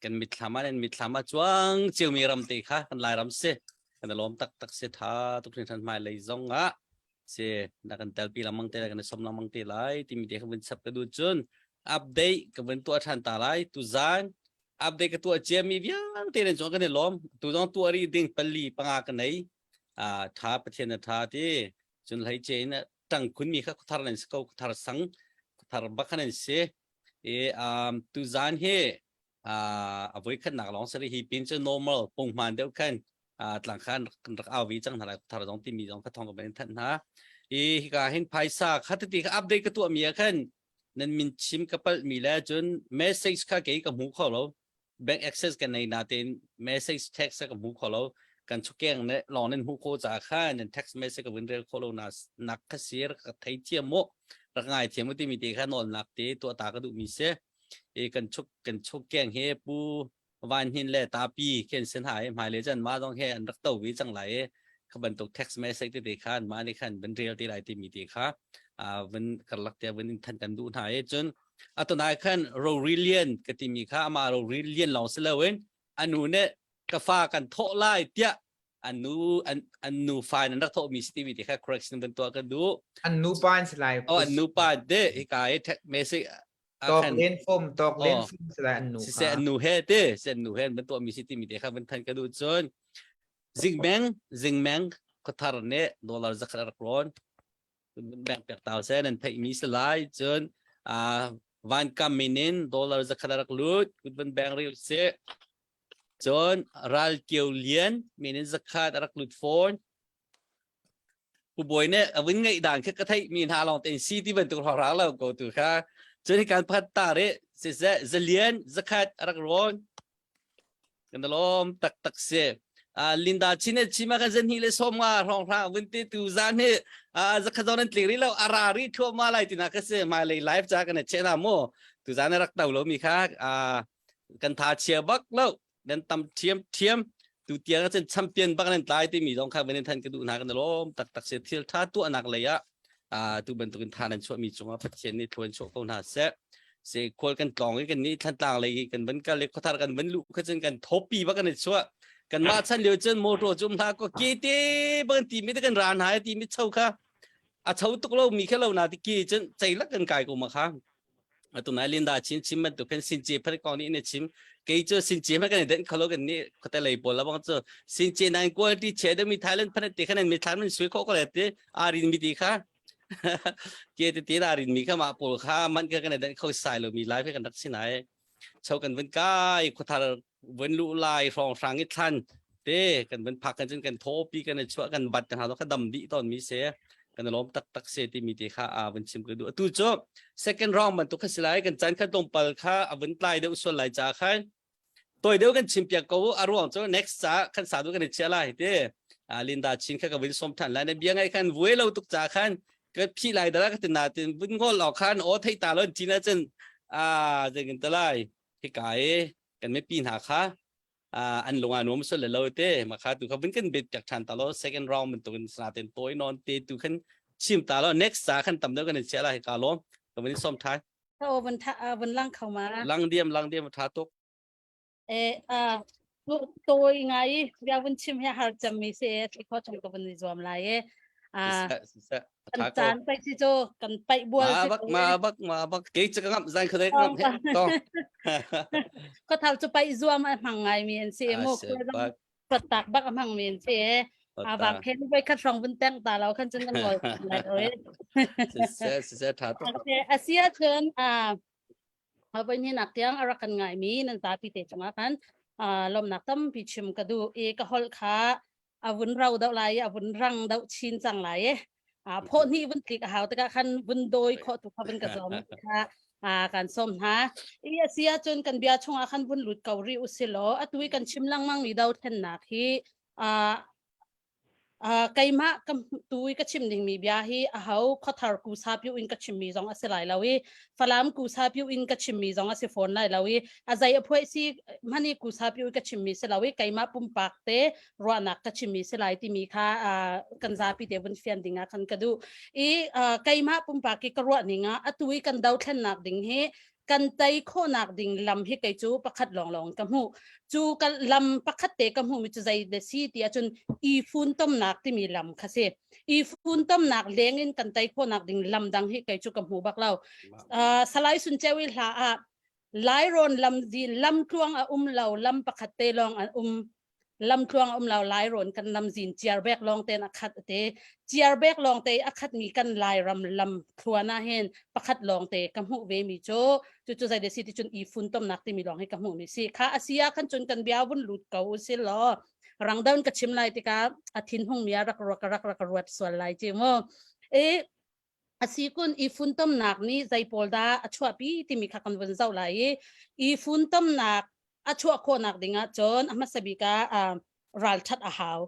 S1: Kan mitthlam ah nan mitthlam ah cuang ciomi ram te kha kan Lairam si. Kan lawm tak tak se tha tuk hringhran hmai lei zong ah si na kan telpi lengmang te lai kan i som lengmang te lai timi te kha vun chap ka duh cun update ka vun tuah ṭhan ta lai tuzan update ka tuah ciami vialte nan cung kan i lawm tu zong tuah rih ding pali panga ka nei a tha pathian a tha ti cun hlei ce in tang khun mi kha khuthar nan si ko khuthar sang khuthar bak nan si i um tuzan hi a voi khatnak lawng sari hi pin cu normal punghman deuh khan tlang khan kan rak au vi cang hna lai thar zong timi zong kha thong ka ban thanh hna i hika hin phaisa kha tati kha update ka tuah mi ah khan nan min chim ka palh mi le cun message kha kei ka hmu kho lo bank access kan nei na tein message text ka hmu kho lo kan chukeng ne long nan hmu kho cha kha nan text message ka vun rel kho lo na nak kha sir ka thei thiam mo rak ngai thiam timi te kha nawl nak te tuah ta ka duh mi se. I kan chuk kan chuk keng he pu van hin le tapi khen sen ha hmai le chan ma dong he an rak to vi chang lai e kha bantuk text message te te khan ma ni khan van rel te lai ti mi te kha a van karlak te van in than kan du hna e cun atunai khan Rorilian ka ti mi kha ama Rorilian long si loin anu ne ka fa kan thawh lai tiah an nu an an nu fa in an rak thawh mi si ti mi te kha correction van tuah kan duh
S2: an nu pa in si lai
S1: oh an nu pa de hika i text message
S2: Tawk len fom, tawk len fom si lai an nu
S1: kha. Siseh an nu he te, siseh an nu he an tuah mi si timi te kha van than ka duh cun zingmeng zingmeng khuathar nih dollar zakhat a rak rawn bank pek tau se nan theih mi si lai cun van kam min in dollar zakhat a rak lut kut van bank ril si cun ral kio lian min in zakhat a rak lut fawn Pu Bawi nih a vun ngeih dan kha ka theih mi hna lawng tein si ti bantuk hrawkhrang lo ko tu kha cun hi kan pakhat ta rih siseh zalian zakhat a rak rawn kan lawm taktak si Linda chin e chima kan zan hi le som nga hrawng hrang vun ti tu zan hi zakhat zon an tling ri lo ara ri thua ma lai tina ka si mai lei live cha kan che na mo tu zan rak tau lo mi kha kan tha chia bak lo nan tam thiam thiam tu tiang cun champion bak nan tlai timi zong kha van than ka duh hna kan lawm taktak si thil tha tuahnak lei ah tu bantukin tha nan chuahmi cungah Pathian nih thluan chuah ko hna seh se khual kan tlong i kan ni thlantlang lei kan van kal i khuathar kan van luh kha cun kan thopi bak kan i chuah kan mah chan lio cun motor cum hna ko ke te bang ti mi te kan ran hai ti mi cho kha a cho tuk lo mi kha lo na ti ki cun ceilak kan kai ko ma kha atu nai Linda chin chim bantuk khan since phat kong nih na chim kei cu since ma kan den kholo kan ni khote lei pawl labang cu since nan quality che de mi Thailand phat te khan mi thlan man sui kho ko le te arin mi ti kha ke te te arin mi kha ma pawl kha man ka kan den kho sai lo mi live kan rak sinai cho kan vun kai khuathar vun lu lai hrawng hrang i thlan te kan vun phak kan cun kan thopi kan i chuah kan bat kan halo kha dam dih ton mi se kan lawm tak tak se ti mi te kha a vun chim ka du atu cu second round bantuk kha si lai kan chan kha tlawmpal kha a vun tlai deuh sual lai cha khan toi deuh kan chim piak ko a ruang cu next ca kan sa du kan i chia lai te Linda chin kha ka vun som than lai na bia ngai khan vuai lo tuk cha khan ka phi lai dara ka tin na tin vun ngol lo khan o thei ta lon chin a cun a zengin ta lai hika i kan mipi hna kha an lung a nuam sul le lo te ma kha tu kha vun kan bet piak than ta lo second round bantukin sa ten toy non te tu khan chim ta lo next sa khan tam deuh kan chia lai ka lom ka vun som thai
S3: o vun tha vun lang kho ma
S1: lang diam lang diam tha tuk
S3: e a toi ngai bia vun chim he har cham mi se thi kho chung ka vun ni zuam lai e a kan caan pai si cho kan pai bual
S1: si bak ma bak ma bak ke chu ngam zan khadai ngam he to
S3: ko thal chu pai zuam a hmang ngai mi an si mo tak bak a hmang mi an si e a wang khen vai khat rong vun teng ta lo khan chun kan ngol lai oi
S1: se se tha to
S3: asia chun a Hawaii ni nak tiang a rak kan ngai mi nan zapi te cungah khan lawmnak tampi chim ka duh i ka holh kha a vun ro deuh lai i a vun rang deuh chin cang lai i phawh hnih vun tlik a hau tikah khan vun dawi khawh tu kha vun ka zawm kha kan sawm hna i a si ahcun kan bia chungah khan vun lut ko rih usilaw atu i kan chim lengmang mi dothlennak hi Uh, keimah ka tu i ka chim dingmi bia hi aho khuathar ku sa piu in ka chimmi zong a si lai lo i Falam ku sa piu in ka chimmi zong a si fawn lai lo i a zei a phuai si hmani ku sa piu ka chimmi si lo i keimah pumpak te ruahnak ka chimmi si lai timi kha uh, kan zapi te vun fian ding ah khan ka duh i uh, keimah pumpak i ka ruah ning ah atu i kan dothlennak ding hi kan tei khawhnak ding lam hi kei cu pakhat lawnglawng ka hmuh cu ka lam pakhat te ka hmuh mi cu zei de si ti ahcun i funtomnak timi lam kha si i funtomnak leng in kan tei khawhnak ding lam dang hi kei cu ka hmu bak lo uh, salai sun chewi hla ah lairon lam zin lam tluang a um lo lam pakhat te lawng an um lamtluang um lo lairon kan lamzin chiarbek lawng ten a khat te chiarbek lawng te a khat mi kan lairam lam thluan ah hin pakhat lawng te ka hmuh ve mi cu cu cu zai de si ti cun i funtom nak ti mi lawng hi ka hmuh mi si kha asia khan cun kan bia vun lut ko usi law rangdown ka chim lai tikah a thin hung mi rak rak rak rak ruat sual lai chi mu e asikun i funtomnak nih zei pawl dah a chuahpi timi kha kan vun zoh lai i i funtomnak a chuah khawhnak ding ah cun a hmasa bik ah ralṭhat a hau.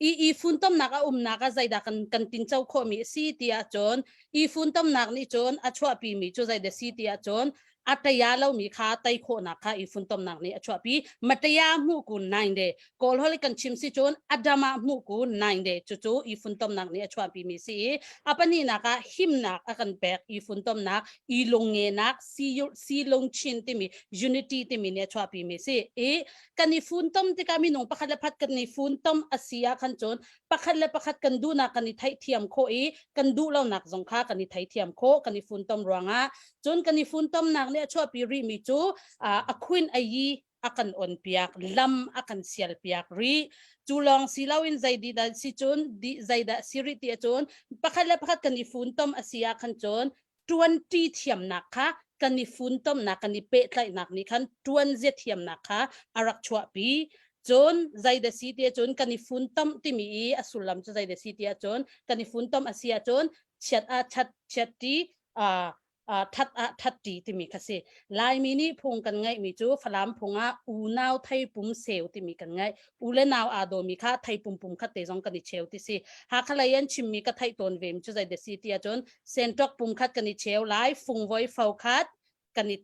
S3: I i funtomnak a umnak ah zeidah kan kan tinco khawhmi a si ti ahcun i funtomnak nih cun a chuahpimi cu zeidah si ti ahcun. A taya lomi kha tei khawhnak kha i funtomnak nih a chuahpi. Mataya hmuh kun nine de. Kawl holh kan chim si cun Adama hmuh kun nine de. Cucu i funtomnak nih a chuahpi mi si i a pahnihnak ah himnak a kan pek i funtomnak i lungngenak si si lungchin timi unity timi nih a chuahpi mi si i kan i funtom tikah minung pakhat le pakhat kan i funtom a si ah khan cun pakhat le pakhat kan duhnak kan i theihthiam khawh i kan duh lonak zong kha kan i theithiam khawh kan i funtom ruangah. Cun kan i funtomnak nih a chuahpi rihmi cu a khuin a yi a kan on piak, lam a kan sial piak rih. Cu lawng si loin zei di dah si cun di zeidah si rih ti ahcun pakhat le pakhat kan i funtom a si ah khan cun ṭuanṭi thiamnak kha kan i funtomnak kan i pehtlaihnak nih khan ṭuanzia thiamnak kha a rak chuahpi. Cun zeidah si ti ahcun kan i funtom timi i a sullam cu zeidah si ti ahcun kan i funtom a si ahcun chiat ah chat chiat ṭi uh, uh, that ah that ṭi timi kha si. Laimi nih phung kan ngeihmi cu Falam phung ah unau theipum seu timi kan ngeih. U le nau aa dawmi kha theipum pum khat te zong kan i cheu ti si. Hakha lei an chimmi ka theih tawn ve cu zei si ti ahcun senṭok pum khat kan i cheu lai, fungvoi fo khat kan i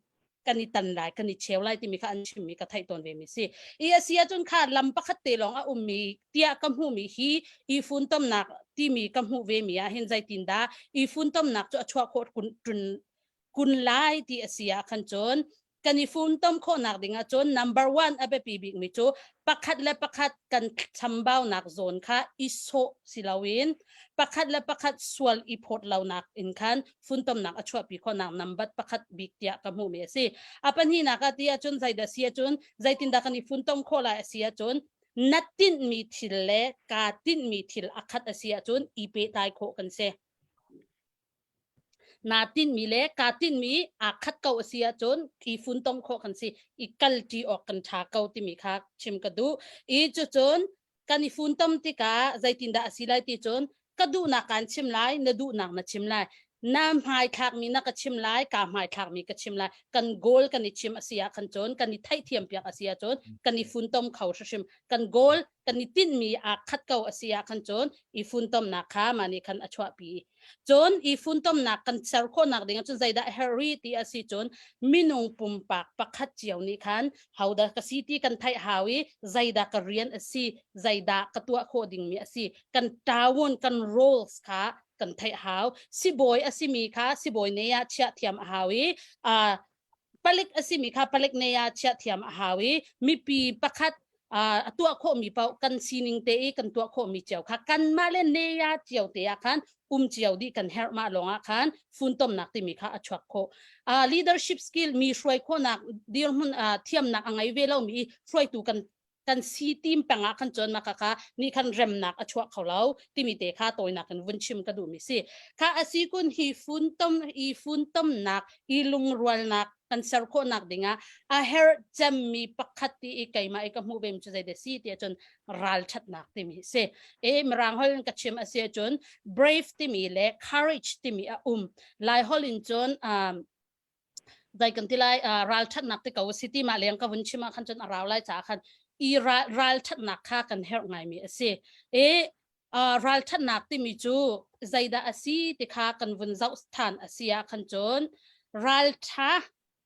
S3: kan i tan lai, kan i cheu lai timi kha an chimmi ka theih tawn ve mi si. I a si ahcun kha lam pakhat te lawng a ummi tiah ka hmuhmi hi i funtomnak timi ka hmuh ve mi ah hin zeitin dah i funtomnak cu a chuah khawh kun, kun lai ti a si ah khan cun kan i funtom khawhnak ding ah cun number one a biapi bikmi cu pakhat le pakhat kan chambaunak zawn kha i sawh si loin pakhat le pakhat sual i phawt lonak in khan funtomnak a chuahpi khawhnak number pakhat bik tiah ka hmuhmi a si. A pahnihnak ah ti ahcun zeidah si ahcun zeitindah kan i funtom khawh lai a si ahcun na tinhmi thil le kaa tinhmi thil a khat a si ahcun i pehtlai khawh kan si. Naa tinhmi le kaa tinhmi aa khat ko a si ahcun i funtom khawh kan si, i kalṭi awk kan ṭha ko timi kha chim ka duh. I cucun kan i funtom tikah zeitindah a si lai ti cun ka duhnak kaan chim lai, na duhnak na chim lai. Na hmaithlakmi na ka chim lai, kaa hmaithlakmi ka chim lai. Kan goal kan i chim a si ah khan cun, kan i theihthiam piak a si ahcun kan i funtom kho hrimhrim. Kan goal kan i tinhmi aa khat ko a si ah khan cun i funtomnak kha mah nih khan a chuahpi. Cun i funtomnak kan ser khawhnak ding ahcun zeidah a herh rih ti a si cun minung pumpak pakhat cio nih khan hodah ka si ti kan theih hau i zeidah ka rian a si, zeidah ka tuah khawh dingmi a si, kan tawun kan roles kha kan theih hau. Sibawi a simi kha sibawi ne ah chiah thiam a hau i uh, palik a simi kha palik ne ah chiah thiam a hau i mipi pakhat a tuah khawhmi paoh kan sining te i kan tuah khawhmi cio kha kanmah le neya cio te ah khan um cio dih kan herh mah lawng ah khan funtomnak timi kha a chuak khawh. Uh, leadership skill mi hruai khawhnak dirhmun uh, thiamnak a ngei ve lomi hruaitu kan kan si tim peng ah khan cun maka kha ni khan remnak a chuah kho lo timi te kha tawinak in vun chim ka duhmi si. Kha asi kun hi funtom i funtomnak i lungrualnak kan ser khawhnak dingah a herh cemmi pakhat ti i keimah i ka hmuh vem cu zei si ti ahcun ralṭhatnak timi si. E mirang holh in ka chim a si ahcun brave timi le courage timi a um. Lai holh in cun um, zai kan ti lai uh, ralṭhatnak te ko si ti mah leng ka vun chim ah khan cun a rau lai caah khan i ralṭhatnak kha kan herh ngaimi a si. E uh, ralṭhatnak timi cu zeidah a si ti kha kan vun zoh than a si ah khan cun ralṭha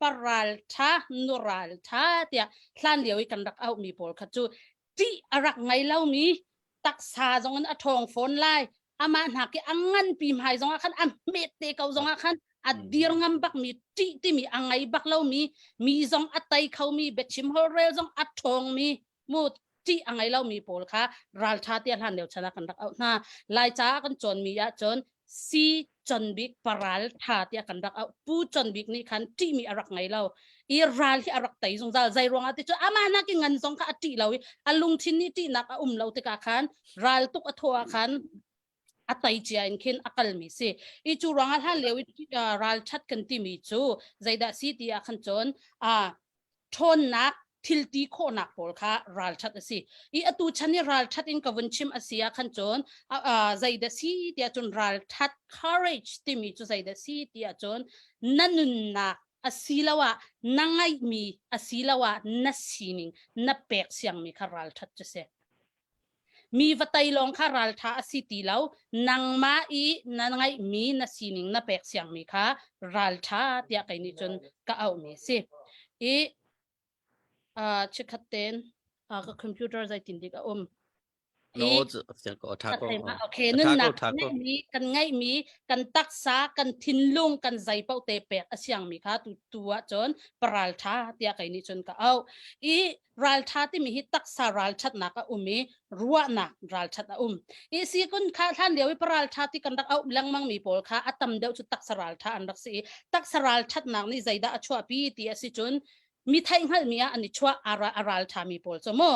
S3: paralṭha nuralṭha tiah hlan lio i kan rak auhmi pawl kha cu ṭih a rak ngei lomi taksa zong in a ṭhawng fawn lai amah hna ki a nganpi hmai zong ah khan a hmet te ko zong ah khan a dir ngam bak mi ṭih timi a ngei bak lomi mi zong a tei khomi biachim holhrel zong a ṭhawng mi mu ṭih a ngei lomi pawl kha ralṭha tiah hlan lio chan ah kan rak auh hna. Laica ah kan cawnmi ahcun si conbik paral ṭha tiah kan rak auh. Pu conbik nih khan ṭihmi a rak ngei lo i ral hi a rak tei zungzal. Zei ruangah ti cu amah nakin ngan zong kha a ṭih lo i a lungthin nih ṭihnak a um lo tikah khan ral tuk a thawh ah khan a tei cia in khin a kalmi si. I cu ruangah hlan lio i ral ṭhat kan timi cu zeidah si ti ah khan cun ṭhawnnak thilti khawhnak pawl kha ralṭhat a si. I atu chan i ralṭhat in ka vun chim a si ah khan cun zeidah si tiah cun ralṭhat courage timi cu zeidah si tiah cun na nunnak asiloah na ngaihmi asiloah na sining na pek siangmi kha ralṭhat cu si. Mi va tei lawng kha raltha a si ti lo. Nangmah i na ngeihmi na sining na pek siangmi kha raltha tiah kei nih cun ka auhmi a si. I uh, chikkhat ten uh, ka computer zeitin dik a um.
S1: No, tha ko.
S3: Okay, nunnak ngeihmi kan ngeihmi kan taksa kan thinlung kan zei paoh te pek a siangmi kha tu tu ahcun paraltha tiah kei nih cun ka auh. I raltha timi hi taksa ralthatnak a um i ruahnak ralthat a um. I si kun kha hlan lio i paraltha ti kan rak auh lengmang mi pawl kha a tam deuh cu taksa raltha an rak si i taksa ralthatnak nih zeidah a chuahpi ti a si cun mi theih hngalhmi ah an i chuah a ral ṭhami pawl cu mu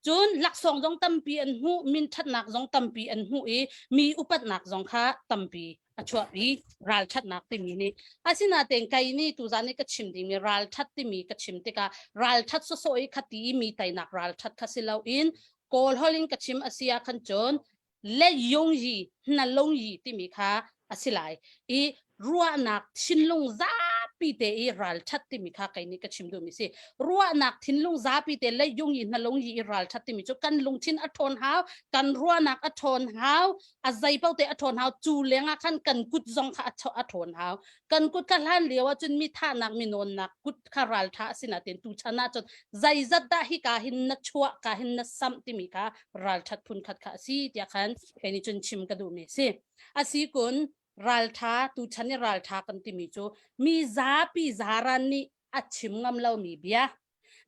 S3: cun laksawng zong tampi an hmuh min ṭhatnak zong tampi an hmuh i mi upatnak zong kha tampi a chuahpi ralṭhatnak timi nih asinain kei nih tuzan i ka chim dingmi ralṭhat timi ka chim tikah ralṭhat sawsawh i khati i mi teinak ralṭhat kha si loin kawl holh in ka chim a si ah khan cun le yong yi na long yi timi kha a si lai i ruahnak thinlung zapi te i ralthat timi kha kei nih ka chim duhmi si ruahnak thinlung zapi te le yung yi na long yi i ralthat timi cu kan lungthin a ṭhawn hau kan ruahnak a ṭhawn hau a zei paoh te a ṭhawn hau cu lengah khan kan kut zong kha a ṭhawn hau kan kut kha hlan lio ah cun mi thahnak mi nawnnak kut kha raltha a si nain tu chan ah cun zeizat dah hi ka hin na chuah ka hin na samh timi kha ralthat phun khat kha a si tiah khan kei nih cun chim ka duhmi a si. A si kun raltha tu chan i raltha kan timi cu mi zapi zaran nih a chim ngam lomi bia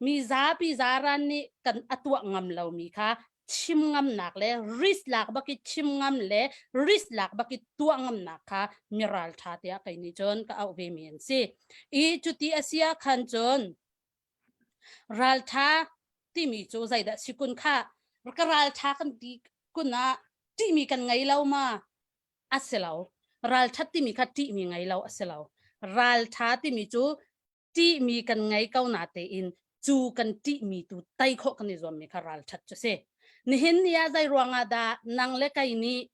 S3: mi zapi zaran nih kan a tuah ngam lomi kha chim ngamnak le risk lak bak i chim ngam le risk lak bak i tuah ngamnak kha mi raltha tiah kei nih cun ka auh ve mi an si. I cuti a si ah khan cun Ralṭha timi cu zeidah si kun kha ka ralṭha kan ti kun ah ṭihmi kan ngei lo ma? A si lo. Ralṭhat timi kha ṭihmi ngei lo a si lo. Ralṭha timi cu ṭihmi kan ngei ko na tein cu kan ṭihmi tu tei khawh kan i zuammi kha ralṭhat cu si. Nihin ni ah zei ruangah dah nang le kei nih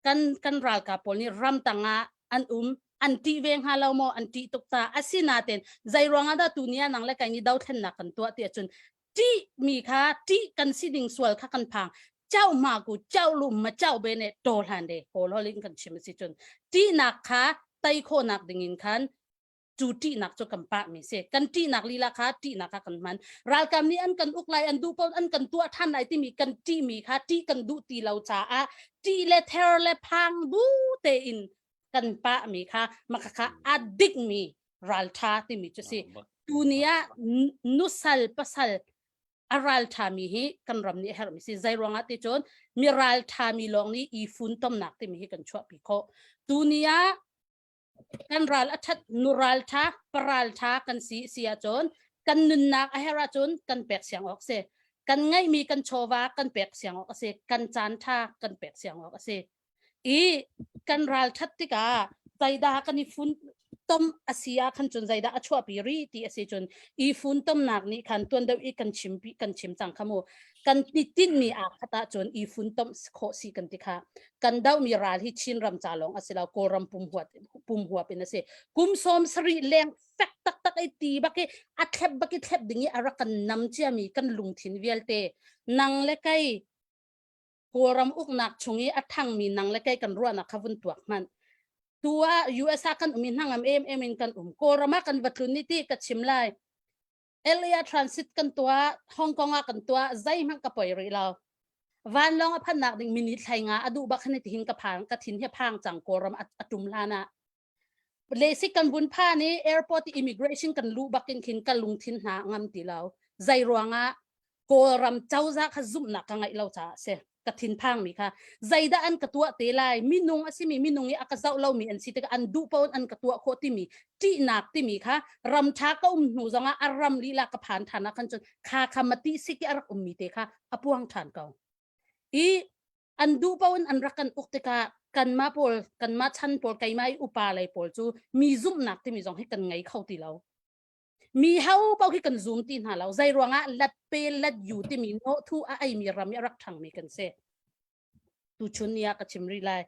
S3: kan kan ralkap pawl nih ramtang ah an um an ṭih ve hnga lo maw an ṭih tuk ta asinain zei ruangah dah tuni ah nang le kai nih dothlennak kan tuah ti ahcun ṭih mi kha ṭih kan si ding sual kha kan phang chau ma ku chau lum ma chau be ne to hlan de kawl hol in kan chim si cun ṭihnak kha tei khawhnak ding in khan cu ṭihnak cu kan pahmi si kan ṭihnak lila kha ṭihnak kha kan hman ralkap nih an kan uk lai an duh paoh an kan tuah ṭhan lai timi kan ṭihmi kha ṭih kan duh ti lo caah ṭih le ther le phang bu tein kan pahmi kha maka kha a dikmi ralṭha timi cu si tuni ah nusal pasal a ralṭhami hi kan ram nih a herhmi si zei ruangah ti cun mi ralṭhami lawng nih i funtomnak timi hi kan chuahpi khawh tuni ah kan ral a that nu ral tha paral tha kan si si ahcun kan nunnak a herh ahcun kan pek siang awk si kan ngeihmi kan chawva kan pek siang awk a si kan caan tha kan pek siang awk a si i kan ral that tikah zeidah kan i fun tom a si ah khan cun zeidah a chuahpi ri ti a si cun i fun tomnak nih khan tuan deuh i kan chim kan chim cang kha mu kan ni tinhmi aa khat ahcun i funtom khawh si kan ti kha kan dohmi ral hi Chin ram ca lawng a si lo Kawlram pum huat pum huap in a si kum sawm sarih leng fek taktak i ti bak i a thlep bak i thlep ding i a rak kan nam ciami kan lungthin vialte nang le kei Kawlram uknak chung i a thangmi nang le kei kan ruahnak kha vun tuak hmanh tu ah US ah kan um i hnangam em em in kan um Kawlram ah kan va tlun ni ti ka chim lai LA ah transit kan tuah, Hong Kong ah kan tuah, zeihmanh ka poi rih lo. Vanlawng a phannak ding minute thlai nga a duh bak hin tihin ka phang ka thin hi phang cang Kawlram a tum hlan ah. Lesik kan vun phan i airport immigration kan luh bakin khin ka lungthin hna ngam ti lo. Zei ruangah Kawlram cozah kha zumhnak ka ngeih lo caah a si. Ka thinphangmi kha zeidah an ka tuah te lai minung a simi minung i a ka zoh lomi an si tikah an duh paoh an ka tuah khawh timi ṭihnak timi kha ram ṭha ka um hnu zongah a ram lila ka phan ṭhan ah khan cun kha kha mati sik i a rak ummi te kha a puang ṭhan ko. I an duh paoh in an rak kan uk tikah kanmah pawl kanmah chan pawl keimah i upa lei pawl cu mi zumhnak timi zong hi kan ngei kho ti lo. Mi ho paoh khi kan zum ti hna lo. Zei ruangah lat pe lat yu timi nawhthu a eimi ram i a rak ṭhangmi kan si. Tuchun ni ah ka chim rih lai.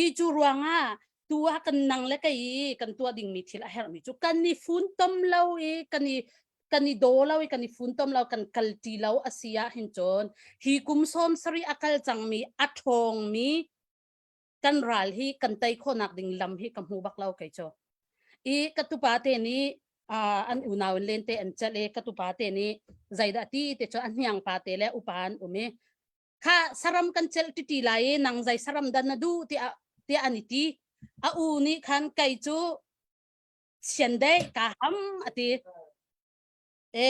S3: I cu ruangah tu ah kan nang le kei i kan tuah dingmi thil a herhmi cu kan i funtom lo i kan i. Kan i daw lo i kan i funtom lo kan kal ti lo a si ah hin cun hi kum sawm sarih a kal cangmi a ṭhawngmi kan ral hi kan tei khawhnak ding lam hi ka hmu bak lo kei cu. I ka tupa te nih uh, an unau in lente an celh i ka tupa te nih zeidah ti te cu a hniang pa te le upa an um i kha saram kan celh ti ti lai i nang zei saram dan na duh tiah tiah an i ti. A u nih khan kei cu chiandeih ka ham a ti. E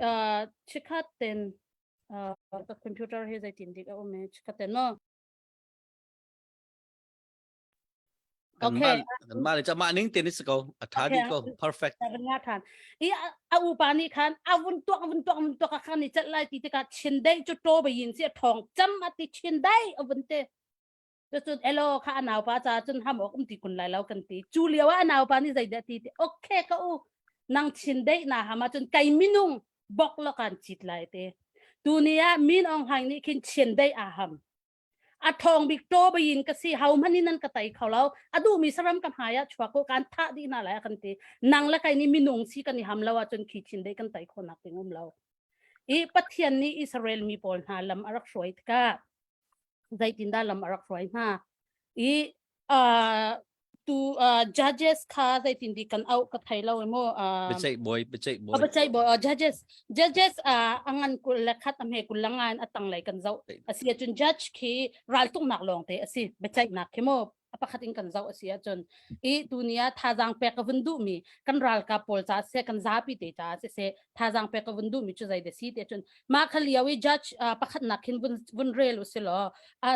S3: uh, chikhat ten uh, ka computer hi zeitin dik a um e chikhat ten mo
S1: Okay. Kan mah le mah ning te ni si ko. A tha di ko. Perfect.
S3: Nga than. I a upa nih khan a vun tuak vun tuak vun tuak khan ni chat lai ti tikah chin dei cu to bayin si thong cham ati chin dei a vun te. Cun elo kha a naupa ca cun ham awk um ti kun lai lo kan ti. Cu lio ah a naupa nih zeidah ti ti okay ka u nang chin dei na hama cun kai minung bok lo kan chit lai te. Tu ni ah Min Aung Hlaing nih khin chin dei a ham. A thong bik to bayin ka si hau hman in nan ka tai kho lo. A duh mi saram ka hmai ah chuak ko kan thah dih hna lai kan ti. Nang le kai ni minung si kan i ham lo ahcun khi chin dei kan tai kho nak ding um lo. I Pathian nih Israel mi pawl hna lam a rak hruai tikah zeitindah lam a rak hruai hna i uh, tu uh, judges kha zeitin di kan au ka thei lo emo uh,
S1: biaceih bawi biaceih bawi
S3: biaceih bawi uh, judges judges uh, angan kul le khat a hme kul langan a tanglei kan zoh asi ahcun judge khi raltuknak lawng te asi biaceihnak khi mo a pakhat in kan zoh a si ahcun i tuni ah thazaang pek ka vun duhmi kan ralkap pawl ca seh kan zapi te ca siseh thazaang pek ka vun duhmi cu zeidah si ti ahcun mah kha lio i judge pakhatnak khin vun vun rel u si law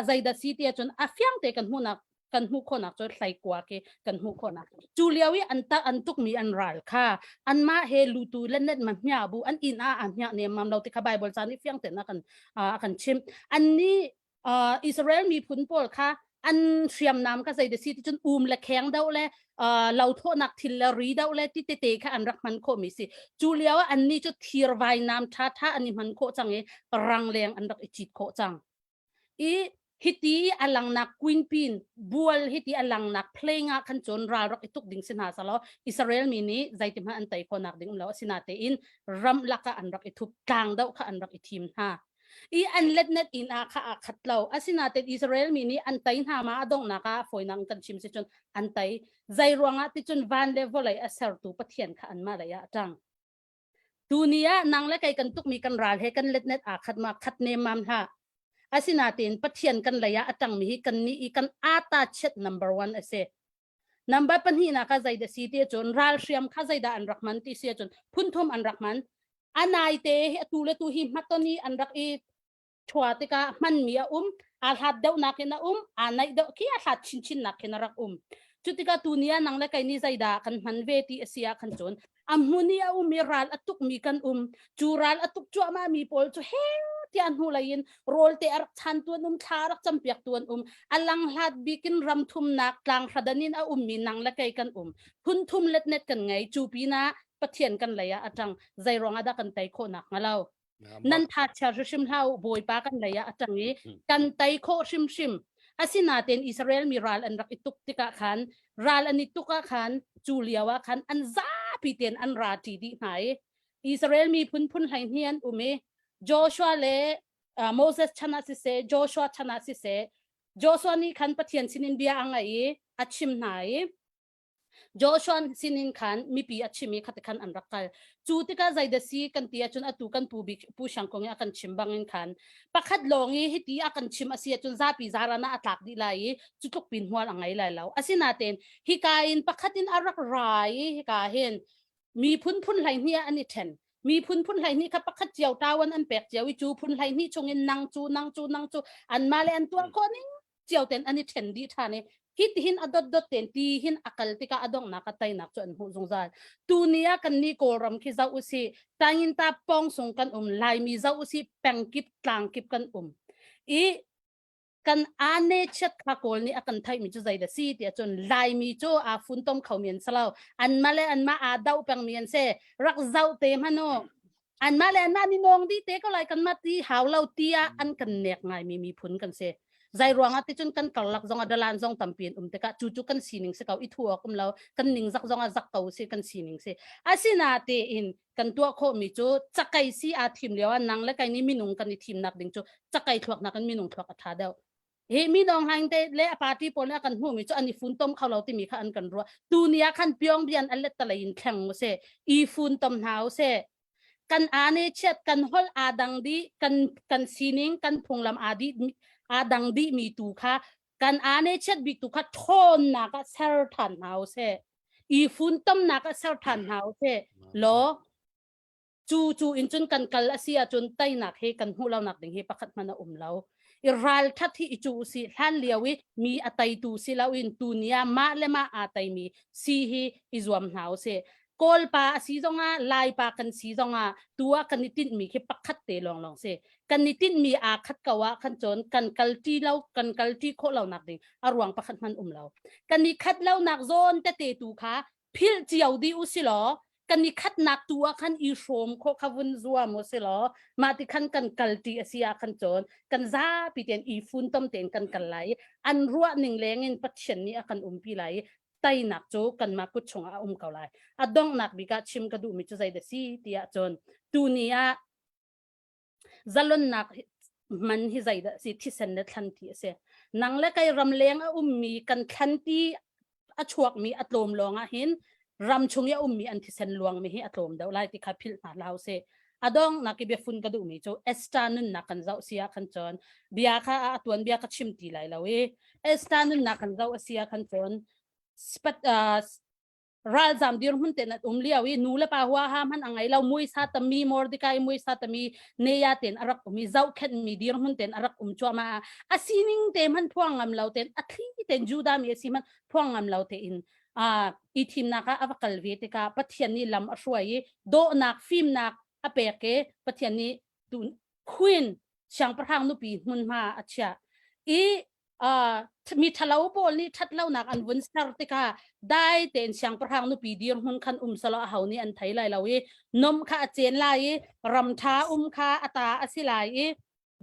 S3: zeidah si ti ahcun a fiang te kan hmuhnak kan hmuh khawhnak cu hlaikua khi kan hmuh khawhnak cu lio i an ta an tukmi an ral kha anmah he lutu le net ma hmia bu an inn ah a hmia nem mam lo ti kha bible ca nih fiang ten a kan a kan chim an nih uh, Israel miphun pawl kha an hriamnam kha zei si ti cun um le kheng do le uh, lo thawhnak thil le ri do le ti tete kha an rak hman khawh mi si cu lio ah an ni cu thir vainam tha tha an i hman khawh cang i rang leng an rak i cit khawh cang i hiti alangnak queen pin bual hiti alangnak playing ah khan cun ral rak i tuk ding si hna salo Israel mi nih zeiti hmanh an tei khawhnak ding um lo asina tein ram lak ah an rak i thup tlang do kha an rak i thim hna i an letnet inn ah kha aa khat lo. Asinain Israel mi nih an tei hna ma a donghnak ah fawinak in kan chim si cun an tei. Zei ruangah ti cun van le vawlei a sertu Pathian kha anmah lei ah a ṭang. Tuni ah nang le kei kan tukmi kan ral he kan letnet aa khat ma khat nemmam hlah. Asinain Pathian kan lei ah a ṭangmi hi kannih i kan ata chiat number one a si. Number pahnihnak ah zeidah si ti cun ralhriam kha zeidah an rak hman ti si ahcun phunthum an rak hman. A naite hi atu le tu hi hmatoni an rak i thua tikah hmanmi a um, aa hlat deuhnak in a um, aa naih deuh khi a hlat chinchin nak khin a rak um. Cu tikah tu ni ah nang le kei nih zeidah kan hman ve ti a si ah khan cun a hmun i a um i ral a tukmi kan um cu ral a tuk cuahmah mi pawl cu he tiah hnu lei in rawl te a rak chan tu an um thla a rak campiak tu an um a lang hlat bik in ram thumnak tlang hradan in a ummi nang le kei kan um phun thum letnet kan ngei cu pinah pathian kan lei ah a tang zei ruangah dah kan tei khawh nak hnga lo nan tha chia hrimhrim hlah u bawipa kan lei ah a ṭang i kan tei khawh hrimhrim asinain Israel mi ral an rak i tuk tikah khan ral an i tuk ah khan cu lio ah khan an zapi tein an ra ṭi dih hna i Israel mi phun phun hlei hnih an um i Joshua le uh, Moses chan ah siseh Joshua chan ah siseh Joshua nih khan Pathian sinin bia a ngaih i a chim hna i Joshua sinin khan mipi a chim i khati khan an rak kal. Cu tikah zeidah si kan ti ahcun atu kan pu bik pu Siang Kong i a kan chim bangin khan pakhat lawng i hiti a kan chim a si ahcun zapi zaran ah a tlak dih lai i cu tluk pin hmual a ngei lai lo. Asinain hika in pakhat in a rak ra i hika hin miphun phun 12 ah an i ṭhen. Miphun phun 12 kha pakhat cio tawan an pek cio i cu phun 12 chungin nang cu nang cu nang cu anmah le an tuah khawh ning cio ten an i ṭhen dih ṭhan i hitihin a dotdot ten ti hin a kal tikah a donghnak a teinak cu an hmuh zungzal. Tuni ah kan nih Kawlram khi zoh usih, Tayinta pawng sung kan um, Laimi zoh usih, pengkip tlangkip kan um. I kan ane chiat kha Kawl nih a kan theihmi cu zeidah si tiah cun Laimi cu aa funtom khomi an si lo. Anmah le anmah aa doh pengmi an si. Rak zoh te hmanh u. Anmah le anmah ni nawng dih te ko lai kanmah ti hau lo tiah an kan nek ngaimi miphun kan si. Zai ruangah ti cun kan karlak zong ah dalan zong tampi an um tikah cu cu kan sining si ko i thu awk um lo kan ning zak zong ah zak ko si kan sining si. Asina tein kan tuah khawhmi cu cakei si aa thim lio ah nang le kai nih minung kan i thimnak ding cu cakei thluak nakin minung thluak a ṭha deuh. Hi mi dong haing te le a party pawl nih a kan hmuhmi cu an i funtom kho lo timi kha an kan ruah. Tu ni ah khan Pyongyang an let talei in thleng u sih. I funtom hna u sih. Kan aa ne chiat kan holh aa dang dih kan kan sining kan phunglam aa dih aa dang dih mi tu kha kan aa ne chiat bik tu kha ṭhawnnak ah ser ṭhan hna u sih. I funtomnak ah ser ṭhan hna u sih. Law cu cu in cun kan kal a si ahcun teinak hi kan hmuh lonak ding hi pakhat hmanh a um lo i ralthat hi i cu si hlan lio i mi a teitu si lo in tu ni ah mah le mah aa teimi si hi i zuam hna u sih Kawlpa a si zongah Laipa kan si zongah tu ah kan i tinhmi khi pakhat te lawnglawng si kan i tinhmi aa khat ko ah khan cun kan kal ṭi lo kan kal ṭi khawh lonak ding a ruang pakhat hmanh um lo kan i khat lonak zawn tete tu kha philh cio dih u si law kan i khatnak tu ah khan i hrawm khawh kha vun zuam u si law mah ti khan kan kal ṭi a si ah khan cun kan zapi tein i funtom tein kan kal lai i an ruah ning leng in Pathian nih a kan umpi lai i teinak cu kanmah kut chungah a um ko lai. A donghnak bik ah chim ka duhmi cu zeidah si ti ahcun tuni ah zalonnak man hi zeidah si thisen le thlanti a si. Nang le kei ramleng a ummi kan thlanti a chuakmi a tlawm lawng ah hin ram chung i a ummi an thisen luangmi hi a tlawm deuh lai ti kha philh hna hlah usih. A donghnak i biafun ka duhmi cu Esther nunnak kan zoh si ah khan cun bia kha a tuan bia ka chim ti lai lo i Esther nunnak kan zoh a si ah khan cun ralzam dirhmun te an um lio i nu le pa huaha hmanh a ngei lo muisa tami Mordecai muisa tami neya ten a rak um i zohkhenh mi dirhmun ten a rak um cuahmah a sining te hmanh phuang ngam lo ten a thli ten Judah mi a si hmanh phuang ngam lo te in a i thimnak ah a va kal ve tikah Pathian nih lam a hruai i dawhnak fimnak a pek i Pathian nih tu queen siangpahrang nupi hmunhma a chiah i mi ṭhalo pawl nih ṭhatlonak an vun ser tikah dai tein siangpahrang nupi dirhmun khan um selaw aho nih an thei lai lo i nom kha a cen lai i ram ṭha um kha a ta a si lai i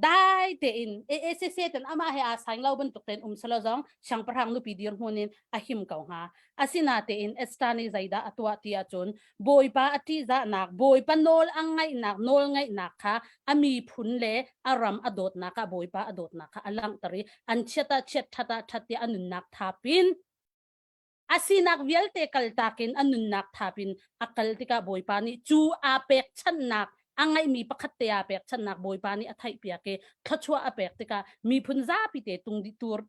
S3: dai tein AACC ten amah he aa saing lo bantuk tein um selaw zong siangpahrang nupi dirhmun in a him ko hnga asinatein Esther nih zeidah a tuah ti ahcun Bawipa a ṭihzahnak Bawipa nawl a ngaihnak nawl ngaihnak kha a miphun le a ram a dawtnak ah Bawipa a dawtnak kha a langhter i an chiat ah chiat ṭhat ah ṭhat tiah a nunnak thapin a sinak vialte kaltak in a nunnak thapin a kal tikah Bawipa nih cu aa pekchanhnak a ngeihmi pakhat te aa pekchanhnak Bawipa nih a theihpiak i thluachuah a pek tikah miphun zapi te tung tur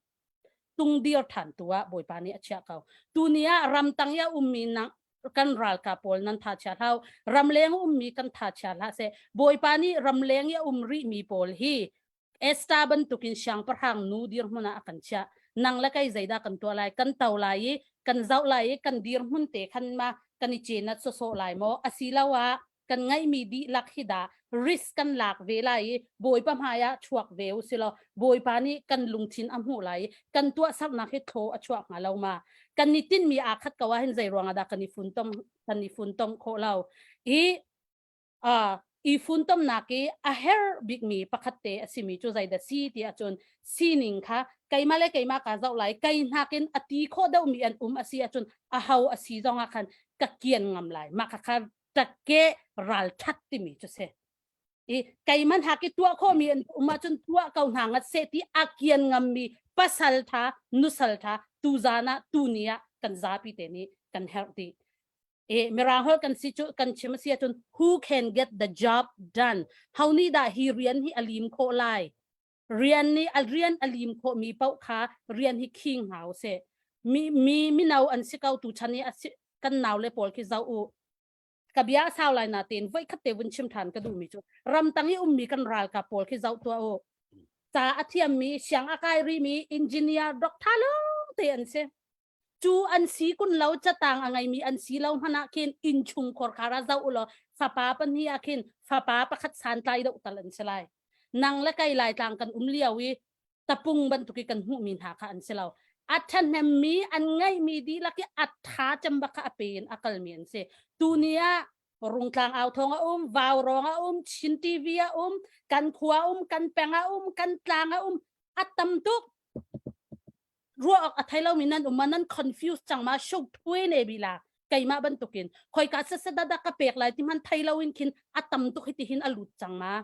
S3: tungdir ṭhan tu ah Bawipa nih a chiah ko. Tuni ah ramtang i a ummi nang kan ralkap pawl nan tha chia hlah ramleng ummi kan tha chia hlah seh Bawipa nih ramleng i a um rihmi pawl hi Esther bantukin siangpahrang nu dirhmun ah a kan chiah nang le kei zeidah kan tuah lai kan to lai i kan zoh lai i kan dirhmun te khan ma kan i cenat sawsawh lai maw asiloah kan ngeihmi dihlak hi dah risk kan lak ve lai i Bawipa hmai ah chuak ve u silaw Bawipa nih kan lungthin a hmuh lai i kan tuahsernak hi thlaw a chuak hnga lo ma kan i tinhmi aa khat ko ahhin zei ruangah dah kan i funtom kan i funtom khawh lo i uh, i funtomnak i a herh bikmi pakhat te a simi cu zeidah si ti ahcun sining kha keimah le keimah kaa zoh lai kei hnakin a ti khawh deuhmi an um a si ahcun a ho a si zongah khan ka kian ngam lai mah kha kha takke ralṭhat timi cu si i keiman hak i tuah khawhmi an um ahcun tuah ko hna ngat seh ti a kian ngammi pasal tha nusal tha tu zan ah tu ni ah kan zapi te nih kan herh dih e mirang hol kan si cu kan chim si ahcun who can get the job done how nih dah hi rian hi a lim khawh lai rian nih a rian a lim khawh mi paoh kha rian hi khing hna usih mi mi mino an si ko tu chan i a si kan nau le pawl khi zoh u ka bia sau lai na tein voi khat te vun chim than ka duh mi cu ramtang i ummi kan ralkap pawl khi zoh tuah u ca a thiam mi siang a kai ri mi engineer doctor lawng te an si cu an si kun lo catang a ngeimi an si lo hmanh ah khin innchung khorkhar ah zoh u law fapa pahnih ah khin fapa pakhat santlai deuh tal an si lai nang le kei laitlang kan um lio i tapung bantuk i kan hmuhmi hna kha an si lo a ṭhahnemmi an ngeihmi dihlak i a ṭha cem bak kha a pe in a kalmi an si tuni ah Rungtlang au thawng a um, Vaurawng a um, Chin TV a um, kan khua um, kan peng a um, kan tlang a um, a tam tuk. Ruah awk a thei lomi nan um ma nan confuse cang ma show thui ne bi la keimah bantukin khoika sasada ka pek lai ti man thei loin khin a tam tuk hi ti hin a lut cang ma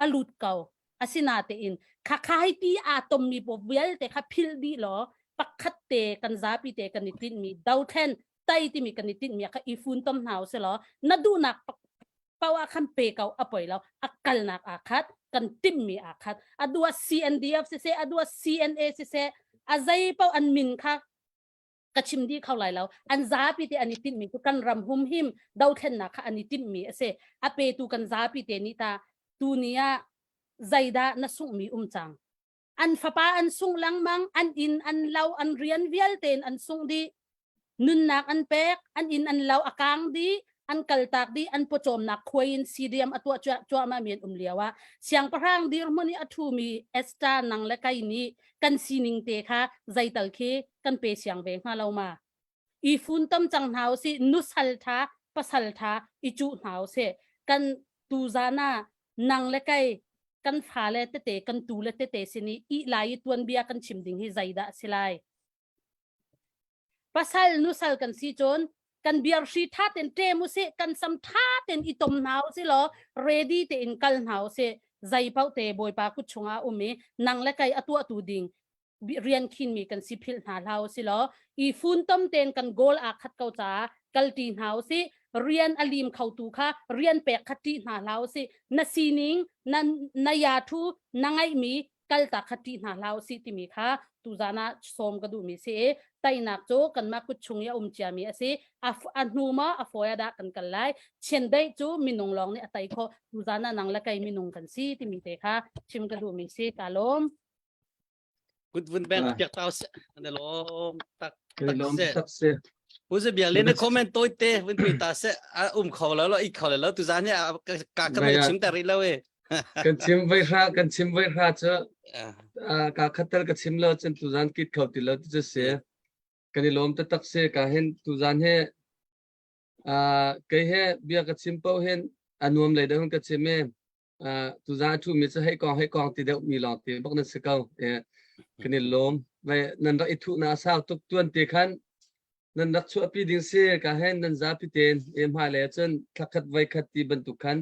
S3: a lut ko asinatein kha kha hi ti aa tommi po vialte kha philh dih law pakhat te kan zapi te kan i tinhmi dothlen tai timi kan i tinhmi kha i funtom hna usih law na duhnak pau ah khan pe ko a poi lo a kalnak aa khat kan timhmi aa khat a dua CNDF siseh a dua CNA siseh a zei pau an min kha ka chim dih kho lai lo an zapi te an i tinhmi cu kan ram humhim dothlennak kha an i timhmi a si a petu kan zapi te nih ta tuni ah zeidah na sunghmi um cang an fapa an sungh lengmang an inn an lo an rian vialte in an sungh dih nunnak an pek an inn an lo a kang dih an kaltak dih an pawcawmnak khuai in CDM a tuah cuahmah mi an um lio ah siangpahrang dirhmun i a ṭhumi Esther nang le kai nih kan sining te kha zeital khi kan pe siang ve hnga lo ma i funtom cang hna usih nusal ṭha pasal ṭha i cuh hna usih kan tuzan ah nang le kai kan fale tete kan tu le tete sin i ih lai i tuanbia kan chim ding hi zeidah a si lai Pasal nusal kan si cun kan biar hri tha ten ṭem usih kan sam tha ten i tom hna usih law ready tein kal hna usih zei paoh te Bawipa kut chungah um i nang le kai a tuahtu ding rian khinmi kan si philh hna hlah usih law i funtom tein kan goal aa khat ko caah kalṭi hna usih rian a lim khotu kha rian pek kha ṭih hna hlah usih na sining na na ya thu na ngeihmi kaltak kha ṭih hna hlah usih timi kha tuzan ah sawm ka duhmi si i teinak cu kanmah kut chung i a um ciami a si a a hnu maw a fawi ah dah kan kal lai chiandeih cu minung lawng nih a tei khawh tuzan ah nang le kei minung kan si timi te kha chim ka duhmi si ka lawm
S1: Kut vun beng piak tau se na lawm tak
S10: tak se tak se
S1: Pu ze biak le na comment toi te vun pui ta se a um kho lo lo i kho lo tu zan hi ka ka chim ta ri lo e
S10: kan chim voi hra kan chim voi hra cu ka khatal ka chim lo cun tu zan kit kho ti lo ti cu si kan i lawm taktak si ka hin tu zan he kei he bia ka chim po hin a nuam lei deuh ka chim e tu zan a thu mi cu hei kong hei kong ti deuh mi lawng ti bak nan si ko kan i lawm vai nan rak i thuh na sau tuk tuan te khan nan rak chuahpi ding si ka hen nan zapi ten e hmai le cun thlakhat voi khat ti bantuk khan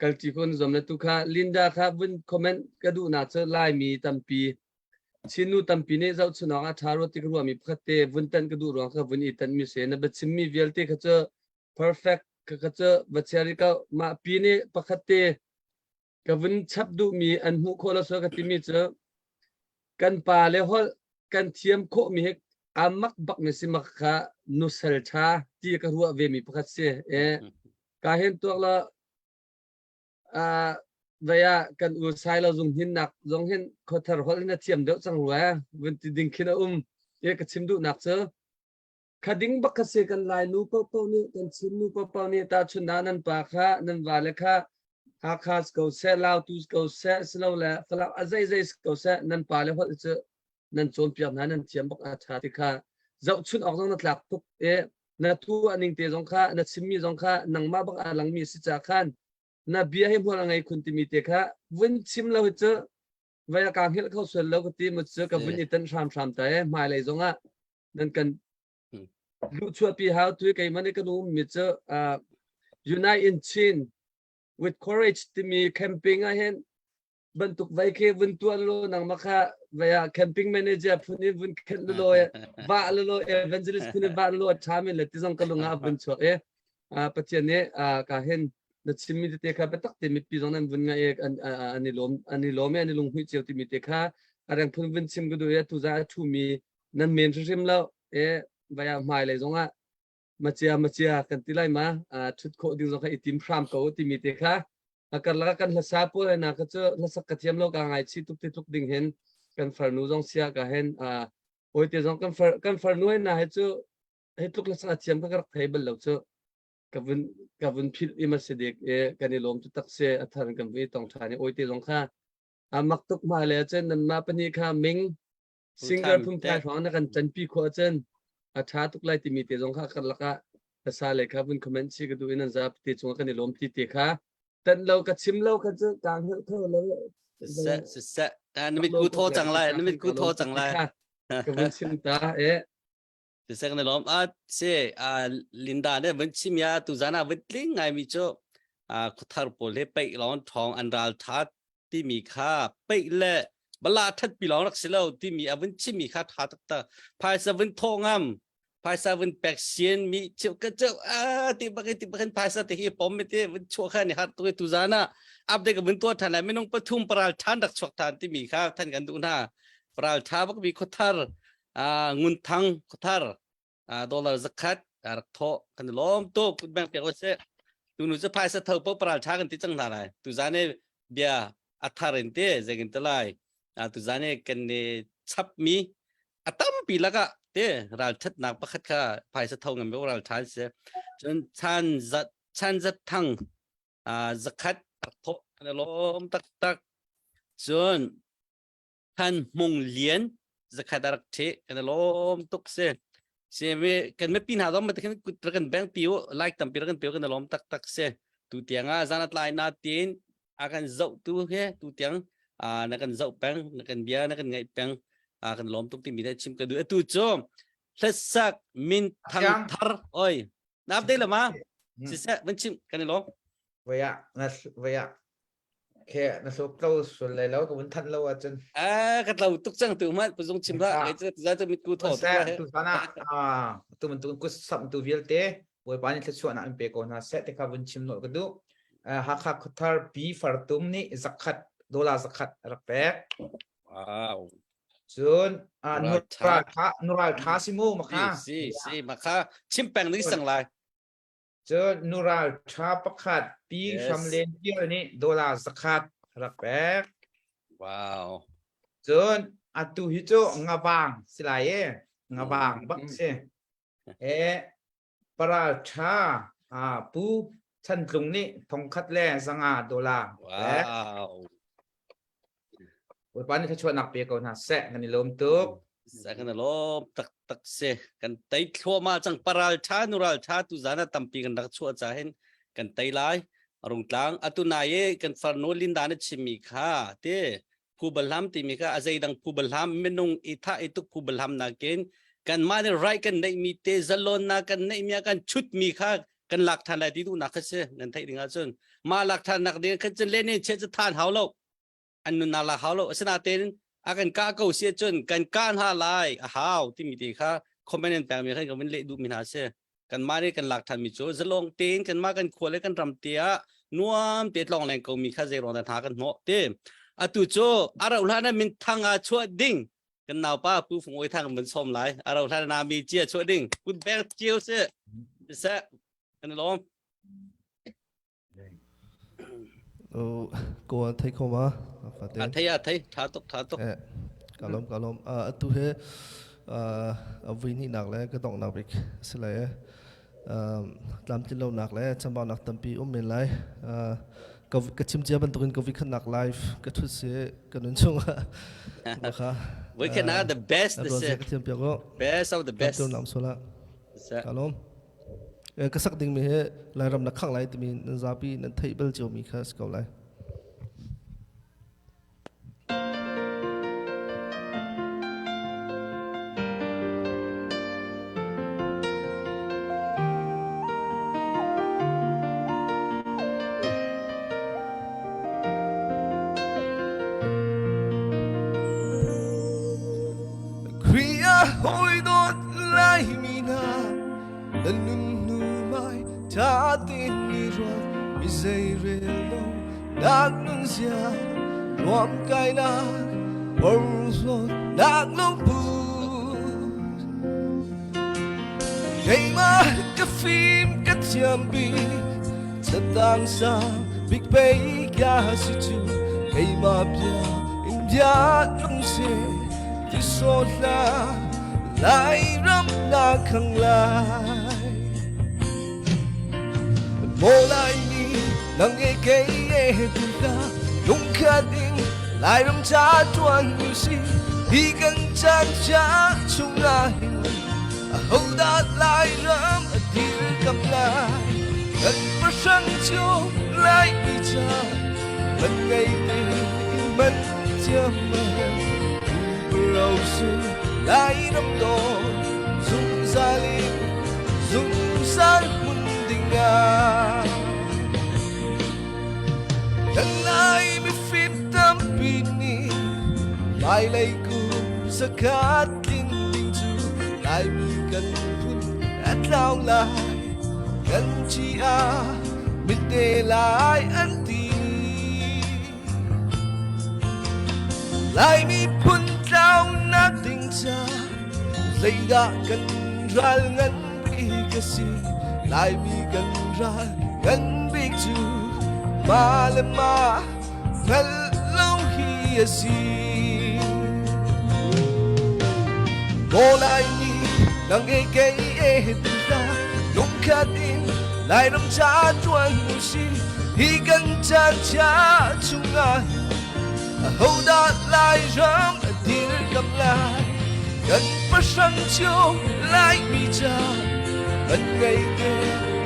S10: kalṭi kun zom le tu kha Linda kha vun comment ka duh na cu Laimi tampi Chinnu tampi nih zohchun awk a ṭha rua ti ka ruahmi pakhat te vun tanh ka duh ruang kha vun i tanhmi si na biachimmi vialte kha cu perfect kha kha cu va chia rih ko mah pi nih pakhat te ka vun chap duhmi an hmuh khawh lo so ka timi cu kan pa le holh kan thiam khawhmi hi aa mak bak mi si mak kha nusal ṭha ti ka ruah ve mi pakhat si e Ka hen tuak la uh, vaya kan u sai lo zung hin nak zong hin khothar hol hin a thiam deuh cang rua vun ti ding khin a um e ka chim duh nak cu khading bak kha se kan lai nu po po nih kan chin nu po po nih ta chun na nan pa kha nan va le kha Hakha ko seh Lautu ko seh silo le Falam a zei zei ko seh nan pa le holh cu nan cawnpiak hna nan thiam bak a ṭha ti kha zohchun awk zong na tlak tuk i na tuah ning te zong kha na chimmi zong kha nangmah bak aa langmi si ca khan na bia hi hmual a ngei khun timi te kha vun chim lo hi cu vai ka hngilh kho sual lo ka ti mu cu ka vun i tan hram hram ta e hmailei zong ah nan kan luhchuahpi hau tu keimah nih kan um mi cu Unite in Chin with courage timi camping ah hin bantuk vai khi vun tuan lo nangmah kha vai ah camping manager phun in vun khenh lo va lo evangelist phun in va lo tha min le ti zong ka lung ah vun chuak e pathian nih ka hin na chimmi tete kha biatak te mipi zong nan vun ngai an an i lawm an i lawm e an i lunghmuih cio timi te kha a reng phun vun chim ka duh e tu za a thu mi nan men hrimhrim lo e vai ah hmai lei zong ah machia machia kan ti lai ma thut khawh ding zong kha i tim hram ko timi te kha a karlak kan hlasa pawl na ka cu hlasak ka thiam lo ka ngai chi tuk ti tluk ding hin kan farnu zong sia ka hen a oi te zong kan far kan farnu na he cu he tluk hlasak a thiam ka rak thei bal lo cu ka vun ka vun phil i ma se dek e kan i lawm tu tak se a thar kan vi tong than i oi te zong kha a mak tuk ma le chen nan ma pani kha ming Singer phungphai hrawng na kan canpi khawh ahcun a ṭha tuk lai timi te zong kha karlak ah hlasa lei kha vun comment si ka duh in an zapi te cungah kan i lawm ti te kha tan lo ka chim lo kha cu kaa hngalh kho lo.
S1: Siseh, siseh. Na mit ku thaw cang lai, na mit ku thaw cang lai.
S10: Ka vun chim ta e.
S1: Sisek na lawm a si a Linda ne vun chim ya tu zan ah vun tling ngai mi cu a khuthar pawl he peih lawng thong an ral tha timi kha peih le bala that pi lawng rak si lo timi a vun chim mi kha tha taktak phaisa vun thaw ngam phaisa vun pek sian mi cheu ka cheu a ti bak ti bak phaisa te hi pom mi te vun chuah kha ni har tu tu zan ah update ka vun tuah than lai minung pathum paral than rak chuak than timi kha than kan duh hna paral tha bak mi khuthar ngun thang khuthar dollar zakhat rak thawh kan lawm tuk put bank pek se tu nu cu phaisa tho po paral tha kan ti cang hna lai tu zan bia a thar in te zengin te lai tu zan kan ne chap mi a tampi lakah te ral thatnak pakhat kha phaisa tho ngam ral than se cun chan zat chan zat thang zakhat rak thawh kan lawm taktak cun Than Hmung Lian zakhat a rak ṭhi kan i lawm tuk si si mi kan mipi hna zong mate khin kut kan bank pi u like tampi kan pe kan i lawm taktak si tu tiang ah zan atlai na tin a kan zoh tu he tu tiang na kan zoh peng na kan bia na kan ngaih peng a kan lawm tuk timi te chim ka duh atu cu hlasak min thang thar oi na update la ma siseh van chim kan i lawm
S2: Vaya na vaya Khe na hluk tlo sul lai lo ka vun thanh lo ahcun.
S1: Ah ka tlo tuk cang tu hmanh puzung chim hlah kei cu za cu mitku thaw tuk
S2: he. Tu sana ah tu bantuk kut sam tu vialte Bawipa nih thluachuahnak in pe ko hna seh ti kha vun chim nolh ka duh. Hakha Khuathar Pi Fartum nih zakhat dollar zakhat rak pek.
S1: Wow.
S2: Cun nural tha nural tha si mu makha.
S1: Si si makha chim peng ding sang lai.
S2: Cun nural ṭha pakhat Pi Hram Len Tial nih dollar zakhat a rak pek.
S1: Wow.
S2: Cun atu hi cu ngavang si lai e, ngavang bak si. E paral ṭha Pu Chan Tlung nih thongkhat le zanga dollar pek.
S1: Wow.
S2: Bawipa nih thluachuahnak pe ko hna seh kan i lawm tuk.
S1: Sa kan i lawm taktak si. Kan tei thluahmah cang paral tha nural tha tu zan ah tampi kan rak chuah ca hin kan tei lai. Rungtlang atu nai i kan farnu Linda na chimmi kha te phu balham timi kha a zeidang phu balham minung i thah i tuk phu balham nakin kanmah nih right kan neihmi te zalonnak kan neihmi ah kan chutmi kha kan lak than lai ti duhnak kha si nan theih ding ahcun mah lak than nak ding khan cun len in chiat cu than hau lo an nunnak lak hau lo asinain a kan kah ko si ahcun kan kah hna lai a hau timi te kha comment in pekmi khan kan vun leh duhmi hna si kanmah nih kan lak thanmi cu zalong tein kanmah kan khua le kan ram te ah nuam te tlong leng komi kha zei ruang dah hna kan hnawh ti atu cu a rauh hlan ah min thang ah chuah ding kan naupa pu Fung Oi Thang mun som lai a rauh hlan na mi chia chuah ding kut bel chiu si seh kan lawm
S4: Oh, ko an thei kho ma? Fate.
S1: A thei a thei tha tuk tha tuk.
S4: Eh, ka lom ka lom. Atu he a vui ni nak le ka dong nak bik si lai eh. Tlamtlin lo nak le chambau nak tampi um men lai. Ka ka chim cia bantukin ka vi khat nak live ka thut si ka nun chung ah. Kha.
S1: Voi khat nak the best
S4: the se. Ka thiam piak ko.
S1: Best of the best.
S4: Nam sola. Ka lom. Ka sak ding mi he Lairam na khang lai timi nan zapi nan theih bal cio mi kha si ko lai. Khrih a hawi dawt laimi hna na nun hnu mai ṭha tein i ruat mi zei rel lo nak nun zia nuam kainak porhlawt nak lungput keimah ka fim ka thiam bik catang sang bik pei ka si cu keimah bia in bia nung se ti so hla Lairam na khang lai Maw Laimi nang e kei e tu ka lungkhat ding Lairam cha tuan u si hi kan chan cha chung ah hin ahodah Lairam a dir kam lai kan pahrang cu Laimi cha man ngei te man thiam ma ro su. Lairam dawt zungzal in zungzal hmun ding ah. Kan Lai mifim tampi nih hmailei kum zakhat tlin ding cu Laimi kan phun a tlau lai kan ci ah mitte lai an ti. Laimi phun tlaunak ding ca zeidah kan ral ngan bik a si Laimi kan ral ngan bik cu mah le mah hngalh lo hi a si. Maw Laimi nang e kei e ti hlah lungkhat in Lairam ca ṭuan usih hi kan caan chia chungah ahodah Lairam a dirkamh lai kan pahrang cio Laimi ca man ngei te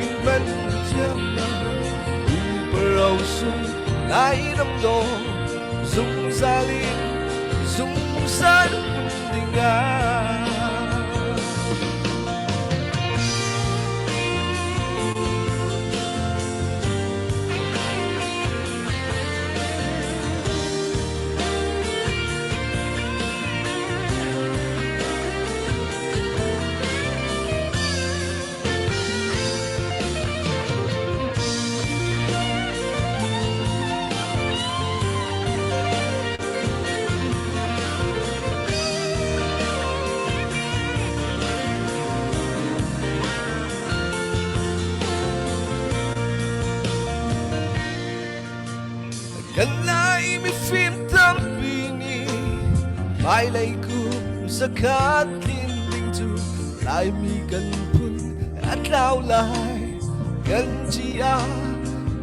S4: in man thiam Uparo sung Lairam dawh zungzal in zungzal ding ah. Kan Lai mifim tampi nih hmailei kum zakhat tlin ding cu Laimi kan phun a tlau lai kan ci ah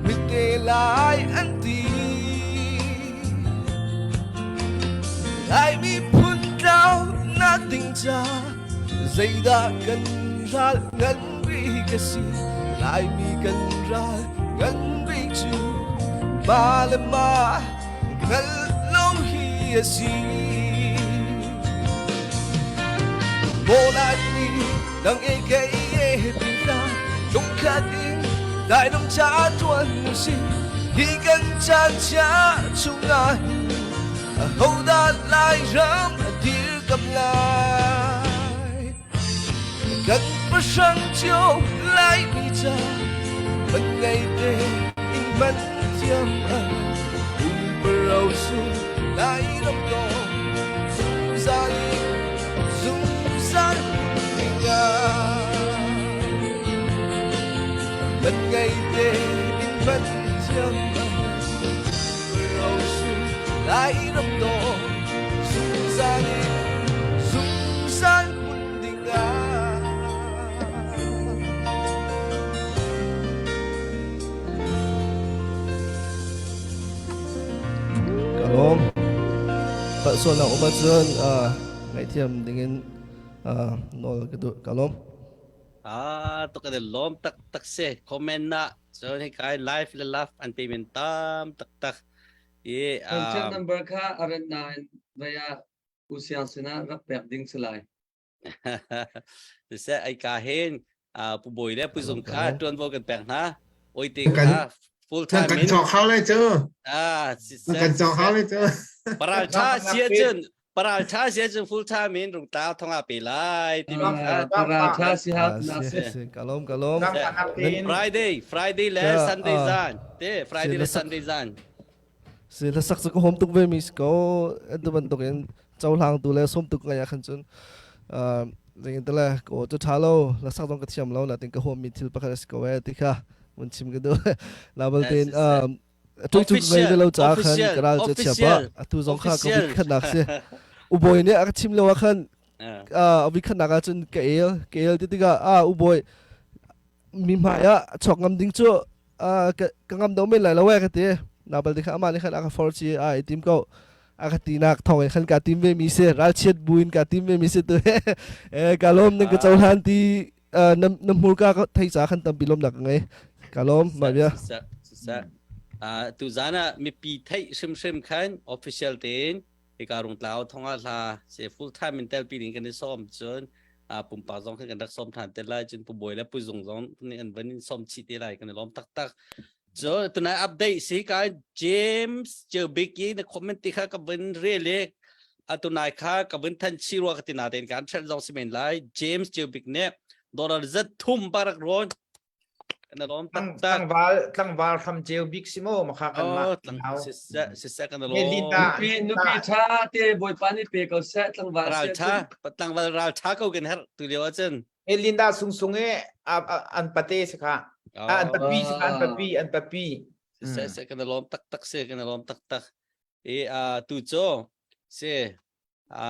S4: mite lai an ti. Laimi phun tlau nak ding ca zeidah kan ral ngan bik a si Laimi kan ral ngan bik cu ma le ma hngalh lo hi a si. Mawlai nih nang e kei e ti hlah lungkhat in dai dong cha tuan si hi kan caan chia chungah hin ahodah lai ram a dirkamh lai kan pahrang cio Laimi ca man ngei te in man thiam ah pumparau su lai ram dawh zungzal in zungzal dingah man ngei te in man thiam ah pumparau su lai ram dawh zungzal in zungzal hmun dingah. Ka lawm. Palhsualnak um ahcun ngaihthiam dingin nawl ka duh. Ka lawm.
S1: Ah, tuk kan lawm tak tak se. Comment na cun hei kai live le love an pe men tam tak tak. I
S10: Contact number kha a rat nain vaya usiang sinah rak pek ding si lai.
S1: Siseh ai ka hin pu bawi le pu zung kha tuanvo kan pek hna. Oi te kha full time
S7: kan
S1: in.
S7: cawk hau lai cu.
S1: Ah, siseh.
S7: Kan cawk hau lai cu.
S1: Paral tha sia cun paral tha sia cun full time in rung ta thonga pe lai ti mi kha.
S10: Paral tha si hau na
S4: si. Kalom kalom.
S1: Friday Friday le Sunday zan. Te Friday le Sunday zan.
S4: Si hlasak cu ka hom tuk ve mi si ko. Tu bantuk in cohlang tu le sum tuk ngai ah khan cun zingin tele ko cu tha lo hlasak zong ka thiam lo na tin ka huam mi thil pakhat a si ko e ti kha mun chim ka duh. Na balte tu cu ngai ve lo ca khan ka ral cu chia pa atu zong kha ka vi khat nak si. Ubawi nih a ka chim lo ah khan a vi khat nak ah cun ka el ka el ti tikah a ubawi mi hmai ah chok ngam ding cu ka ngam do men lai lo e ka ti na bal kha ama nih khan a ka for chi a i tim ko a ka ti nak thong in khan ka tim ve mi si ralchiat buin ka tim ve mi si tu e ka lom nan ka cohlan ti na na hmurka ka thei ca khan tampi lom nak ka ngei ka lom ma bia
S1: Tu zan ah mipi theih hrimhrim khan official tein. Hika Rungtlau thongah hla se full time in telpi ding kan i sawm cun pumpak zong kan rak sawm than te lai cun pu Bawi le pu Zung zong nih an van in sawm chih te lai kan i lawm taktak. So tunai update si ka James Chewbik i na comment ti kha ka van rel i atunai kha ka van than chi rua ka ti na ten kan ṭhen zong si men lai James Chewbik nih dollar zat thum barak rawn na lawm taktak
S2: tlangval tlangval hram ceu bik si mo makha kan ma
S1: oh tlang siseh siseh kan lawm
S10: nupi nupi tha te bawipa nih pe ko seh tlangval
S1: ral tha tlangval ral tha ko kan her tu lio ahcun
S2: Linda sung sung e an pate si kha an papi si kha an papi an papi
S1: siseh seh kan lawm taktak se kan lawm taktak e a tu cho se a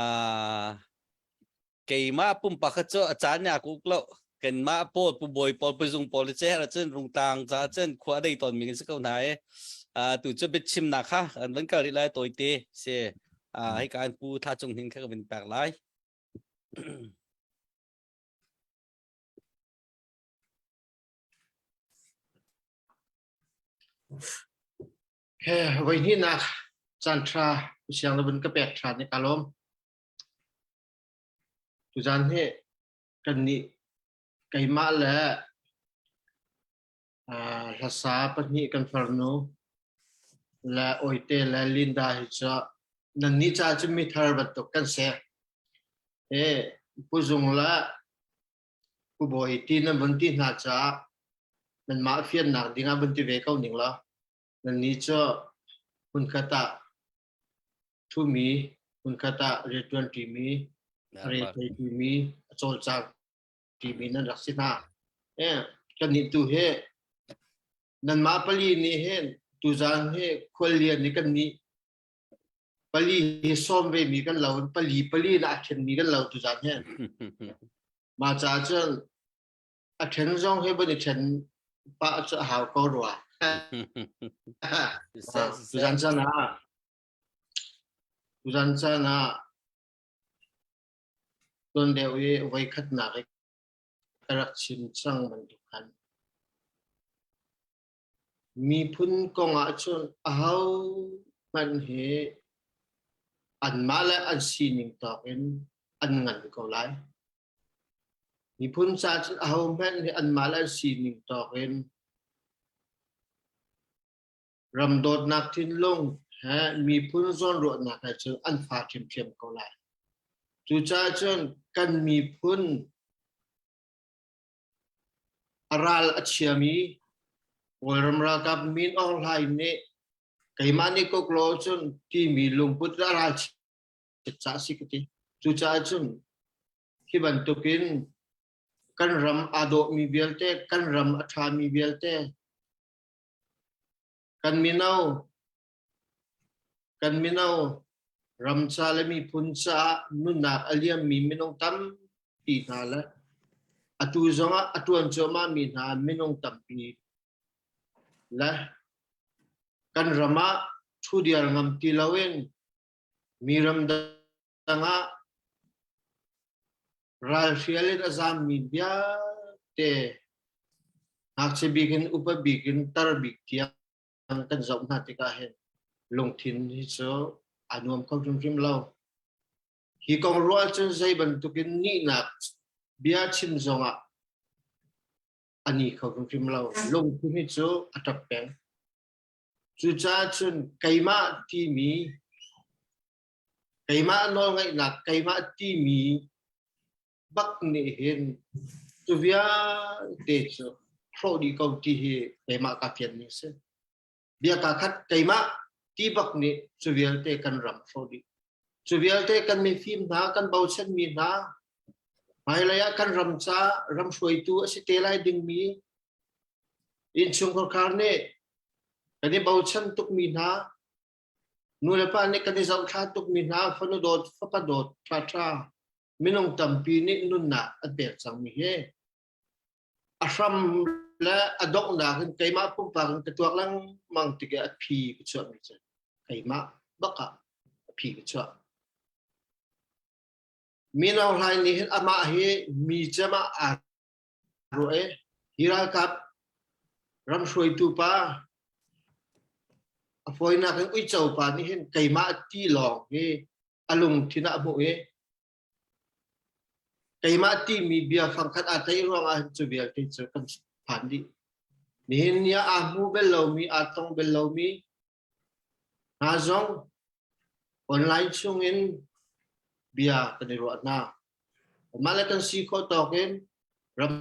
S1: keimah pumpak kha cu a caan nih a ka uk lo kanmah pawl pu bawi pawl pu zung pawl che her cun rungtlang ca cun khua dei tawn mi kan si ko hna i tu cu biachimnak kha an van kal rih lai tawite si hei ka an pu thla cung hin kha ka vin pek lai
S6: He voi hnihnak caan ṭha siang na vun ka pek ṭhan i ka lawm. Tuzaan hi kannih keimah le hlasa pahnih kan farnu le Awite le Linda hi cu nannih caah cun mithar bantuk kan si. I Pu Zung le Pu Bawi ti nan vun ti hna caah nanmah fiannak ding ah vun ti ve ko ning law nannih cu hmunkhat ah ṭhumi, hmunkhat ah rianṭuan ṭimi, a rethei ṭimi, a cawlcang ṭimi nan rak si hna. Eh, kannih tu hi nanmah pali nih hin tuzaan hi khuallian nih kannih pali hi sawm ve mi kan lo pali pali na a ṭhen mi kan lo tuzaan hi. Mah caah cun a ṭhen zong hi van i ṭhen pah cu a hau ko rua. Tuzaan caan ah tuzaan caan ah tuan deuh i voikhatnak i ka rak chim cang bantuk khan miphun kong ah cun aho hmanh hi anmah le an sining tawk in an ngan ko lai. Miphun ca cun ahohmanh nih anmah le an sining tawk in ram dawtnak thinlung he miphun zawnruahnak he cun an fa ṭhiamṭhiam ko lai. Cucaah cun kan miphun a ral a chiami Kawlram ralkap Min Aung Hlaing nih keimah nih kok law cun timi lungput a ral ca si ka ti. Cucaah cun hi bantukin kan ram aa dawhmi vialte, kan ram a ṭhami vialte, kan mino, kan mino ram ca le miphun caah nunnak a liammi minung tampi hna le atu zongah a ṭuan cuahmahmi hna minung tampi le kan ram ah ṭhudiar ngam ti loin Mi ramdang ah ralhrial in a zaammi vialte ngakchia bik in upa bik in tar bik tiang kan zoh hna tikah hin lungthin hi cu a nuam kho hrimhrim lo. Hi kong ruah ahcun zei bantukin nihnak bia chim zongah a ni kho hrimhrim lo. Lungthin hi cu a ṭap peng. Cucaah cun keimah timi keimah nawlngaihnak keimah timi bak nih hin cu vialte cu hrawh dih ko ti hi keimah ka fian ning si. Bia kaa khat keimah ti bak nih cu vialte kan ram hrawh dih. Cu vialte kan mifim hna, kan bochanmi hna, hmailei ah kan ram ca ram hruaitu a si te lai dingmi Innchungkhar nih kan i bochan tukmi hna, nulepa nih kan i zohthla tukmi hna, fanu dawt, fapa dawt ṭhaṭha minung tampi nih nunnak an pek cangmi hi a hram le a donghnak in keimah pumpak in ka tuak lengmang tik i a phi ka chuahmi cu keimah bak ah a phi ka chuah. Mino Hlaing nih hin amah hi mi cem ah aa ruah i hi ralkap ram hruaitu pa a fawinak in uico pa nih hin keimah ti lawng hi. A lungthin ah a hmuh i keimah timi bia fangkhat aa tlaih ruangah hin cu vialte cu kan phan dih. Nihin ni ah aa hmu bel lomi, aa tong bel lomi hna zong online chungin bia kan i ruah hna. Mah le kan si khawh tawk in ram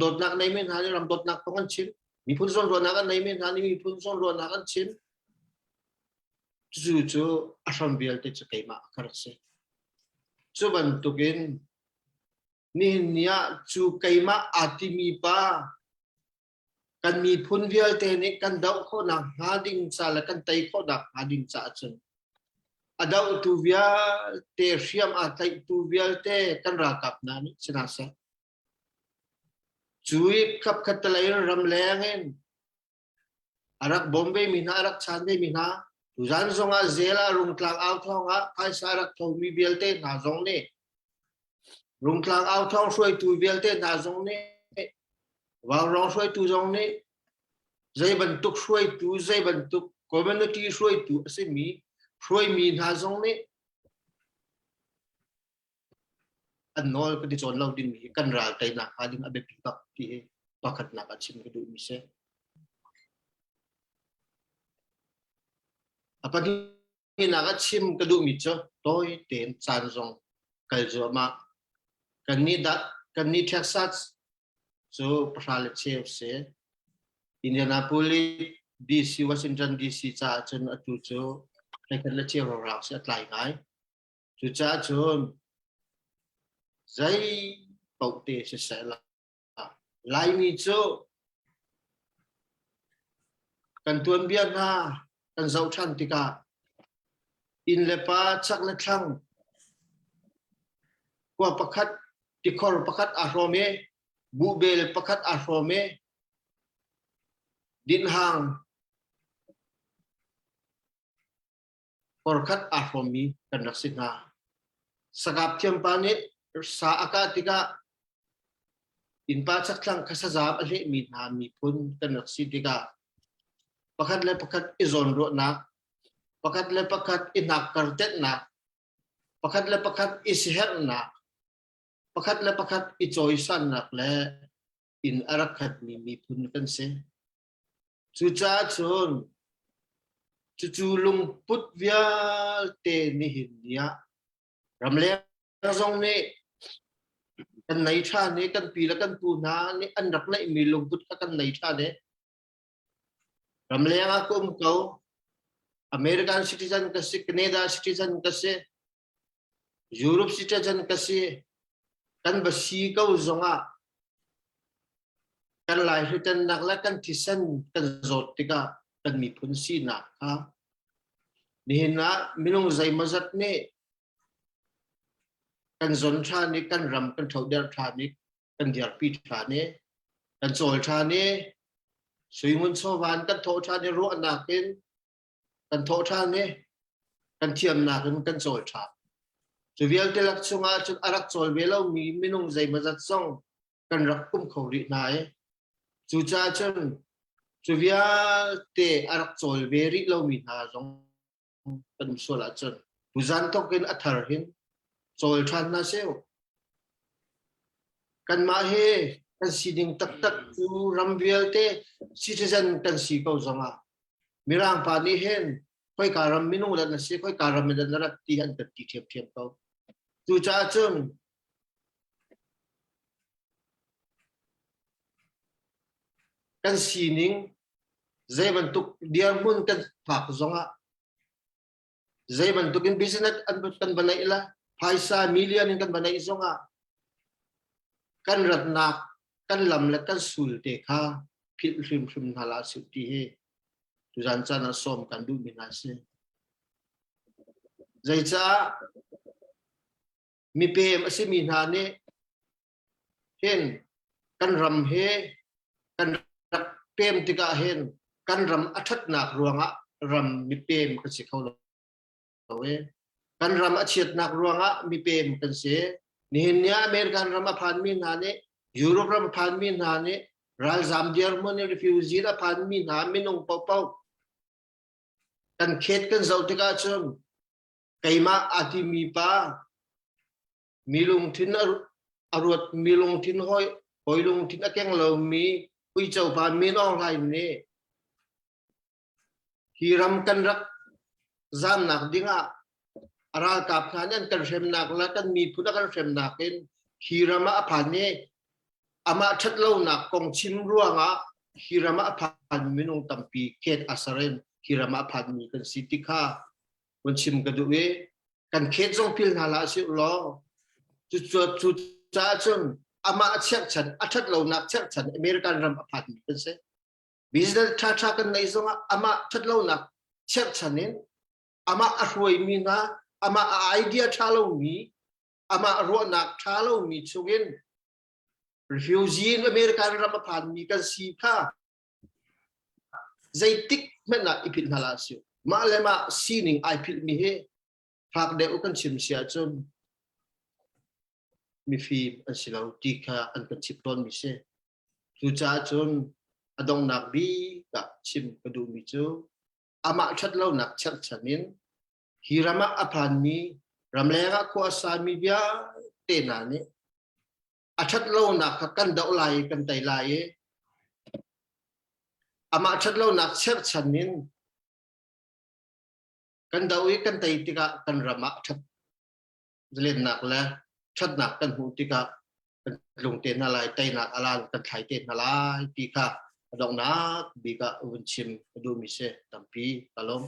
S6: dawtnak nei mi hna nih ram dawtnak kong an chim. Miphun zawnruahnak an nei mi hna nih miphun zawnruahnak an chim. Cu cu a hram vialte cu keimah ka rak si. Cu bantukin nihin ni ah cu keimah aa timi pa kan miphun vialte nih kan doh khawhnak hnga ding ca le kan tei khawhnak hnga ding caah cun a dohtu vialte hriam aa tlaihtu vialte kan ralkap hna nih si hna seh cu i kapkhat talei in ramleng in a rak bawm ve mi hna a rak chan ve mi hna tuzan zongah zel ah rungtlang au thawng ah phaisa a rak thomi vialte hna zong nih rungtlang au thawng hruaitu vialte hna zong nih Vaurawng hruaitu zong nih zei bantuk hruaitu zei bantuk community hruaitu a simi hruaimi hna zong nih an nawl kan i cawn lo dingmi hi kan ral teinak hnga ding a biapi bak ti hi pakhatnak ah chim ka duhmi si. A pahnihnak ah chim ka duhmi cu tawi tein caan zong kal zuahmah. Kannih dah kannih Texas cu pahra le cheu si. Indianapolis DC Washington DC caah cun atu cu hleikhat le cheu rorang si a tlai ngai. Cucaah cun zei paoh te siseh la Laimi cu kan tuanbia hna kan zoh ṭhan tikah inn le pa chak le thlang khua pakhat tikhor pakhat aa hrawm i buhbel pakhat aa hrawm i dinhang Horkhat aa hrawmmi kan rak si hna. Sakap thiampa nih sa a kah tikah innpa chakthlang kha sazaam a hlehmi hna miphun kan rak si tikah pakhat le pakhat i zawnruahnak, pakhat le pakhat i hnakkar tenhnak, pakhat le pakhat i siherhnak, pakhat le pakhat i cawisannak le inn a rak khatmi miphun kan si. Cucaah cun cucu lungput vialte nihin ni ah ramleng zong nih kan nei ṭhan i kan pi le kan pu hna nih an rak neihmi lungput kha kan nei ṭhan i ramleng ah ka um ko American citizen ka si Canada citizen ka si Europe citizen ka si kan va si ko zongah kan laihritannak le kan thisen kan zawt tikah kan miphun sinak kha nihin ah minung zeimawzat nih kan zon ṭhan i kan ram kan ṭhoder ṭhan i kan dirpi ṭhan i kan cawl ṭhan i suingun chawvan kan thawh ṭhan i ruahnak in kan thawh ṭhan i kan thiamnak in kan cawl ṭhan. Cu vialte lak chungah cun a rak cawl ve lomi minung zeimawzat zong kan rak um kho rih hna i cucaah cun cu vialte a rak cawl ve rih lomi hna zong kan um sual ahcun tuzan thawk in a thar hin cawl ṭhan hna seh. Kanmah he kan sining taktak cu ram vialte citizen kan si ko zongah Mirang pa nih hin khoika ram minung dah na si khoika ram in dah na rat ti an kan ti ṭhiamṭhiam ko. Cucaah cun kan sining zei bantuk dirhmun kan phak zongah zei bantuk in business an kan va neih la phaisa million in kan va neih zongah kan ratnak kan lam le kan sul te kha philh hrimhrim hna la su ti hi tuzan caan ah sawm kan duhmi hna si zeicah mipem a simi hna nih hin kan ram hi kan rak pem tikah hin kan ram a ṭhatnak ruangah ram mipem kan si kho lo e. Kan ram a chiatnak ruangah mipem kan si. Nihin ni ah American ram a phanmi hna nih Europe ram a phanmi hna nih ralzam dirhmun in refugee a phanmi hna minung paohpaoh kan khet kan zoh tikah cun. Keimah a timi pa mi lungthin a ruat mi lungthin hawi hawi lungthin a keng lomi uico pa Min Aung Hlaing nih Hi ram kan rak zamnak dingah a ralkap hna nih an kan hremnak le kan miphun a kan hremnak in hi ram ah a phan i amah ṭhatlonak kong chim ruangah hi ram ah a phan minung tampi khet a ser in hi ram ah a phanmi kan si ti kha vun chim ka duh i kan khet zong phil hna hlah sih law cu caah cun amah a cherhchan a ṭhatlonak cherhchan American ram a phanmi kan si. Business ṭhaṭha kan neih zongah amah ṭhatlonak cherhchan in amah a hruaimi hna, amah a idea ṭha lomi, amah ruahnak ṭha lomi chungin refugee in American ram a phanmi kan si kha zeitik hmanh ah i philh hna hlah sih. Mah le mah sining ai philhmi hi fak deuh kan chim si ahcun mifim an si lo ti kha an kan chimh tawnmi si. Cucaah cun a donghnak bik ah chim ka duhmi cu amah ṭhatlonak cherhchan in hi ram ah a phanmi ramleng ah khua a sami vialte hna nih a ṭhatlonak kha kan doh lai i kan tei lai i amah ṭhatlonak cherhchan in kan doh i kan tei tikah kan ram ah ṭhat zalennak le ṭhatnak kan hmuh tikah kan tlung te hna lai, teinak alan kan thlai te hna lai ti kha a donghnak bik ah vun chim ka duhmi si tampi ka lawm.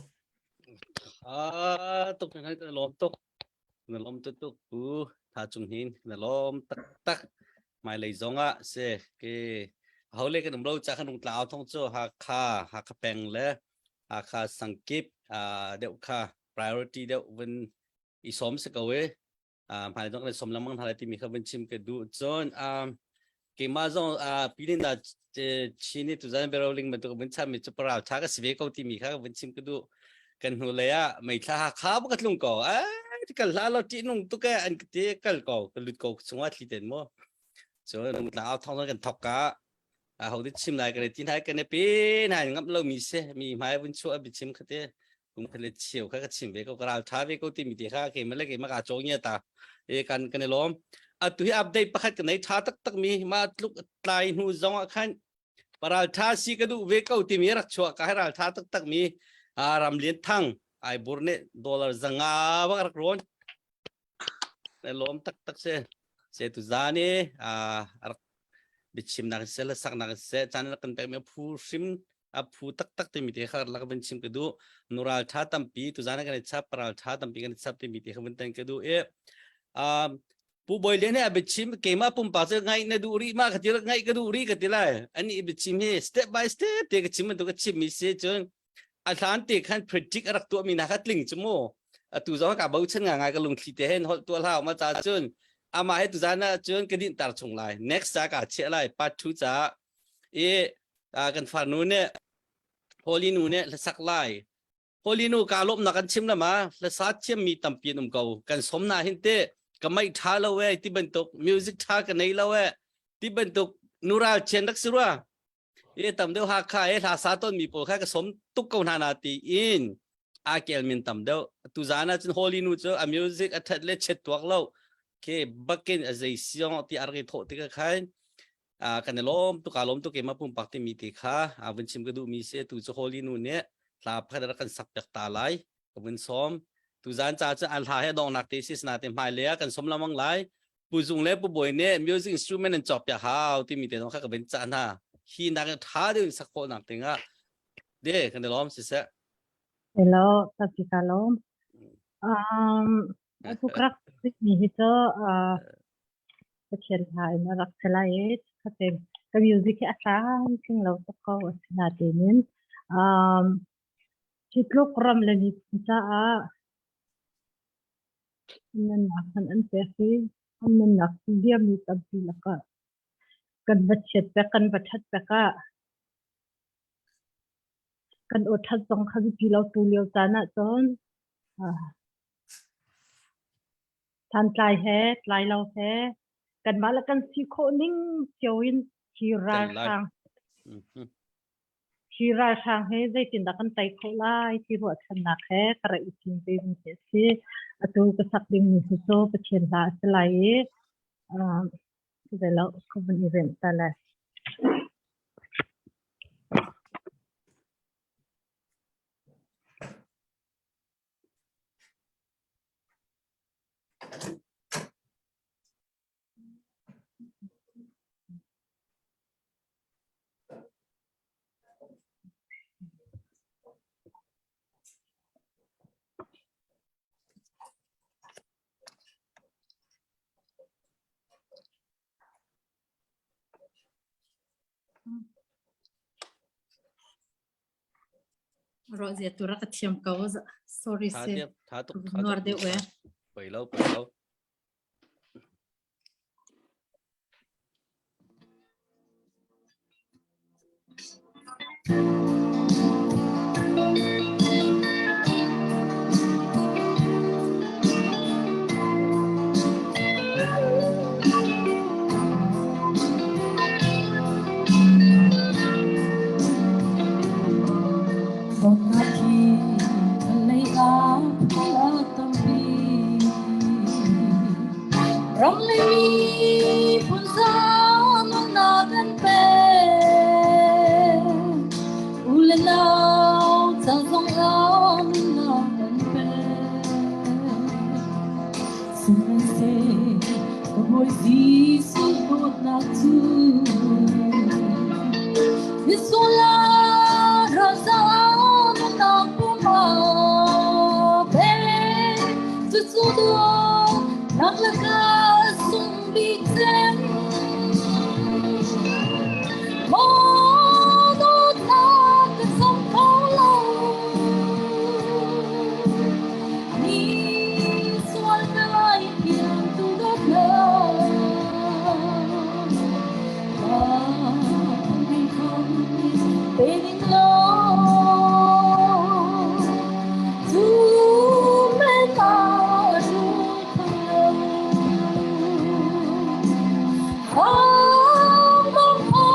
S1: Ah, tuk na lawm tuk. Na lawm tuk tuk pu tha cung hin na lawm tak tak. Mai lei zong ah se ke ho le kan um lo cha kan rung tlau thong chu Hakha Hakha peng le Hakha sangkip deuh kha priority deuh vun i sawm si ko e hmai zong kan i sawm lengmang hna lai timi kha vun chim ka duh cun keimah zong pilin da Chin i tuzan beroling bantuk vun cham mi cu paral tha ka si ve ko timi kha vun chim ka duh kan hnu lei ah meithla Hakha ba ka tlung ko ai kal hla lo ti nung tuk e an ti kal ko ka lut ko chungah thli ten mo cun tla au thong kan thok ka a ho dit chim lai kan ti nai kan pe nai ngam lo mi se mi hmai vun chuah bi chim khate kum khat le cheu kha ka chim ve ko ka ral tha ve ko ti mi te kha ke male ke ma ka chong ya ta e kan kan lom atu hi update pakhat ka nei tha tak tak mi ma tluk tlai hnu zong ah khan paral tha si ka duh ve ko ti mi rak chuah ka ral tha tak tak mi ram lian thang ai bur ne dollar zanga bak rak ron Na lawm taktak si. Se tu zan i rak biachimnak siseh le saknak siseh caan rak kan pekmi a phu hrim a phu taktak timi te kha rak van chim ka duh. Nural tha tampi tu zan kan i chap paral tha tampi kan i chap timi te kha van tan ka duh i Pu Bawi Lian he a biachim keimah pumpak cu ngaih na duh rih ma ka ti ngaih ka duh rih ka ti lai. Ani biachim hi step by step te ka chim bantuk ka chim mi si cun a hlan te khan predict a rak tuahmi hna kha tling cu mu atu zong ka bochan nga ngai ka lungthli te hen holh tuah hlah ma ca cun amah he tuzan ah cun ka din tar chung lai next ca ka chiah lai part 2 ca i kan farnu nih Holy nu nih hlasak lai Holy nu ka lawm nak kan chim la ma hlasa thiam mi tampi an um ko kan som na hin te ka mai tha lo e ti bantuk music tha ka nei lo e ti bantuk nural chen rak si rua e tam deuh Hakha e hla sa ton mi pawl kha ka som tuk ko hna na ti in a kel min tam deuh tu zan ah cun Holy nu cu a music a that le chet tuak lo ke bakin a zei siong ti ar ke tho ti ka khan a kan i lawm tu ka lawm tu ke ma pumpak ti mi ti kha a vun chim ka duh mi se tu cu Holy nu nih hla pakhat rak kan sak piak ta lai ka vun som tu zan ca cu an hla he dong nak te si na te hmai le kan som lamang lai Pu Zung le Pu Bawi nih music instrument an cawk piak hau timi te zong kha ka van cah hna. Hi nak in ṭha deuh in sak khawh nak ding ah de kan i lawm siseh.
S5: Hello, tapi ka lawm. Um, atu rak mi hi cu uh, Pathian hla in a rak si lai i khatin ka music hi a tlamtling lo tuk ko a si natein um, hi tluk ram le miphun caah Nunnak hmanh an pek i an nunnak liammi tampi lakah kan va chiat pek kan va ṭhat pek ah kan aw ṭhat zong kha biapi lo tu lio caan ahcun santlai he tlai lo he kanmah le kan si khawh ning cio in hi ralhrang. Hi ralhrang hi zeitindah kan tei khawh lai ti ruahchannak he ka rak i thim ve mi hi a si. Atu ka sak dingmi hi cu Pathian hla a si lai i zeilo ka vun i remh ta lai.
S12: Ro zia tu rak ka thiam ko. Sorry
S1: Tha
S12: se.
S1: tiap tha tuk tha
S12: Nuar
S1: tuk.
S12: deuh eh.
S1: Poi lo poi lo.
S11: Dawtnak hi vawlei ah phul a tampi. Ram le miphun zong nunnak an pek. U le nau ca zong ah nunnak an pek. Sihmanhseh ka Bawi Jesuh dawtnak cu misual ralza nunnak pum ah pek. Cucu dawtnak lakah sung bik cem. Maw dawtnak ka som kho lo. Mi sual ka lai thiam tu dawtnak. Pe ding law tu men a ru kho Thang mong ho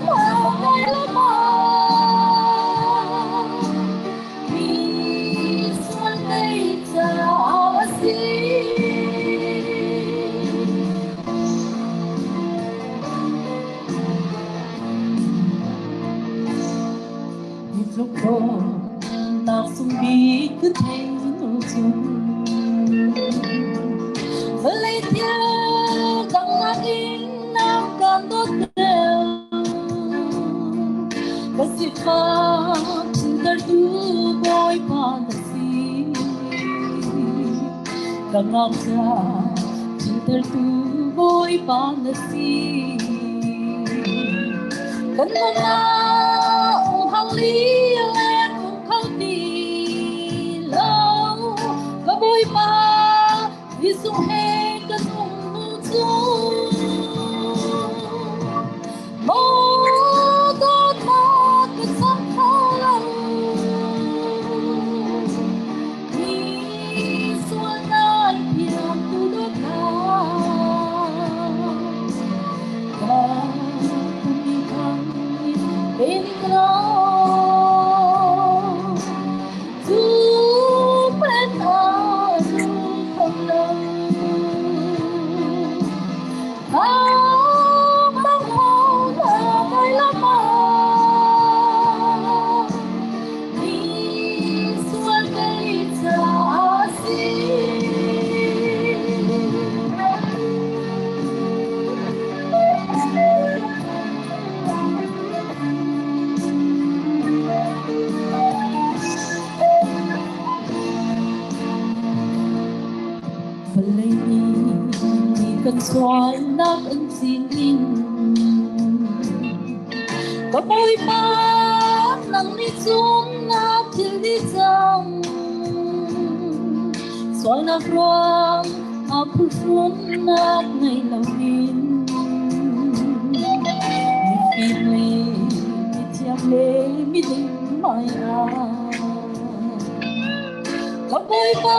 S11: ma ngai la ma Mi sual nei ca a si. Hi tluk dawtnak sung bik ka thei nu cu vawlei thil dang nakin nang kan dawt deuh. Ka sifak chintertu Bawipa na si. Ka ngakchia chintertu Bawipa na si. Kan nunnak umhang li le um kho ti lo. Ka Bawipa Jesuh he kan um hnu cu. Maw dawtnak ka cham kho lo. Mi sual nai thiam tu dawtnak. Ka pumi khang in pe law. Tu pen a ru kho lo. Thang mang ho na ngai la ma. Mi sual kei ca a si. Vawlei nih kan sualnak an cin Ka Bawipa nang nih cun na thil dih cang. Sualnak ruang ah phuhrunnak ngei loin mifim le mithiam le miding hmai ah Ka Bawipa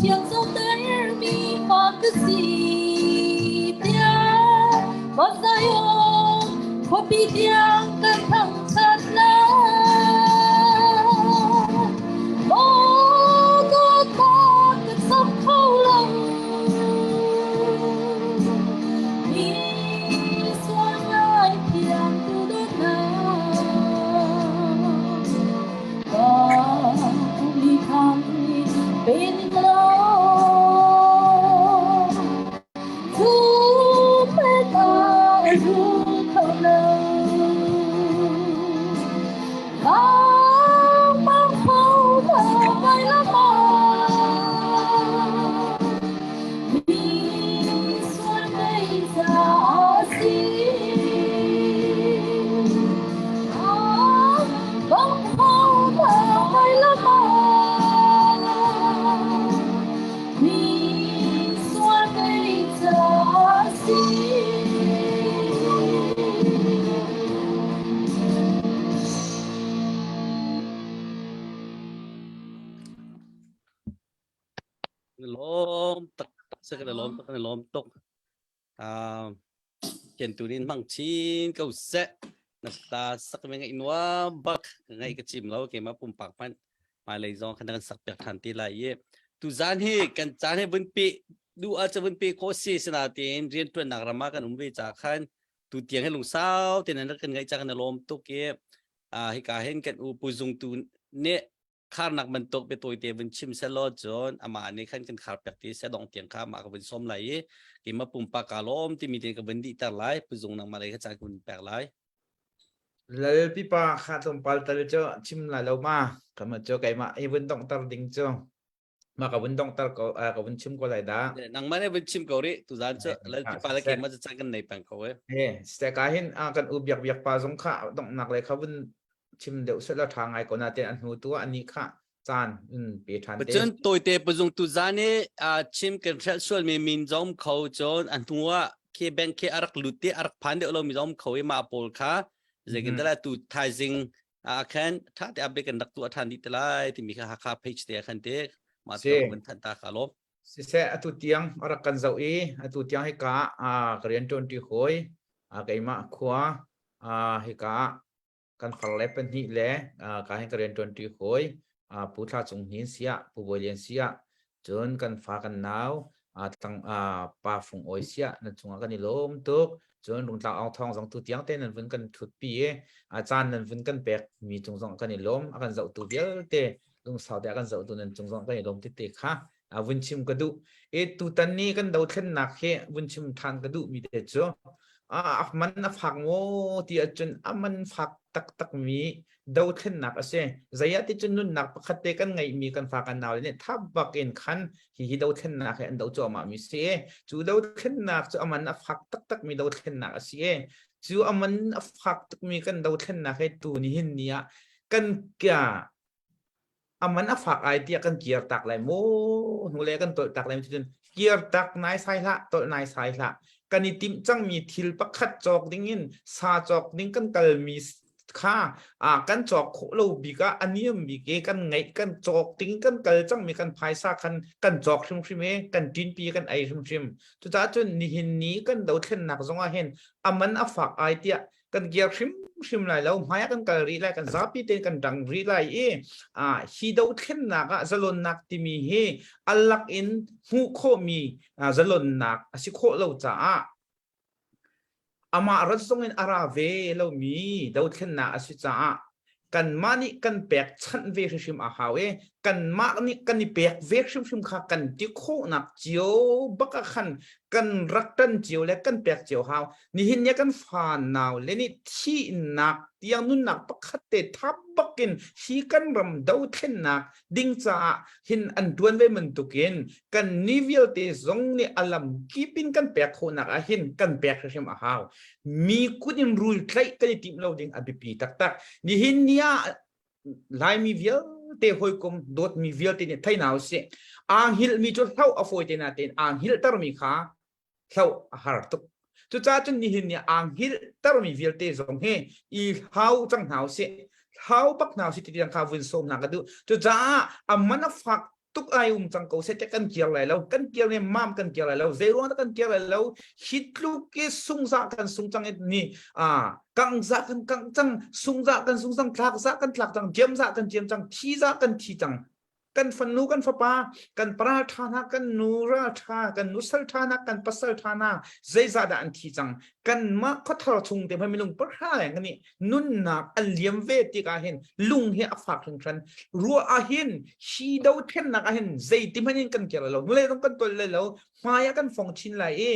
S11: thiang zohtermi fa ka si tiah Van Zion khuapi tiang kan thangṭhat lai.
S8: pe ning law Thu me ta ru kho lo Bang bang kho lo ngai la ma Mi sual mei ca si Bang kho lo ngai la ma Mi sual mei ca si.
S1: Lawm tak se kan lawm tak kan lawm tuk. Ah Kian tu nin mang chin ko seh. Na ta sak me ngai nuam bak ngai ka chim lo ke ma pumpak man mai lei zong kan kan sak piak than ti lai i tu zan hi kan caan hi vun pi du a cha vun pi kho si sina tin rian tuan nak rama kan um ve cha khan tu tiang hi lungsau tin an kan ngai cha kan lawm tuk i a hi ka hen kan u pu zung tu ne kharnak bantuk biatawi te vun chim selaw cun amah nih khan kan khar piak ti se dong tiang kha amah ka vun sawm lai i keimah pumpak ka lawm timi te ka vun dihter lai puzung nangmah lei kha caan ka vun pek lai.
S2: Lal pipa kha tlawmpal tal cu chim lai lo ma kama cu keimah i vun donghter ding cu ma ka vun donghter ko ka vun chim ko lai dah.
S1: Nangmah nih vun chim ko rih tuzaan cu lal pipa le keimah cu caan kan nei peng ko e.
S2: Eh, ste ka hin kan u biak biak pa zong kha donghnak le kha vun chim deuh sela ṭha ngai ko nain an hnu tu ah ani kha caan in pe ṭhan te.
S1: Cun tawite puzung tu zan i chim kan hrelh sualmi min zong kho cun a hnu ah khi bank khi a rak lut i a rak phan deuh lomi zong kho i mah pawl kha zeikin dah tu thaizing ah khan ṭha te update kan rak tuah ṭhan dih te lai timi kha Hakha page te ah khan te mah te kan thanh ta kha lawm.
S2: Siseh atu tiang a rak kan zoh i atu tiang hika ah ka rian ṭuanṭi hawi keimah khua hika kan far le pahnih le ka hin ka rian ṭuanṭi hawi Pu Thla Cung Hnin siah Pu Bawi Lian siah cun kan fa kan nau tlang Pa Fung Awi siah nan cungah kan i lawm tuk cun Rungtlang Aung Thawng zong tu tiang te nan vun kan ṭhutpi i caan nan vun kan pek mi cung zong kan i lawm a kan zohtu vialte lungsau te a kan zohtu nan cung zong kan i lawm tete kha vun chim ka duh e tutan ni kan dothlennak hi vun chim than ka duh mi te cu a man a fak maw ti ahcun a man fak taktak mi dothlennak a si zeiah ti cun nunnak pakhat te kan ngeihmi kan fa kan nau le nih thap bak in khan hi hi dothlennak hi an do cuahmah mi si cu dothlennak cu a man a fak taktak mi dothlennak a si cu a man a fak tukmi kan dothlennak hi tu ni hin ni ah kan kya a man a fak ai tiah kan kir tak lai maw hnulei kan tolh tak lai cun kir tak nai sai hlah tolh nai sai hlah kan i timh cangmi thil pakhat cawk ding in sa cawk ding kan kalmi kha a kan cawk khawh lo bik ah a niam bik e kan ngeih kan cawk ding kan kal cangmi kan phaisa khan kan cawk hrimhrim e kan ṭinpi kan ei hrimhrim cucaah cun nihin ni kan dothlennak zong ah hin a man a fak ai tiah kan kir hrimhrim lai lo hmai ah kan kal rih lai kan zapi tein kan dang rih lai i a hi dothlennak ah zalonnak timi hi alak in hmuh khawhmi zalonnak a si khawh lo caah amah rat zong in a ra ve lomi dothlennak a si caah kanmah nih kan pekchanh ve hrimhrim a hau i kanmah nih kan i pek ve hrimhrim kha kan ti khawhnak cio bak ah khan kan rak ṭan cio le kan pek cio hau nihin ni kan fa nau le nih thihnak tiang nunnak pakhat te thap bakin hi kan ram dothlennak ding caah hin an ṭuan ve bantukin kan ni vialte zong nih a lam kip in kan pek khawhnak ah hin kan pek hrimhrim a hau mi kut in rul tlaih kan i timh lo ding a biapi taktak nihin ni ah laimi vialte hawikom dawtmi vialte nih thei hna usih aa hngilhmi cu hloh a fawi te natein aa hngilhtermi kha hloh a har tuk cucaah cun nihin ni aa hngilhtermi vialte zong hi i hlau cang hna usih hlau bak hna usih ti tiang kha vun sawm hna ka duh cucaah a man a fak tuk ai um cang ko seh kan kir lai lo kan kir ne mam kan kir lai lo zei ruang kan kir lai lo hi tluk i sungza kan sung cang ni a kangza kan kang cang sungza kan sung cang tlakza kan tlak cang jiamza kan jiam cang thiza kan thi cang. Kan fanu kan fapa kan paral ṭha hna kan nu ral ṭha kan nu sal ṭha hna kan pasal ṭha hna zeizah dah an thi cang kanmah khuathar chung te hmanh minung pahra leng kan nih nunnak an liam ve tikah hin lung hi a fak hringhran ruah ah hin hi dothlennak ah hin zeiti hmanh in kan kir lo nule zong kan tol lai lo hmai ah kan fong chin lai i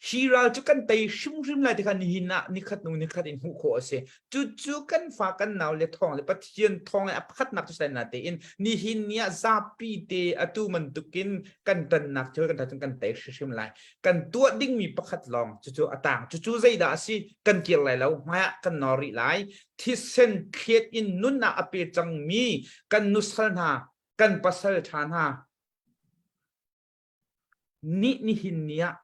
S2: hi ral cu kan tei hrimhrim lai ti kha nihin ah nikhat hnu nikhat in hmuh khawh a si. Cucu kan fa kan nau le thawng le Pathian thawng le a pakhatnak cu sai na tein nihin ni ah zapi te atu bantukin kan ṭannak thil kan ṭha kan tei hrimhrim lai. Kan tuah dingmi pakhat lawng cucu a tang. Cucu zeidah a si? Kan kir lai lo. Hmai ah kan nor rih lai. Thisen thlet in nunnak a pe cangmi kan nusal hna, kan pasal ṭha hna nih nihin ni ah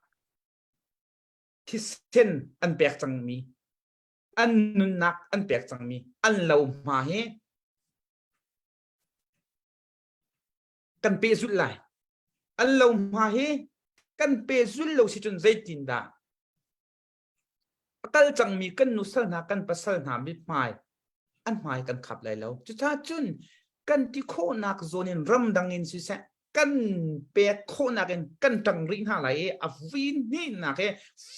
S2: thisen an pek cangmi an nunnak an pek cangmi an lo hma hi kan pehzulh lai an lo hma hi kan pehzul lo si cun zeitin dah A kal cangmi kan nusal hna kan pasal hna mithmai an hmai kan khap lai lo. Cucaah cun kan ti khawhnak zawn in ramdang in siseh kan pek khawhnak in kan ṭang rih hna lai i a vui hnihnak he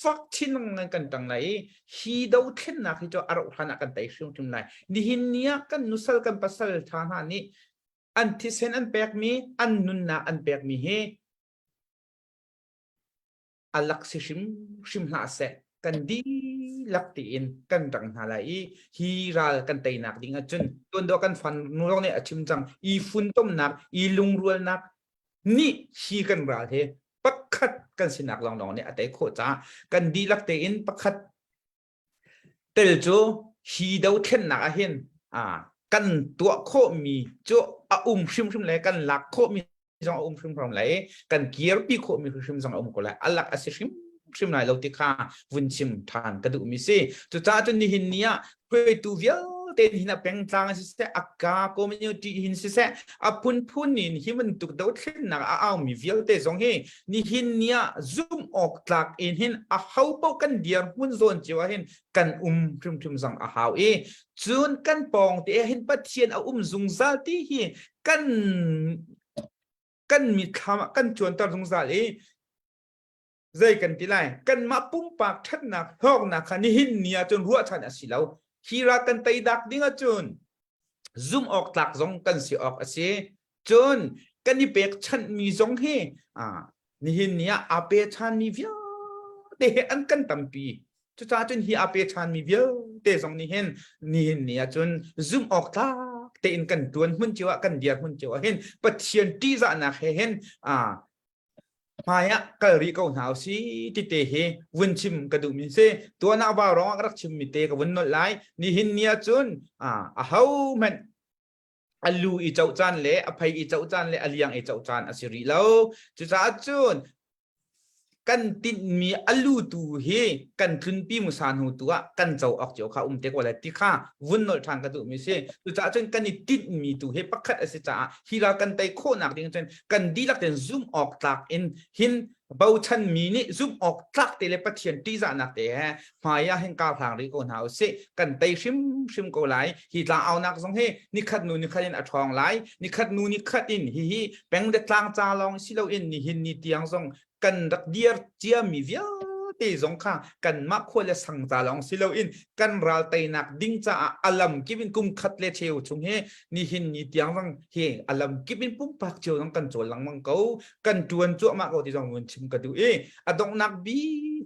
S2: fak chin lengmang kan ṭang lai i hi dothlennak hi cu a rauh hlan ah kan tei hrimhrim lai. Nihin ni ah kan nusal kan pasal ṭha hna nih an thisen an pekmi an nunnak an pekmi hi a lak si hrimhrim hlah seh kan dihlak tiin kan rang hna lai i hi ral kan teinak ding ahcun tuan kan fan nu nih a chim cang i funtomnak i lungrualnak nih hi kan ral he pakhat kan sinak lawnglawng nih a tei khawh caah kan dihlak tein pakhat tel cu hi dothlennak ah hin kan tuah khawhmi cu a um hrimhrim le kan lak khawhmi zong a um hrimhrim lai i kan kirpi khawhmi hrimhrim zong a um ko lai. A lak a si hrimhrim lai lo ti kha vun chim ṭhan ka duhmi si. Cucaah cun nihin ni ah hruaitu vialte hin a pengtlang siseh, a ka community hin siseh, a phunphun in hi bantuk dothlennak a aumi vialte zong hi nihin ni ah zumh awk tlak in hin a ho paoh kan dirhmun zawn cio ah hin kan um hrimhrim zong a hau i cun kan pawng te ah hin Pathian a um zungzal ti hi kan kan mitthlam ah kan cuanter zungzal i zei kan ti lai kanmah pumpak ṭhatnak hlawknak kha nihin ni ah cun ruahchan a si lo hi ra kan tei dak ding ahcun zumh awk tlak zong kan si awk a si cun kan i pekchanhmi zong hi nihin ni ah aa pe ṭhanmi vialte he an kan tampi cucaah cun hi aa pe ṭhanmi vialte zong nih hin nihin ni ah cun zumh awk tlak tein kan ṭuan hmun cio ah kan dir hmun cio ah hin Pathian ṭihzahnak he hin hmai ah kal rih ko hna usih ti te hi vun chim ka duhmi si. Tuan ah vau rong ah ka rak chimmi te ka vun nolh lai. Nihin ni ah cun a ho hmanh a lu i coh caan le a phei i coh caan le a liang i coh caan a si rih lo. Cucaah cun kan tinhmi a lu tu hi kan tlunpi musa hnu tu ah kan co awk cio kha um te ko lai ti kha vun nolh ṭhan ka duhmi si. Cucaah cun kan i tinhmi tu hi pakhat a si caah hi ral kan tei khawhnak ding cun kan dihlak tein zumh awk tlak in hin bochanmi nih zumh awk tlak te le Pathian ṭihzahnak te he hmai ah hin kar hlang rih ko hna usih kan tei hrimhrim ko lai hi tlang aunak zong hi nikhat nu nikhat in a ṭhawng lai nikhat nu nikhat in hihi peng le tlang ca lawng si loin nihin ni tiang zong kan rak dir ciami vialte zong kha kanmah khua le sang ca lawng si loin kan ral teinak ding caah a lam kip in kum khat le cheu chung hi nihin ni tiang zong hi a lam kip in pumpak cio zong kan cawl lengmang ko kan tuan cuahmah ko ti zong vun chim ka duh i a donghnak bi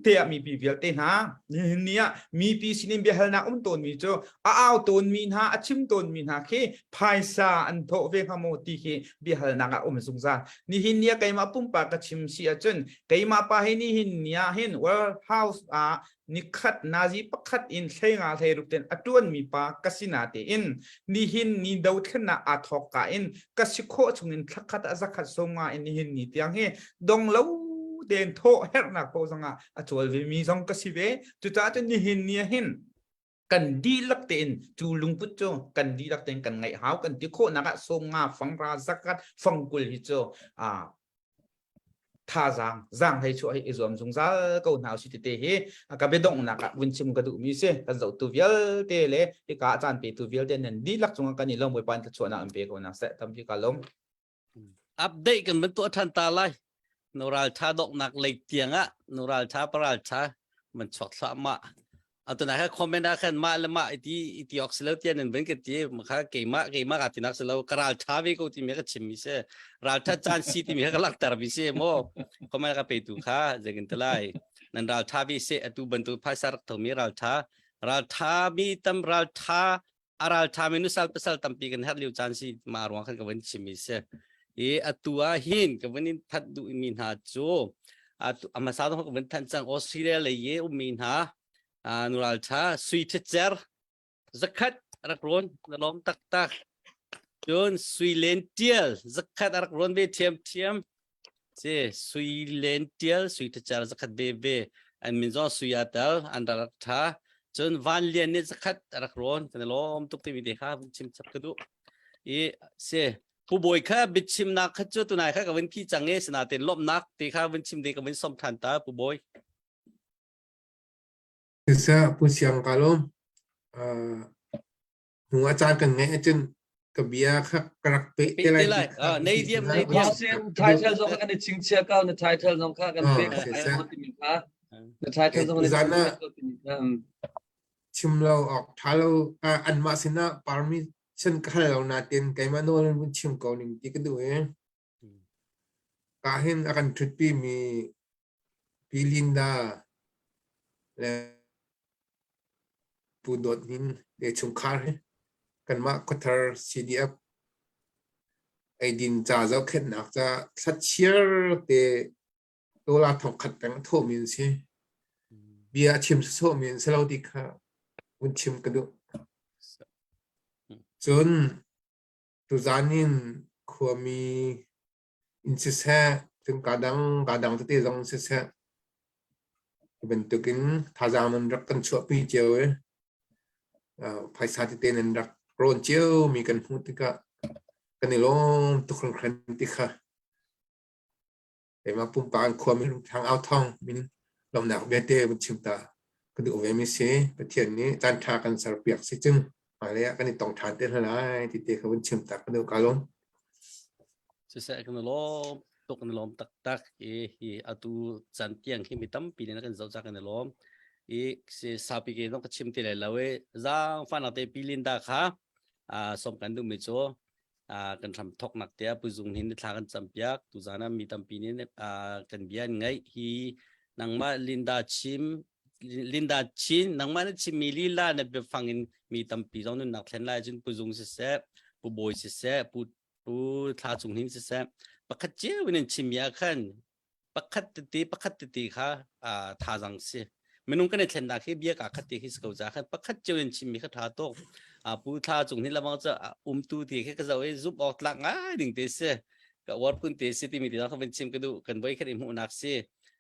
S2: te ah mipi vialte hna nihin ni ah mipi sinin biahalnak um tawnmi cu a au tawnmi hna a chim tawnmi hna khi phaisa an thawh ve hnga maw ti khi biahalnak ah um zungzal nihin ni ah keimah pumpak ka chim si ahcun keimah pa hi nihin ni ah hin warehouse ah nikhat nazi pakhat in hleinga hleiruk ten a tuanmi pa ka si na tein nihin ni dothlennak aa thawk ka in ka si khawh chungin thlakhat ah zakhat sawmnga in nihin ni tiang hi dong lo tein thawh herhnak paoh zongah a cawl ve mi zong ka si ve cucaah cun nihin ni ah hin kan dihlak tein cu lungput cu kan dihlak tein kan ngaih hau kan ti khawhnak ah sawmnga fangra zakat fangkul hi cu a. thazaang zaang hlei chuah hi i zuam zungzal ko hna usih tete hi ka biadonghnak ah vun chim ka duhmi si. Kan zohtu vialte le hika ah caan petu vialte nan dihlak cungah kan i lawm. Bawipa in thluachuahnak in pe ko hna seh. Tampi ka lawm.
S1: Update kan van tuah ṭhan ta lai. Nu ralṭha doknak lei tiang ah nu ralṭha paralṭha man chuak thluahmah. Atu na kha comment ah khan mah le mah iti iti ok silo tian nan van ka ti kha keimah keimah ka tinak silo ka ralṭha ve ko timi ka chim mi si. Ralṭha caan si timi kha ka langhter mi si mo comment ka petu kha zeikin te lai. Nan ralṭha ve se atu bantuk phaisa rak thomi ralṭha ralṭha mi tam ralṭha a ralṭhami nusal pasal tampi kan herh lio caan si mah ruang khan ka van chim mi si i atu ah hin ka van in that duh mi hna cu a hmasa dong ka van thanh cang Australia lei i ummi hna nu ralṭha sui ṭhicer zakhat rak rawn na lawm taktak cun sui len tial zakhat a rak rawn ve ṭhiam ṭhiam Si sui len tial sui ṭacer zakhat veve an min zong sui aa tel an rak ṭha. Cun Van Lian nih zakhat a rak rawn kan i lawm tuk timi te kha vun chim chap ka duh. I si Pu Bawi kha biachimnak kha cu tunai kha ka vun khi cang i sinain lawmhnak te kha vun chim ding ka vun som ṭhan ta Pu Bawi.
S7: Siseh Pu Siang ka lawm. Uh, hnu ah caan kan ngeih ahcun ka bia kha ka rak peh te lai ti kha
S1: nei diam nei diam
S10: title zong kan i chingchia ko na title zong kha kan pek timi kha na title zong kan i timi kha
S7: chim lo awk tha lo anmah sinah permission ka hal lo natin keimah nawl in vun chim ko ning ti ka duh i ka hin a kan ṭhutpi mi Pi Linda le Pu Dawt Hnin le chungkhar hi kanmah khuathar CDF eidin ca zohkhenhnak ca thlachiar te dollar thongkhat peng a thawhmi an si. Bia a chim sawsawhmi an si lo ti kha vun chim ka duh. Cun tuzan in khuami in siseh, cun kaa dang kaa dang tete zong siseh, hi bantukin thazaang nan rak kan chuahpi cio i phaisa tete nan rak rawn ciomi kan hmuh tikah kan i lawm tuk hringhran ti kha keimah pumpak an khuami Thang Au Thawng min lawmhnak vialte vun chim ta ka duh ve mi si. Pathian nih caan ṭha kan serpiak si cun hmailei ah kan i tong ṭhan te hna lai ti te kha vun chim ta ka duh ka lawm.
S1: Siseh kan lawm tuk kan lawm taktak i hi atu chan tiang hi mi tampi nih kan zoh ca kan i lawm i si saupi ke zong ka chim ti lai lo i zaang fanak te pi Linda kha som kan duh mi cu kan hram thoknak te ah puzung hin thla kan campiak tuzan ah mi tampi nih kan bia an ngaih hi nangmah Linda chim Linda Chin nangmah na chimmi lila na biafang in mi tampi zong nunnak thlen lai cun puzung siseh pu bawi siseh pu pu thla cung hin siseh pakhat cio in an chimmi ah khan pakhat tete pakhat tete kha thazang si minung kan i thlennak hi bia ka khat te khi si ko ca khan pakhat cio in chimmi kha tha tuk pu thla cung hin lamang cu umtu ti khi ka zoh i zumh awk tlak ngai ding te si ka uar phun te si timi ti ka van chim ka duh kan voi khat i hmuhnak si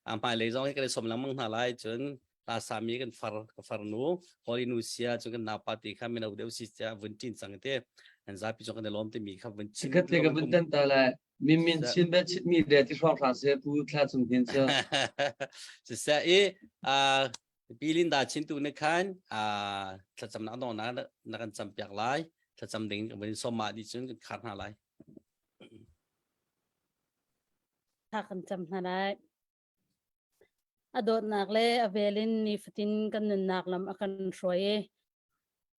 S1: a hmailei zong hi kan i som lengmang hna lai cun hla sami kan far ka farnu holi nu sia cun kan naupa ti kha mino deuh si cia vun ṭin cang te an zapi zong kan i lawm timi kha vun chim
S10: Sikhat te ka vun tan ta lai min min chin be chit mi le ti hrawng hra se pu thla cung hin cu
S1: siseh i pi Linda chin tu ne khan thlacam nak dong na na kan cam piak lai thlacam ding kan vun som ma di cun kan khar hna lai
S3: Thla kan cam hna lai. A dawtnak le a vel in nifatin kan nunnak lam a kan hruai i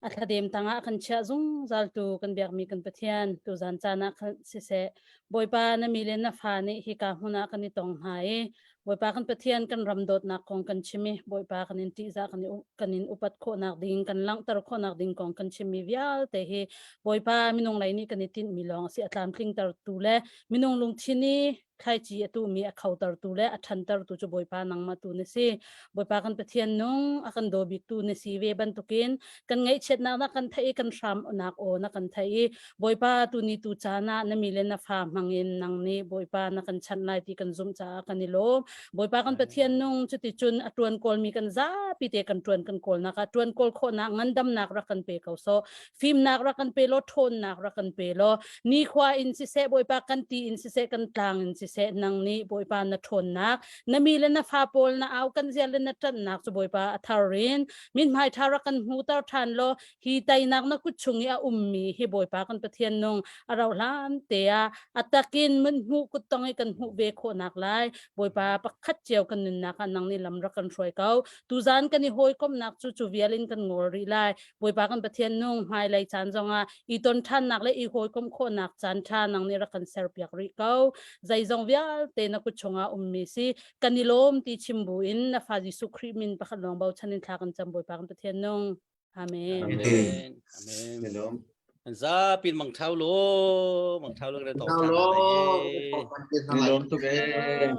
S3: a thladem tangah a kan chiah zungzaltu kan biakmi kan Pathian tuzan caan ah khan siseh Bawipa na mi le na fa nih hika hmun ah kan i tong hna i Bawipa kan Pathian kan ram dawtnak kong kan chim i Bawipa kan in ṭihzah kan, kan in upat khawhnak ding kan langhter khawhnak ding kong kan chimmi vialte hi Bawipa minung lei nih kan i tinhmi lawng a si a tlamtlingtertu le minung lungthin i thlaici a tuhmi a khotertu le a ṭhantertu cu Bawipa nangmah tu na si. Bawipa kan Pathian nung a kan daw biktu na si ve bantukin kan ngaihchiatnak na kan theih i kan hramnak aw na kan theih i Bawipa tu ni tu caan ah na mi le na fa hmangin nang nih Bawipa na kan chanh lai ti kan zumh caah kan i lawm. Bawipa kan Pathian nung cuticun a ṭuan kawlmi kan zapi te kan ṭuan kan kawlnak ah ṭuan kawl khawhnak ngandamnak rak kan pe ko sawh. Fimnak rak kan pe law ṭhawnnak rak kan pe law nikhua in siseh Bawipa kan ti in siseh kan tlang in siseh. siseh nang nih Bawipa na ṭhawnnak na mi le na fa pawl na au kan zia le na ṭanhnak cu Bawipa a thar in mithmai ṭha rak kan hmuter ṭhan law hi teinak na kut chung i a ummi hi Bawipa kan Pathian nung a rauh hlan te ah a takin mun hmuh kuttong i kan hmuh ve khawhnak lai Bawipa pakhat cio kan nunnak ah nang nih lam rak kan hruai ko tuzan kan i hawikomhnak cu cu vial in kan ngol rih lai Bawipa kan Pathian nung hmailei caan zongah i ton ṭhannak le i hawikomh khawhnak caan ṭha nang nih rak kan serpiak rih ko zeizong vialte na kut chungah ummi si kan i lawm ti chim bu in na fa Jesuh Khrih min pakhat lawng bochan in thla kan cam Bawipa kan Pathian nung Amen.
S1: Amen. Amen. An zapi mang thau lo, mang thau lo kan tong
S6: Thau lo.
S9: Ni lawm tuk ee.